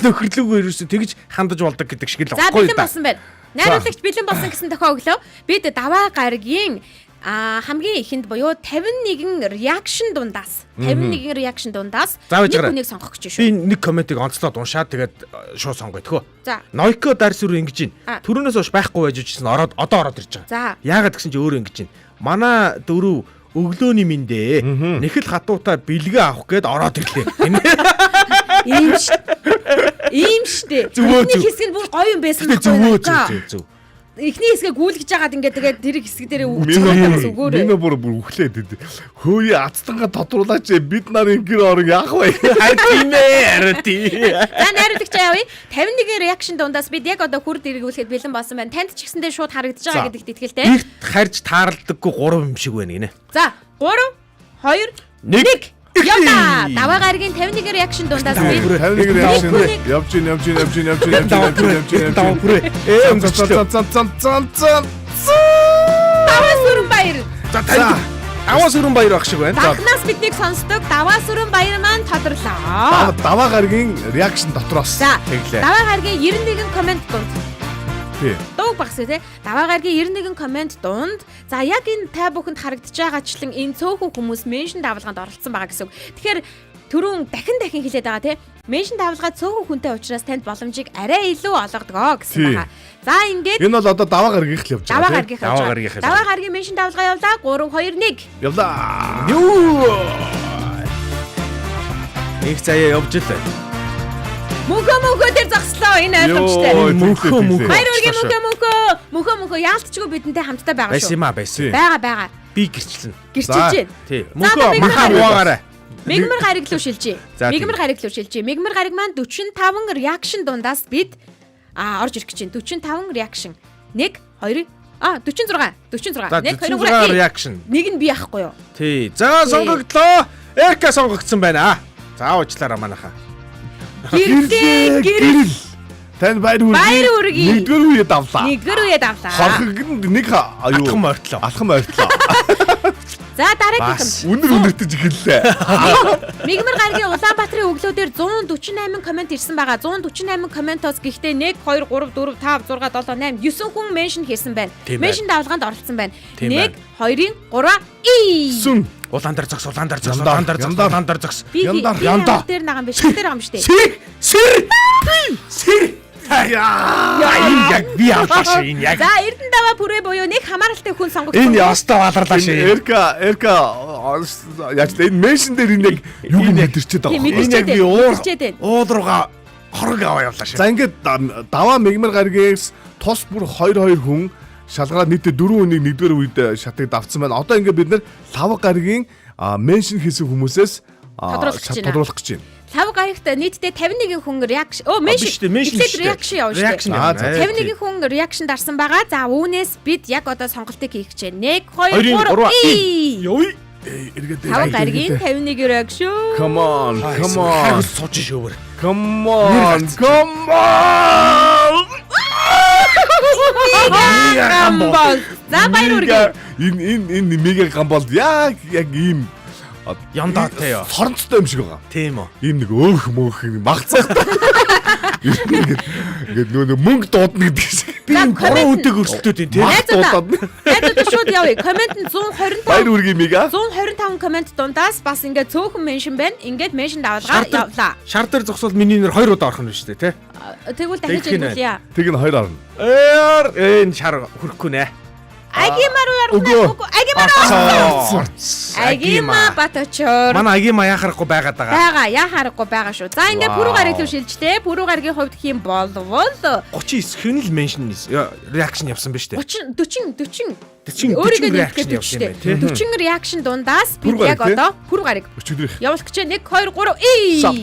нөхөрлөгөө ерөөсөө тэгж хандаж болдог гэдэг шиг л За баггүй бэлэн болсон байна. Найруулагч бэлэн болсон гэсэн тохио өглөө. Бид даваа гарагийн хамгийн ихэнд буюу 51 реакшн дундаас 51 реакшн дундаас За, байж нэг гараа. хүнийг сонгох гэж Би шүү. нэг комментиг онцлоод уншаад тэгээд шууд сонгоё тхөө. За. Нойко дарс руу ингэж гин. А. Төрөнөөс хойш байхгүй байж үжсэн ороод одоо ороод ирж байгаа. За. Яагаад гэсэн чи өөрөө ингэж гин. Манай дөрөв өглөөний мэндэ. Нэхэл хатуута бэлгээ авах гээд ороод ирлээ. Ийм ш. Ийм штэ. Зөвөө, Эхний зөв. хэсэг нь бүр гоё юм байсан Гэтэ байхгүй зөвөө юу? зөв зөв зөв. Эхний хэсгээ гүйлгэж жагаад ингээд тэгээд тэр хэсэг дээрээ үгцэн өгөөрэй. Мино бүр бүр үхлээд идэв. Хөөе ацтангаа тодруулаач бид нарын гэр орон яах вэ? Харин тийм ээ. Харин тийм. За найруулагч явъя. 51 реакшн дундаас бид яг одоо хүрд эргүүлэхэд бэлэн болсон байна. Танд ч гэсэндээ шууд харагдаж байгаа За. гэдэгт итгэлтэй. Ихт харж таарлдаггүй гурав юм шиг байна гинэ. За 3 2 Нэг. 1 Явлаа. Даваа гарагийн 51 реакшн дундаас бид 51 реакшн хүнийг- явж гин явж гин явж гин явж гин явж гин явж гин явж гин явж Даваа гин. бүрээ. Ээ өнгөрчлөө. Цан цан цан цан Даваа сүрэн баяр. За танд даваа сүрэн баяр байх шиг байна. Дахнаас биднийг сонсдог Даваа сүрэн баяр маань тодорлоо. Даваа гарагийн реакшн дотроос. За Тэглээ. Даваа гарагийн 91 коммент дунд Тий. дууг багс тий. Даваа гарагийн 91 коммент дунд за яг энэ та бүхэнд харагдаж байгаачлан энэ цөөхөн хүмүүс меншн давлгаанд оролцсон байгаа гэсэн үг. Тэгэхээр түрүүн дахин дахин хэлээд байгаа тий. Меншн давлгаа цөөхөн хүнтэй учраас танд боломжийг арай илүү олгодгоо гэсэн Тий. байгаа. За ингээд Энэ бол одоо даваа гарагийнх л явж даваа байгаа тий. гарагийнх Даваа явж гарагийнх байгаа. явж Даваа гарагийн меншн давлгаа явлаа. 3 2 1. Явлаа. Юу? Их заяа явж л байна. Мөнхөө мөнхөө дээр зогслоо энэ ойлгомжтой. Йоо, Мөнхөө, тэглээ, мөнхөө. Баяр үргийн мөнхөө мөнхөө. Мөнхөө мөнхөө яалтчгүй бидэнтэй хамтдаа байгаа Байсан шүү. юм а байсан. Байгаа байгаа. Би гэрчлэн. Гэрчилж байна. Тий. За, Мөнхөө одоо мигмар маха гариг. угаагаарай. Мигмар гариг руу шилжээ. За, тийм. Мигмар гариг руу шилжээ. Мигмар гариг маань 45 reaction дундаас бид орж ирэх гэж байна. 45 reaction. 1 2 46 46 За 1 2 46 3 reaction. Нэг нь би ахгүй юу? Тий. За сонгогдлоо. Эрка сонгогдсон байна. За уучлаарай манайхаа. Гэрлээ гэрэл. Танд баяр хүргэе. Баяр хүргэе. Нэгдүгээр үе давлаа. Нэгдүгээр үе давлаа. Хорхогонд нэг юу Алхам ойртлоо. Алхам ойртлоо. За дараагийнх Бас. нь Үнэр үнэртэж эхэллээ. Мигмар гарагийн Улаанбаатарын өглөө дээр 148 комент ирсэн байгаа. 148 комментоос гэхдээ 1 2 3 4 5 6 7 8 9 хүн меншн хийсэн байна. Тийм байна. Меншн давлгаанд оролцсон байна. Тийм 1 2 3 и. Сүн. Улаан дээр зогс, улаан дээр зогс, Яндар, улаан дээр зогс, яндар. улаан дээр зогс. Би Яндар, би яндар. ямар дээр нагаан биш. Тэр байгаа юм шүү дээ. Сэр! Сэр! Сэр! Яа, энэ яг би авлаа шүү энэ яг. За Эрдэнэ даваа бүрээ буюу нэг хамааралтай хүн сонгогдсон. Энэ ястаа баларлаа шүү. Эрка Эрка яаж л энэ меншн дээр энэ яг юуг Энэ яг- мэдэрчээд байгаа Тийм, юм. мэдэрчээд Энэ яг би уур мэдэрчээд байна. уул руугаа хорог аваа явлаа шүү. За ингээд даваа мигмар гаргээс тус бүр 2 2 хүн шалгараад нийтдээ 4 хүнийг нэгдүгээр үед шатыг давцсан байна. Одоо ингээд бид нэр лав гарагийн меншн хийсэн хүмүүсээс Тодруулах гэж байна. тодруулах гэж байна. Лав гарагт нийтдээ 51 хүн реакшн. Өө меншн. Биш үү, меншн Эхлээд шүү дээ. реакшн явна шүү дээ. Реакшн Аа, явна. за. 51 хүн реакшн дарсан байгаа. За үүнээс бид яг одоо сонголтыг хийх гэж байна. 1 2 2 3 3 и. Йой. Эргээд Лав гарагийн 51 реакшн. Come on, come on. Хайр сууж шөөвөр. Come on, come on. Гамбол. За баяр хүргэе. Энэ энэ энэ мега гамбол яг яг ийм Яндаатай ёо. Соронцтой юм шиг байгаа. Тийм үү. Ийм нэг өөх мөөх юм магцахтай. Ингээд ингээд нөө нэг мөнгө дуудна гэдэг шиг. Би За, энэ гурван коммент- үдэг өрсөлдөд юм тийм. Мах Найзуудаа. дуудаад. Найзуудаа шууд явъя. Коммент нь 125 Баяр хүргэе мега. 125 коммент дундаас бас ингээд цөөхөн меншн байна. Ингээд меншн давалгаа явлаа. Шар дээр зогсвол миний нэр хоёр удаа орох нь шүү дээ, тий? Тэгвэл дахиж Тэгэх нь эргүүлье. Тэг нь хоёр орно. Өөр энэ шар хүрэхгүй нэ. Агимар руу Үгүй. орох нь. Агимар руу. Орцсон. Агима Баточор. Манай Агима яхаарахгүй байгаад байгаа. Байгаа, яа харахгүй байгаа шүү. За ингээд Вау. пүрүү гараг руу шилжлээ. Пүрүү гарагийн хувьд гэх юм болвол 39 хэн л меншн реакшн явсан биз дээ. 30 40 40 40 өөрийгөө 40 реакшн нэмэхэд явсан юм байна 40 тий. 40 реакшн дундаас бид Пүрүү яг гараг, тий? одоо пүрүү гараг Өчигдрийнх. явуулах гэж 1 2 3 и. Сап.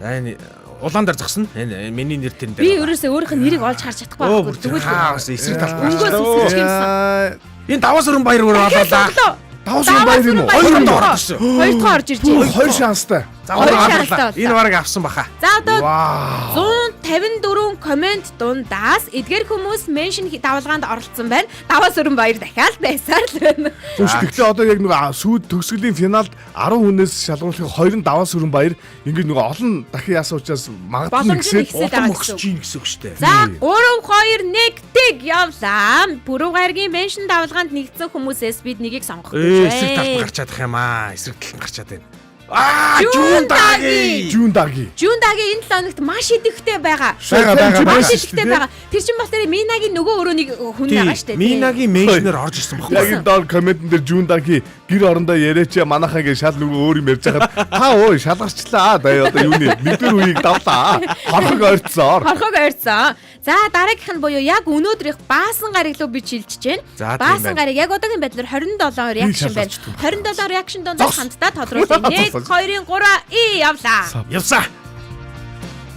За энэ улаан дээр зогсно. Энэ миний нэр тэрэн дээр. Би ерөөсөө өөрийнх нь нэрийг олж харж чадахгүй Өө байхгүй. бүр Тэгвэл хаа бас эсрэг талд Өнгөөс гарчлаа. үсгэж юмсан. Энэ даваас өрн баяр өөр болоолаа. Сонглоо. Даваас өрн баяр юм уу? Хоёр удаа орж ирсэн. Хоёр дахь орж ирж байна. Хоёр шанстай. За Хоёр хоёр шанстай авлаа. боллоо. Энэ бараг авсан баха. За одоо Вау. 154 коммент дундаас эдгээр хүмүүс меншн давалгаанд оролцсон байна. Даваас өрн баяр дахиад байсаар л байна. Түш тэгтээ одоо яг нөгөө сүйд төгсгөлийн финалд 10 хүнээс шалгуулахын 2 нь даваас өрн баяр ингээд нөгөө олон дахин яасан учраас магадлал Боломж нь нэгсээд ихсээд Улам байгаа өгсөж гэсэн. чинь гэсэн үг шүү дээ. За 3 2 1 тэг явлаа. Бүрүү гарагийн меншн давалгаанд нэгдсэн хүмүүсээс бид нэгийг сонгох Ээ гэж эсрэг талд байна. гарчаадах юм аа. Эсрэг талд гарчаад байна. Аа Жүүн жүүн даги. даги. Жүүн даги. Жүүн дагийн энэ 7 хоногт маш идэвхтэй байгаа. Байгаа, байгаа, Маш байгаа. идэвхтэй байгаа. Тэр чинь болохоор Минагийн нөгөө өөрөө нэг хүн байгаа шүү дээ. Минагийн меншнэр орж ирсэн Яг баггүй. энэ доор комментэн дээр Жүүн даги гэр орондоо яриач манайхаа ингэ шал нөгөө өөр юм ярьж хахад та өө шалгарчлаа даа одоо юуны нэгдүгээр үеийг давлаа. Хорхог ойрцоор. Хорхог ойрцсон. За дараагийнх нь буюу яг өнөөдрийнх баасан гараг руу би шилжиж байна. За, тийм Баасан байна. гараг яг одоогийн байдлаар 27 реакшн байна. шалгарчдаг 27 реакшн дундаас хамтдаа тодруулъя. 1 2 3 и явлаа. Явсаа.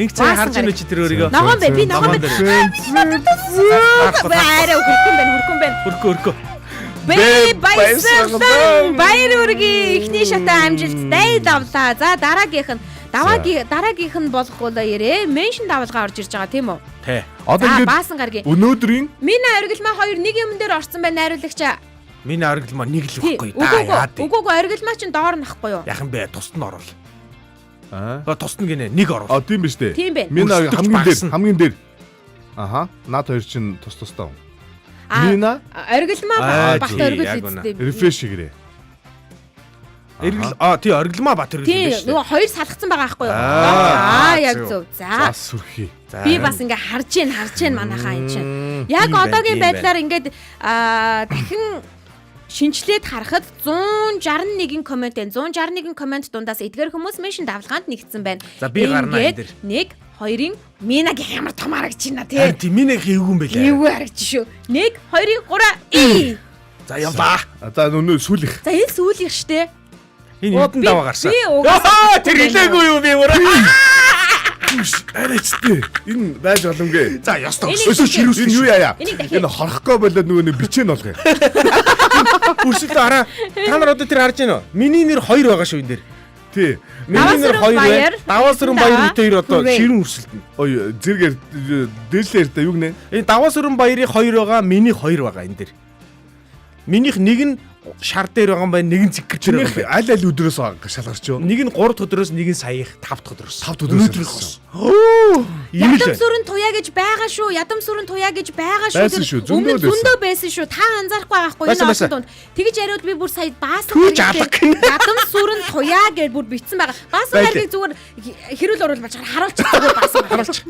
Инг цай Баасан харж ийн гараг. үү чи тэр өөрийгөө. Ногоон бай би ногоон бай. Арай хөрхөн байна хөрхөн байна. Хөркөө хөркөө. Бэ баясгалан баяр үргийн эхний шатаа амжилттай давлаа. За дараагийнх нь даваагийн дараагийнх нь болох болоо ирээ. Меншн давалгаа орж ирж байгаа тийм үү? Тэ. Одоо За ингээд баасан гарагийн. өнөөдрийн Миний оргилмаа хоёр нэг юм дээр орсон байна найруулагч. Миний оргилмаа нэг л Тий. өгөхгүй. Да яа Үгүй үгүй оргилмаа чинь доор нахгүй юу? Яхан бэ тусад нь оруул. Аа. Аа тусад нь гинэ нэг оруул. А тийм биз дээ. Тийм байна. Мина Өрсөлдөгч хамгийн дээр багасна. хамгийн дээр. Аха, наад хоёр чинь тус тустай. А, Мина оргилмаа Аа, бат тий, оргил яг эзэдээ. рефреш хийгэрээ. Эргэл аа тий оргилмаа бат эргэл юм Тий, биш үү? нөгөө хоёр салгацсан байгаа байхгүй юу? Аа, Аа, яг зөв. зөв. За. За сүрхий. За. Би бас ингээ харж гин харж гин манайхаа энэ чинь. Яг Тийм байна, одоогийн тийм байна. байдлаар ингээд дахин шинчлээд харахад 161 коммент байна. 161 коммент дундаас эдгээр хүмүүс меншин давлгаанд нэгдсэн байна. За, би гарна энэ Ингээд дээр. 1 2-ын Минагийн ямар том харагч байна тий. Харин тийм минийх эвгүй юм байлаа. Эвгүй харагч шүү. 1 2 3 И. За явлаа. За өнөө сүүлих. За энэ сүүлийнх штэ. Энэ Оо, эрдэн би- даваа гарсан. би угаасаа Яа, тэр хэлээгүй юу би өөрөө. Арайчтэй. Энэ байж боломгүй. За ёстой. Энийг Өсөө ширүүс Энэ юу яа? Энийг дахиад. Энэ хорхгүй болоод нөгөө нэг бичэн болгоё. Өрсөлдөө хараа. Та нар одоо тэр харж байна уу? Миний нэр 2 байгаа шүү энэ дээр. Тий. Миний нэр Даваасрын 2 баяр. байна. Даваасрын баяр бит хоёр одоо Хүрээ. ширүүн өрсөлдөнө. Ой зэргээр дээшлэр та юу гинэ? Энэ даваасрын баярын 2 байгаа, миний 2 байгаа энэ дээр. Минийх нэг нь шар дээр байгаа юм байна, нэг нь зэггэр дээр Чинийх байгаа юм байна. аль аль өдрөөс шалгарч юу? Нэг нь 3 дахь өдрөөс, нэг нь саяых 5 дахь өдрөөс. 5 дахь өдрөөс Өнөөдрийнх шалгарсан. ус. Ийм л Ядам байна. сүрэн туяа гэж байгаа шүү. Ядам сүрэн туяа гэж байгаа шүү. Байсан шүү, зөндөө Өмнө байсан. зөндөө байсан шүү. Та анзаарахгүй байгаа хгүй энэ Байсан, олон байсан. дунд. Тэгэж яриад би бүр сая баасан Түүж гараг алга дээр гинэ. Ядам сүрэн туяа гэж бүр бичсэн байгаа. Баасан Байлээ. гарагийг зүгээр хэрүүл оруул болж харуулчих зүгээр баасан гараг. Харуулчих.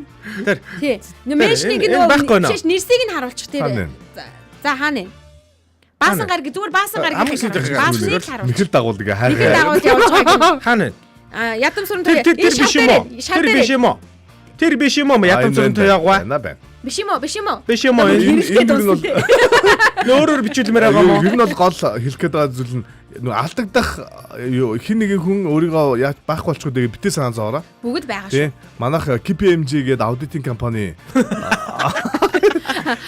Тэр. Тий. Нэмэшнийг Энэ- энэ байхгүй нөгөө нөө. шиш нэрсийг нь харуулчих тий. Хаана вэ? За хаана вэ? Баасан гараг зүгээр баасан гараг Хамгийн сүүлийнх нь баасыг харуулчих. Нэхэл дагуул гээ Нэхэл хайр. дагуул явж байгаа юм. Хаана вэ? А ядам сүрэн Тэр туяа. тэр тэр Энэ биш юм уу? шар Тэр дээр биш юм уу? Тэр биш юм уу? Ядам зүрэн туяагаа. Байна байна. Биш юм уу? Биш юм уу? Биш юм уу? Энэ- Хэрэгтэй энэ нь бол- дуусна. тий. Өөрөөр бичүүлмээр байгаа юм уу? Ер нь бол гол хэлэх гээд байгаа зүйл нь нөгөө алдагдах юу хин нэгэн хүн өөрийгөө яаж байхгүй болчиход тэгээ битээ санаа зовоорой. Бүгд байгаа шүү. Тий. Манайх KPMG гэдэг аудитын компани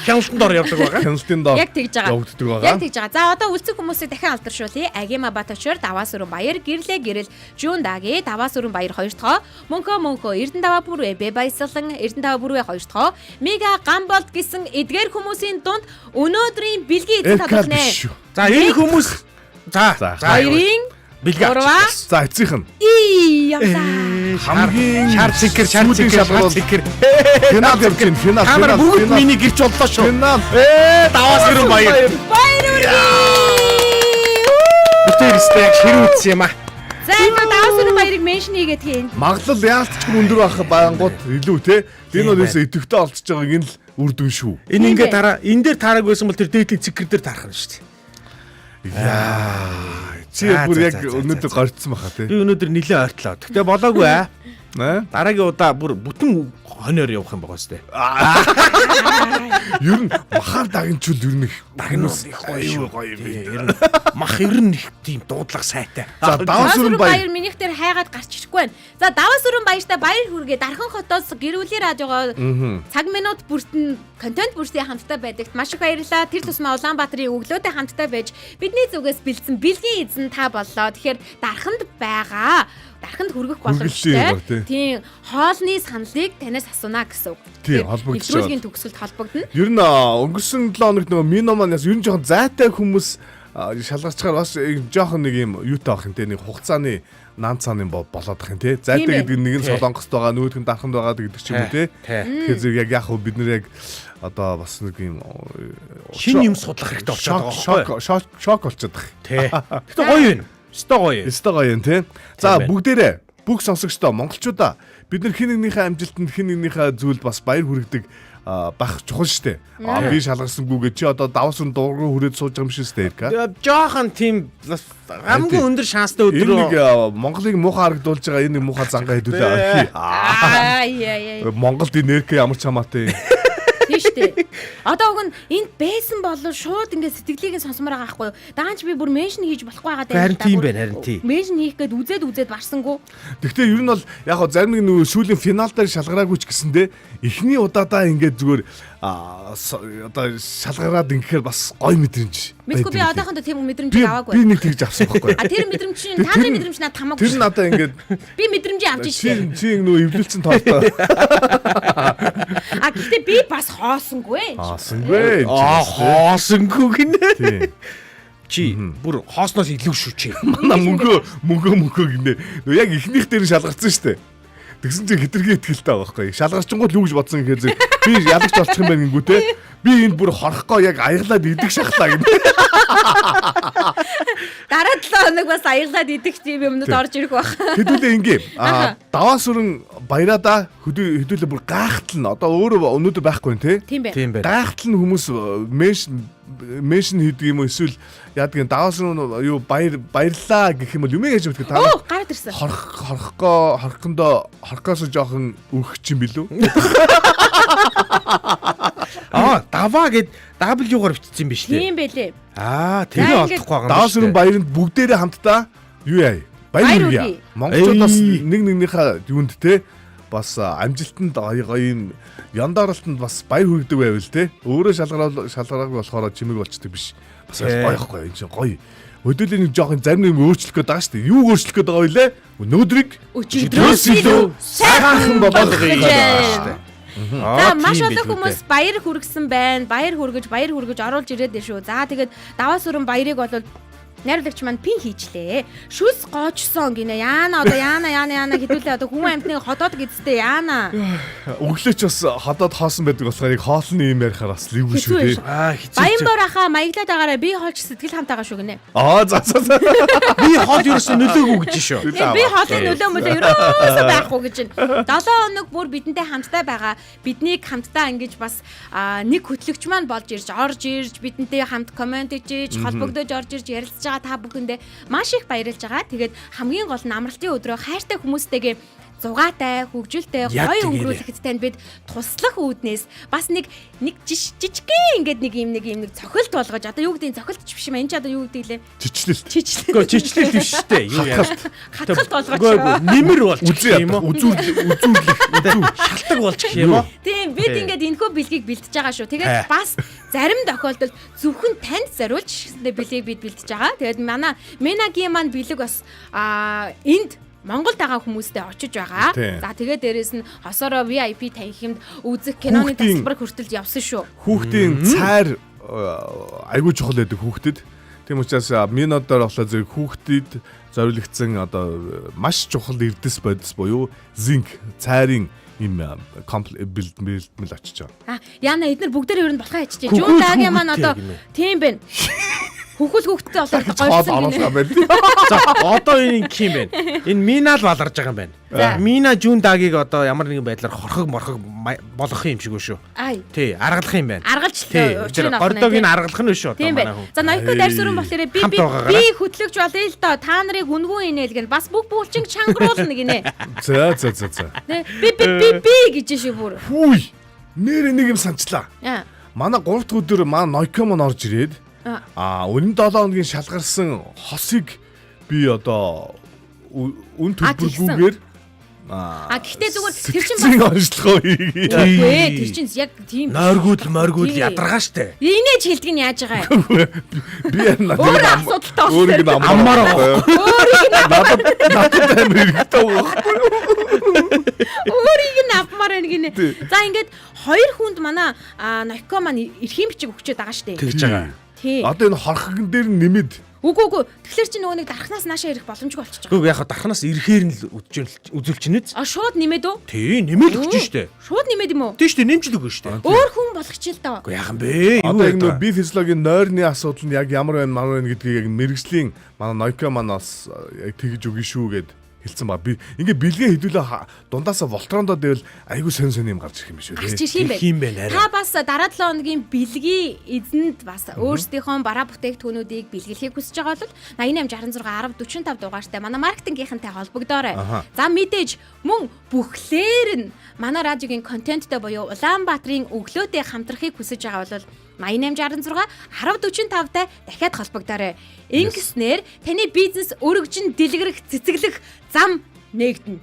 Хяналтанд ор явдаг байгаа. хяналтын доор Яг тэгж байгаа. явагддаг байгаа. Яг тэгж байгаа. За одоо үлцэх хүмүүсийг дахин алдаршуулъя. Агима Баточор даваас өрөн баяр гэрлээ гэрэл Жүүн даги даваас өрөн баяр хоёр дахь. Мөнхөө мөнхөө Эрдэнэ даваа бүрвэ Бэ баясгалан Эрдэнэ даваа бүрвэ хоёр дахь. Мега Гамболд гэсэн эдгээр хүмүүсийн дунд өнөөдрийн бэлгийн эзэн Эркал тадлах нэ. биш шүү. За энэ хүмүүс за За. за Хоёрын бэлгээ гурваа. авчих. За эцсийнх нь И явлаа. хамгийн Шар цэнхэр шар сүүлийн цэнхэр шар шалгарвал цэнхэр. Финал явж байна. Финал. Та нар финал, бүгд финал. миний гэрч боллоо шүү. Финал. Ээ даваас өрөн баяр. Баяр хүргэе. Битэр өстэй яг ширүү үтсэн юм аа. За энэ даваас өрөн баярыг меншн хийгээд хийн. Магадлал яалтчгүй өндөр байх байнгут илүү те. Энэ бол ерөөсөө идэвхтэй олдсож байгааг нь л үр дүн шүү. Энэ Тийм ингээ бэ. дараа энэ дээр таараг байсан бол тэр дээдлийн цэнхэр дээр таарах нь шүү дээ. Яа. Чи За, бүр за, яг за, за, өнөөдөр за. горцсон баха те. Би өнөөдөр нилээ ойртлоо. Гэтэ болоогүй аа. Аа? Дараагийн удаа бүр бүтэн хоноор явах юм байгаа сте. Ер нь махаар дагнчул ер нь их Дагнуул их гоё шүү. гоё юм Тий, ер нь мах ер нь их тийм дуудлага сайтай. За даваас Даваас өрөн өрөн баяр. баяр минийх дээр хайгаад гарч ирэхгүй байна. За даваас өрөн баяртай баяр хүргэе. Дархан хотоос гэрүүлийн радиогоо цаг минут бүртэн контент бүртээ хамтдаа байдагт маш их баярлалаа. Тэр тусмаа Улаанбаатарын өглөөтэй хамтдаа байж бидний зүгээс бэлдсэн бэлгийн эзэн та боллоо. Тэгэхээр дарханд байгаа. Дарханд хүргэх Хүргэлтийн боломжтой. баг, тий. Тийм хоолны саналыг танаас асууна гэсэн үг. Тий, Тэгэхээр холбогдож Нэвтрүүлгийн төгсгөлд холбогдно. Ер нь өнгөрсөн 7 хоногт нөгөө Мино маань бас ер нь жоохон зайтай хүмүүс шалгарчаар бас жоохон нэг юм юутай байх юм те нэг хугацааны нан цааны болоод ах юм те. Тийм Зайтай ээ. гэдэг нь нэг нь Тий. Солонгост байгаа, нөгөөх нь Дарханд байгаа гэдэг ч юм уу те. Тий. Тэгэхээр зэрэг яг яг хөө бид нэр яг одоо бас нэг юм Шинэ юм судлах хэрэгтэй болчиход байгаа байхгүй юу? шок шок шок болчиход байгаа. Тий. Гэтэ гоё юм. Өстой гоё юм. Өстой гоё юм те. За Тийм байна. бүгдээрээ бүх сонсогчдоо монголчуудаа бид нар хин нэгнийхээ амжилтанд хин нэгнийхээ зүйлд бас баяр хүргэдэг байх чухал штэ. А би шалгарсангүй гэж чи одоо давс өн дургу хүрээд сууж байгаа юм шиг штэ Эрка. Жохон тийм бас хамгийн өндөр шанстай Энэ нэг өдрөө Монголыг муухай харагдуулж байгаа энэ нэг муухай зангаа хэдүүлээ архи. Аа яа яа. Монголд энэ Эрка ямар ч хамаатай. Тийм шүү дээ. Одоо уг нь энд байсан бол шууд ингээд сэтгэлийг нь сонсомоор байгаа байхгүй юу? Даанч би бүр меншн хийж болохгүй байгаа даа. Харин тийм байна, харин тийм. Меншн хийх гээд үзээд үзээд барсангүй. Гэхдээ ер нь бол яг хоо зарим нэг нөгөө сүүлийн финал дээр шалгараагүй ч гэсэндээ эхний удаадаа ингээд зүгээр одоо шалгараад ингэхээр бас гоё мэдрэмж. Мэдгүй би байдаг. одоохондоо тийм мэдрэмжийг би аваагүй. би нэг тэгж авсан байхгүй. А тэр мэдрэмж чинь Тэр- та нарын тэр- мэдрэмж надад хамаагүй. Тэр надаа ингээд Би мэдрэмжийг авч чи штэ. чи нөгөө эвлүүлсэн тоолтой. А гэхдээ би бас хоосонгүй. Аасангүй. Аа хоосонгүй гинэ. Тийм. Чи бүр хоосноос илүү шүү чи. Манай мөнгөө мөнгөө мөнгөө гинэ. Нөгөө яг эхнийх дээр нь шалгарсан штэ. Тэгсэн чинь хитрхи ихтгэлтэй байгаа байхгүй. Шалгарчингууд л юу гэж бодсон гэхээр зэрэг би ялагч болчих юм байна гингүү те. Би энд бүр хорхгүй яг аяглаад идэх шахлаа гинэ. Дараа 7 хоног бас аяглаад идэх тийм юмнууд Тийм. орж ирэх байх. Хэдүүлээ ингээ. Аа даваас өрн баяраада хэдүүлээ бүр гайхтал нь одоо өөрөө өнөөдөр байхгүй юм те. Тийм байх. Тийм байна. Гайхтал нь хүмүүс менш mention хийдэг юм уу эсвэл яадаг юм даваас руу юу баяр баярлаа гэх юм бол юм яаж мэддэг та Оо, гараад ирсэн. хорх хорхгоо хорхондоо хорхоос жоохон өрх чинь билүү? Аа, даваа гэд W-гаар бичсэн юм биш лээ. Тийм байлээ. Аа, За, тэгээ ингээд- олдохгүй байгаа юм. Даваас руу баяранд бүгдээрээ хамтдаа юу яа? Баяр Баяр хүргье. хүргэе. Монголчууд бас Эй. нэг нэгнийхээ юунд те бас амжилтанд гоё гоё юм яндаарлтанд бас баяр хүргэдэг байвал те өөрөө шалгараал шалгараагүй болохоор чимэг болчдөг биш. Бас Тэ. гоё гоё энэ чинь гоё. Өдөөлийн нэг жоохон зарим нэг юм өөрчлөх гээд байгаа шүү дээ. Юу өөрчлөх гээд байгаа вэ? Өнөөдрийг Өчигдрөөс илүү сайхан болгоё гэж байна. Аа, За маш тийм олон билүү хүмүүс дээ. баяр хүргэсэн байна. Баяр хүргэж, баяр хүргэж оруулж ирээд байна шүү. За тэгээд даваас өрөн баярыг бол найруулагч маань пин хийчлээ. Шүс гоочсон гинэ. Яана одоо яана яана яана хэдүүлээ одоо хүн амьтны ходоод гэжтэй яана. Өглөөч бас ходоод хоосон байдаг болохоор яг хоолны юм ярихаар бас ливгүй Хэцүү шүү юм дээ. шүү. Аа, хэцүү. Баян бор ахаа маяглаад байгаараа би холж сэтгэл хамтаага шүү гинэ. Аа за за за. Би хоол ерөөсөө нөлөөгүй гэж шүү. Тийм би хоолын нөлөө мөлөө ерөөсөө байхгүй гэж байна. 7 хоног бүр бидэнтэй хамтдаа байгаа. Биднийг хамтдаа ингэж бас нэг хөтлөгч маань болж ирж, орж ирж, бидэнтэй хамт комент хийж, холбогдож орж ирж ярилцж байгаа та бүхэндээ маш их баярлж байгаа. Тэгээд хамгийн гол нь амралтын өдрөө хайртай хүмүүстэйгээ зугаатай, хөгжилтэй, Яг гоё тэгээрэй. өнгөрүүлэхэд танд бид туслах үүднээс бас нэг нэг жижигхэн ингээд нэг юм нэг юм нэг цохилт болгож одоо юу гэдэг нь цохилт ч биш юм энэ ч одоо юу гэдэг лээ Чичлэлт. чичлээ Гэхдээ чичлэл биш шүү дээ. Юу яа. хатгалт болгож Үгүй үгүй, нэмэр болж Үзээ гэх юм уу? үзүүр үзүүрлэх үзүүр. Шалтаг болж гэх юм уу? Тийм бид Тий. ингээд энэхүү бэлгийг бэлтэж байгаа шүү. Тэгээд Тий. бас зарим тохиолдолд зөвхөн танд зориулж гэсэндээ бэлгийг бид бэлтэж байгаа. Тэгээд манай Менагийн маань бэлэг бас энд Монголд байгаа хүмүүстэй очиж байгаа. Тий. За тэгээд дээрэс нь хосороо VIP танхимд үзэх киноны Хүүхдийн- тасалбар хүртэл явсан шүү. Хүүхдийн цайр айгүй чухал байдаг хүүхдэд. Тийм учраас минодоор болохоор зэрэг хүүхдэд зориулагдсан одоо маш чухал эрдэс бодис буюу зинк цайрын им бэлтгэл очиж байгаа. А яна эднэр бүгдээр ер нь болохоо ячжээ. Хөхөл Жун дагийн маань хүүхэдтэй одоо гинэ. тийм байна. Хөхөл хүүхдтэй болохоор Хоол гойсон оруулах гинэ. юм байна. За одоо энэ ингэх юм байна. Энэ Мина л баларж байгаа юм байна. За. Мина Жүн дагийг одоо ямар нэгэн байдлаар хорхог морхог болгох юм шиг үү шүү. Ай Тий, аргалах юм байна. аргалж Тий, учрыг тэр нь олно. гордог энэ аргалах нь шүү одоо Тийм манай байна. хүн. За ноёко дайрсүрэн болохоор би Хамт би байгаагаараа. би хөтлөгч болъё л доо. Та нарыг үнгүй инээл гэн. Бас бүх бүлчинг чангруулна гинэ. За за за за. Тэ би би би би гэж шив бүр. Хүй. Нэр нэг юм санчлаа. Аа. Манай 3 дахь өдөр манай Нойкомон орж ирээд Аа. өмнө 7 хоногийн шалгарсан хосыг би одоо үн А, тэгсэн. төлбөргүйгээр А гэхдээ зүгээр тэр чинь чинь бас онцлогоо хийе. үгүй ээ тэр чинь яг тийм биш. Нойргууд моргууд Тий. ядаргаа штэ. Инээж хэлдэг нь яаж байгаа юм? Би надад Өөр асуудалтай болсон. Өөрийг нь Аммаар байгаа. Өөрийг нь Надад надад амар хэрэгтэй байгаа. өөрийг нь авмаар байна гинэ. За ингээд хоёр хүнд манай Ноёко маань эрхийн бичиг өгчөөд байгаа штэ. Тэгж байгаа. Тий. Одоо энэ хорхогн дээр нэмэд Үгүй үгүй. Тэгэхээр чи нөгөө нэг дархнаас наашаа ирэх боломжгүй болчихж байгаа. Үгүй яг дархнаас ирэхээр нь л үзүүлчихнэ үз. А шууд нэмээд үү? Тий, нэмэл өгч штэ. Шууд нэмээд юм уу? Тий штэ, нэмж л өгнө штэ. Өөр хүн болгочих л доо. Үгүй яхан бэ? Юу одоо яг вэ? нөө би физиологийн нойрны асуудал нь яг ямар байна мар байна гэдгийг яг мэрэгжлийн манай Нойко маань бас яг тэгж өгнө шүү гэд хэлсэн ба. Би ингээ бэлгээ хэдүүлээ дундаасаа волтрондоо дэвэл айгүй сонь сонь юм гарч ирэх юм биш үү? Гарч те? ирэх юм Ирэх юм байна. байна, арай. Та бас дараа 7 хоногийн бэлгийн эзэнд бас өөрсдийнхөө бараа бүтээгдэхүүнүүдийг бэлгэлэхийг хүсэж байгаа бол 88 66 10 45 дугаартай манай маркетингийнхэнтэй холбогдоорой. Аха. За мэдээж мөн бүхлээр нь манай радиогийн контенттой буюу Улаанбаатарын өглөөтэй хамтрахыг хүсэж байгаа бол 88 66 1045 тай дахиад холбогдоорой. Ингэснээр таны бизнес өргөжин дэлгэрэх цэцэглэх зам нээгдэнэ.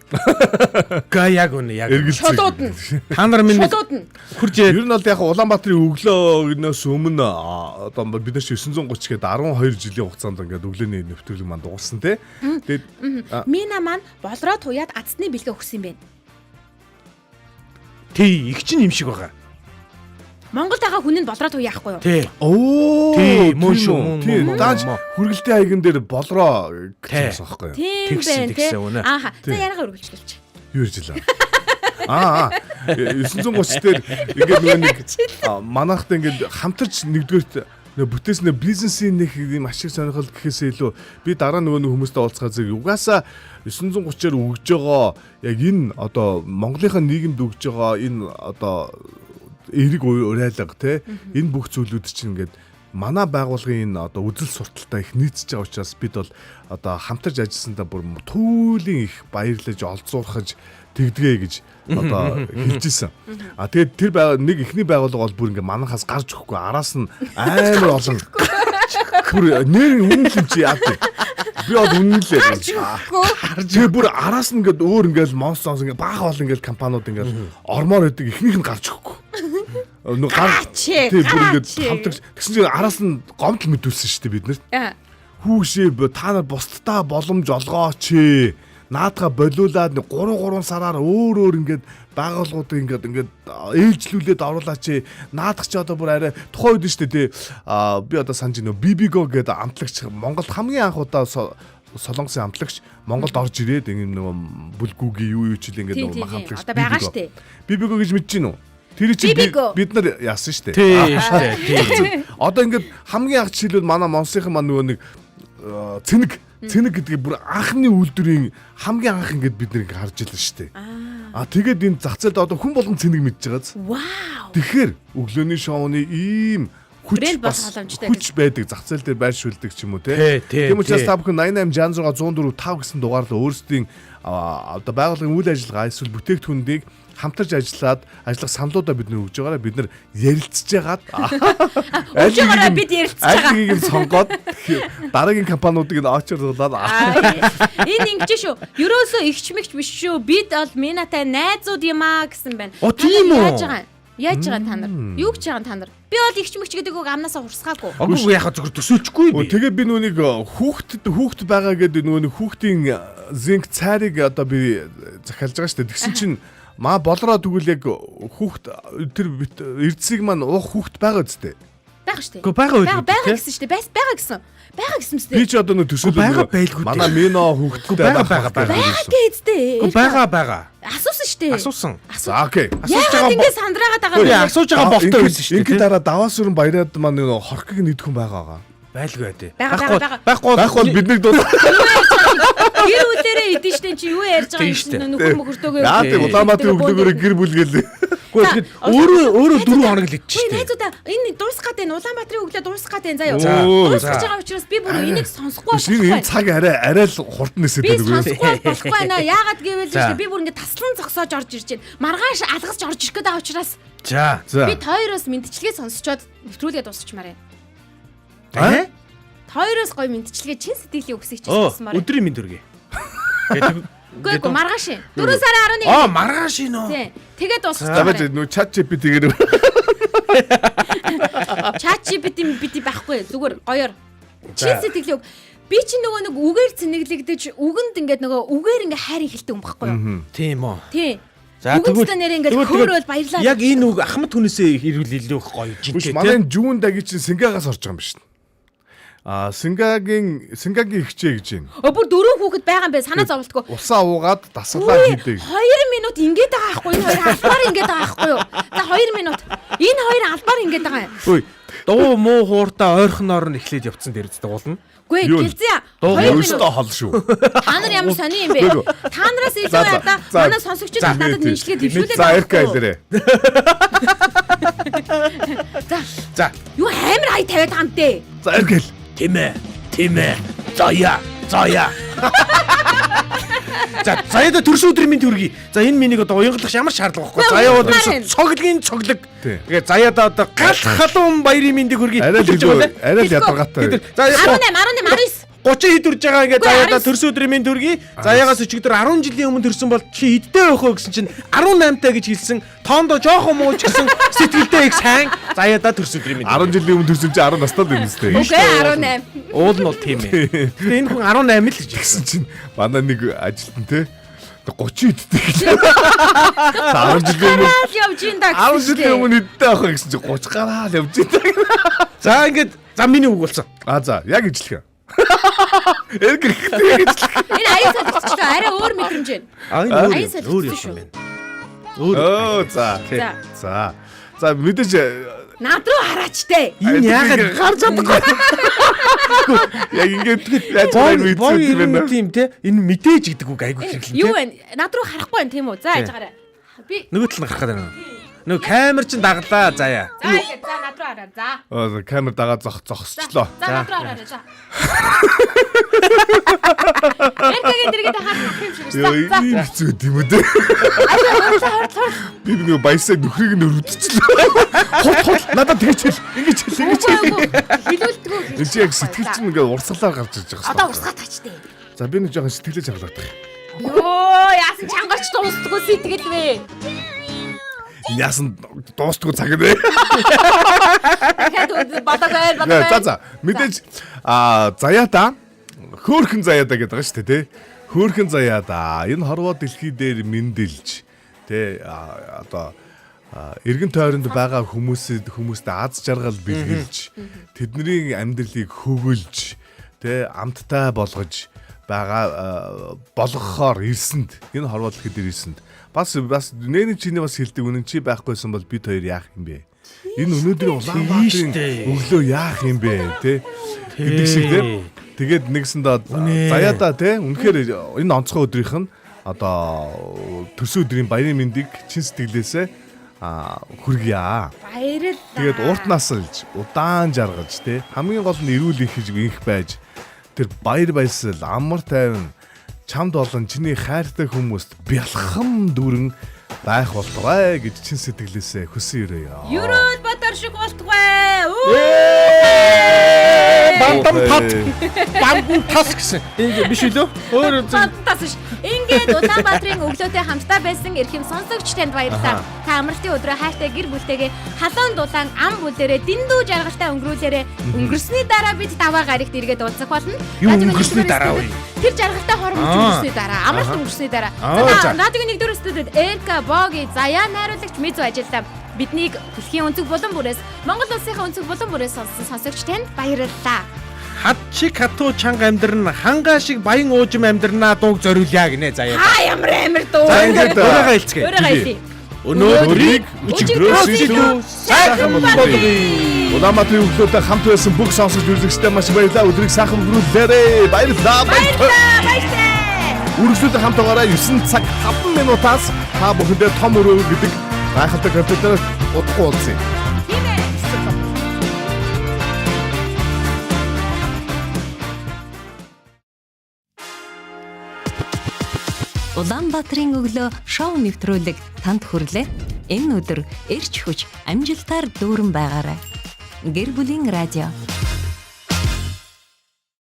Га яг үнэ яг. үнэ. Эргэлзээ. Шулуудна. Та нар минь Шулуудна. хурж ирээд Ер нь бол яг Улаанбаатарын өглөөнөөс өмнө одоо бид нар чи 930 гээд 12 жилийн хугацаанд ингээд өглөөний нэвтрүүлэг маань дууссан те. Тэгээд Мина маань болроо туяад азтны бэлгээ өгсөн юм байна. тий, их чинь юм шиг байгаа. Монголд байгаа хүн нь болроо туяахгүй юу? Тий. Оо Тий, мөн шүү, мөн, Тий, мөн, мөн, дааж мөн. хүргэлтийн хаяган дээр болроо Тий. гэсэн байхгүй юу? Тийм Тэгсэн, байна тий. тэгсэн, үнэ. Ааха. За Тий. яриагаа үргэлжлүүлчих. Юу ярьж илаа? Аа 930 дээр ингээд нөгөө нэг манайхад ингээд хамтарч нэгдүгээрт нөгөө бүтээснэ бизнесийн нэг юм ашиг сонирхол гэхээсээ илүү би дараа нөгөө нэг хүмүүстэй уулзахаа зэрэг угаасаа 930-аар өгж байгаа яг энэ одоо Монголынхаа нийгэмд өгж байгаа энэ одоо эерэг урайлга те энэ бүх зүйлүүд чинь ингээд манай байгууллагын энэ одоо үзэл сурталтай их нийцж байгаа учраас бид бол одоо хамтарч ажилласандаа бүр туйлын их баярлаж олзуурхаж тэгдэгэ гэж одоо хэлж исэн. А тэгээд тэр нэг эхний байгууллага бол бүр ингээ манахаас гарч өгөхгүй араас нь амар олон бүр нэр үнэн л юм чи яа тий. Би бол үнэн л ярина. Тэгээ бүр араас нь ингээд өөр ингээд монстонс ингээд баахан бол ингээд компаниуд ингээд ормоор өгдөг эхнийх нь гарч өгөхгүй. Нөө гарч тий бүр ингээд хамтарч тэгсэн чинь араас нь гомдол мэдүүлсэн шүү дээ бид нарт. Хүүшээ та нар бусдаа боломж олгооч. Наадха болиулаад 3 3 сараар өөр өөр ингээд байгууллагуудыг ингээд ингээд ээлжлүүлээд оруулаач. Наадах чи одоо бүр арай тухайн үед шүү дээ тий. Би одоо санаж байна. Bibigo гэдэг амтлагч Монголд хамгийн анх удаа Солонгосын амтлагч Монголд орж ирээд ингэ нөгөө бүлгүүгийн юу юу чил ингээд нөгөө мах амтлагч. Одоо байгаа шүү дээ. Bibigo гэж мэдэж гин үү? Тэр чинь бид нар яасан шүү дээ. Тий шүү дээ. Тий. Одоо ингээд хамгийн анх жишээлбэл манай Монсынхан маань нөгөө нэг цэнэг цэнэг гэдгийг бүр анхны үйлдвэрийн хамгийн анх ингээд бид нэг харж илаа шүү дээ. Аа тэгээд энэ зах зээлд одоо хүн болгон цэнэг мэдж байгааз. Вау. Тэгэхээр өглөөний шоуны ийм хүч бас хүч байдаг зах зээл дээр байршуулдаг ч юм уу те. Тийм учраас та бүхэн 88 66 104 5 гэсэн дугаарлаа өөрсдийн одоо байгууллагын үйл ажиллагаа эсвэл бүтээгдэхүүнийг хамтарч ажиллаад ажиллах саналуудаа бид нар өгж байгаараа бид нар ярилцж байгаад өгж байгаараа бид ярилцж байгаа. Аль нэгийг нь сонгоод дараагийн компаниудыг нь очруулаад энэ ингэж шүү. Ерөөсөө игч мэгч биш шүү. Бид бол Минатай найзууд юм аа гэсэн байна. О тийм үү? Яаж байгаа юм? Яаж байгаа та нар? Юу гэж байгаа та нар? Би бол игч мэгч гэдэг үг амнаасаа хурсгаагүй. Үгүй яхаа зөвхөн төсөөлчихгүй би. Тэгээ би нүунийг хүүхд байгаа гэдэг нөгөө нэг хүүхдийн зинк цайрыг одоо би захиалж байгаа шүү дээ. Тэгсэн чинь маа болроо тэгвэл яг хүүхд тэр эрдсийг маань уух хүүхд байгаа үстэй. Байгаа шүү дээ. Үгүй байгаа үгүй. Байгаа гэсэн шүү дээ. Байгаа гэсэн. Байгаа гэсэн мэт. Би ч одоо нөө төсөөлөл байгаа байлгүй. Манай Мино хүүхдтэй байгаа байгаа байгаа гэжтэй. Үгүй байгаа байгаа. Асуусан шүү дээ. Асуусан. За окей. Асууж байгаа ингэ сандраагаад байгаа юм. Асууж байгаа болтой байсан шүү дээ. Ингээ дараа даваас өрн баяраад маань нөө хорхог нэгдэх хүн байгаа байгаа. Байлгүй дээ. Байхгүй байхгүй байхгүй бол биднийг дуу. Гэр бүлэрээ идэн штэ чи юу ярьж байгаа юм чинь нөхөр мөхөртөөгөө. Яа тийм Улаанбаатарын өглөөгөөрөө гэр бүл гээл. Үгүй тэгэхэд өөрөө өөрөө 4 хоног л идчих штэ. Найзуудаа энэ дуусах гээд байна. Улаанбаатарын өглөө дуусах гээд байна заяа. Дуусах гэж байгаа учраас би бүр энийг сонсохгүй болохгүй. Энэ цаг арай арай л хурдан нисээд байдаг. Би сонсохгүй болохгүй байна. Яагаад гэвэл штэ би бүр ингэ таслан зогсоож орж ирж байна. Маргааш алгасч орж ирэх гээд байгаа учраас. За. Би тойроос мэдчилгээ сонсчоод нэвтрүүлгээ дуусчмаар байна. Аа? Тойроос гоё мэдчилгээ чин сэтгэлийн үгсийг чи сонсмоор. Өдрийн мэнд өргөе. Үгүй үгүй маргааш. 4 сарын 11. Аа маргааш нөө. Тий. Тэгээд дуусчих. За баж нөө чат GPT-гээр. Чат GPT бити байхгүй зүгээр гоёор. Чин сэтгэлийн үг. Би чи нөгөө нэг үгээр цэнэглэгдэж үгэнд ингээд нөгөө үгээр ингээд хайр ихэлдэг юм байхгүй юу? Тийм үү. Тий. За тэгвэл нэр ингээд хөөрөөл баярлаа. Яг энэ үг Ахмад хүнээсээ ирвэл илүү их гоё жинтэй. Манай Жүүн даги чинь Сингагаас орж байгаа юм биш үү? А Сингагийн ихчээ гэж байна. Өө бүр дөрөв хүүхэд байгаа юм байна. Санаа зовлтгүй. Усаа уугаад дасгалаа хийдэг. 2 минут ингэж байгаа байхгүй энэ хоёр албаар ингэж байгаа байхгүй юу? За 2 минут. Энэ хоёр албаар ингэж байгаа юм. Үй дуу муу хууртаа ойрхоноор нь эхлээд явцсан дээр зү дуулна. Үгүй гэлзээ. 2 минут. Өөртөө хол шүү. Та нар ямар сони юм бэ? Та нараас илүү ядаа манай сонсогчид надад нэмжлэгээ дэвшүүлээд. За Эрка хэлээрэй. За. За. Юу амар ай тавиад байгаа юм те. За Эрка хэл. Тимээ. Тимээ. Заяа. Заяа. За заяада төрсөн өдрийн мэнд хүргэе. За энэ миний одоо уянгалах ямар шаардлага байхгүй. Заяа бол цоглогийн цоглог. Тэгээ заяада одоо гал халуун баярын мэндийг хүргэе. Арай л арай л ядаргаатай. За 18 18 19 30 хэд үрж байгаа ингээд заяада төрсөн өдрийн мэнд хүргэе. Заяагаас өчигдөр 10 жилийн өмнө төрсөн бол чи хэдтэй байх вэ гэсэн чинь 18 таа гэж хэлсэн. Тоондоо жоохон муу ч гэсэн сэтгэлдээ их сайн. Заяада төрсөн өдрийн мэнд. 10 жилийн өмнө төрсөн чи 10 настай л юм зү. Окей 18. Уул нь бол тийм ээ. Гэтэ энэ хүн 18 л гэж хэлсэн чинь манай нэг ажилтан те 30 хэдтэй гэж. 10 жилийн өмнө явж ин да. 10 жилийн өмнө хэдтэй байх вэ гэсэн чинь 30 гараал явж ин да. За ингээд за миний үг болсон. А за яг ижлэх. Эрг хэрэгтэй гэж. Энэ аян солилцчлоо. Арай өөр мэдрэмж байна. Аа энэ өөр юм байна. Өөр. Өө за. За. За мэдээж над руу хараач те. Энэ яагаад гарч чадахгүй. Яг ингээд яаж байгаа юм бэ? Тийм те. Энэ мэдээж гэдэг үг айгүй хэрэглэн те. Юу вэ? Над руу харахгүй байна тийм үү? За яаж гараа. Би нөгөө тал нь гарах гэдэг. Нөгөө камер чин даглаа заяа. За ингэ за над руу хараа. За. Аа, камер дагаа зогсчлоо. За над руу хараарай. За. Эркэгийн дэргэд харах юм шиг Йоо, шүү. За. ийм хэцүү юм үү те. Би нөгөө баясаа нөхрийг нь өрөвдчихлээ. Хот хот надад тэгж хэл, ингэж хэл, ингэж хэл. Хилүүлдэггүй. Энэ чи яг сэтгэл чинь ингээд урсгалаар гарч ирж байгаа Одоо юм. урсгаа тачтай. За би нэг жоохон сэтгэлээ чангалах. Йоо, яасан чангарч дуустдаггүй сэтгэл вэ? Яасан дуустгүй цаг нэ. Дахиад бодог байр бодог байр. За за мэдээж а заяада хөөхөн заяада гэдэг байгаа шүү дээ тий. Хөөхөн заяада энэ хорвоо дэлхий дээр мэндэлж тий одоо эргэн тойронд байгаа хүмүүсэд хүмүүст аз жаргал бэлгэлж тэдний амьдралыг хөгөлж тий амттай болгож байгаа болгохоор ирсэнд энэ хорвоо дэлхий дээр ирсэнд бас бас нэрийн чиний бас хэлдэг үнэн чи байхгүйсэн бол бид хоёр яах юм бэ? Энэ өнөөдрийн Улаанбаатарын өглөө яах юм бэ те гэдэг шиг те. Тэгээд нэгсэндээ заяада те үнэхээр энэ онцгой өдрийнх нь одоо төрсөн өдрийн баярын мэндийг чин сэтгэлээсээ хүргье. Баярлалаа. Тэгээд урт насалж, удаан жаргаж те хамгийн гол нь эрүүл их инх байж тэр баяр баясгал, амар тайван чамд болон чиний хайртай хүмүүст бялхам дүрэн байх болтугай гэж чин сэтгэлээсээ хүсэн өрөөе. Ерөөл Батар шиг болтугай. Бандан пат. Бандан тас гэсэн. Энэ биш үлээ? Өөр Бантас ш. Ингээд Улаанбаатарын өглөөтэй хамтдаа байсан эрхэм сонсогч танд баярлалаа. Та амралтын өдрөө хайртай гэр бүлтэйгээ халуун дулаан ам бүлээрээ дэндүү жаргалтай өнгөрүүлээрээ өнгөрсний дараа бид даваа гарагт эргээд уулзах болно. Юу Радиогийн өнгөрсний нэгдүгээр дараа вэ? студид Тэр жаргалтай хоромж өнгөрсний дараа, амралт өнгөрсний дараа. Аа, За радиогийн нэгдүгээр студид Эрка, Боги, Заяа найруулагч Мизу ажиллаа. Биднийг дэлхийн өнцөг булан бүрээс Монгол улсынхаа өнцөг булан бүрээс сонссон сонсогч танд баярлалаа. Хад чиг хатуу чанга амьдрна, хангаа шиг баян уужим амьдрнаа дууг зориулъя гинэ заяа. Та ямар амар дуу. За ингээд өөрийгөө хэлцгээе. Өөрийгөө хэлье. Өнөөдрийг өчигдрөөс илүү сайхан болгоё. Улаанбаатарын өглөөтэй хамт байсан бүх сонсогч үзэгчдэд маш их баярлалаа. Өдрийг сайхан өнгөрүүлээрэй. Баярлалаа. Баярлалаа. Баярлалаа. Үргэлжлүүлэн хамт байгаарай 9 цаг 5 минутаас та бүхэндээ том өрөө гэдэг гайхалтай компьютерээр удахгүй уулзъя. Тийм ээ. Улаанбаатарын өглөө шоу нэвтрүүлэг танд хүрлээ. Энэ өдөр эрч хүч амжилтаар дүүрэн байгаарай. Гэр бүлийн радио.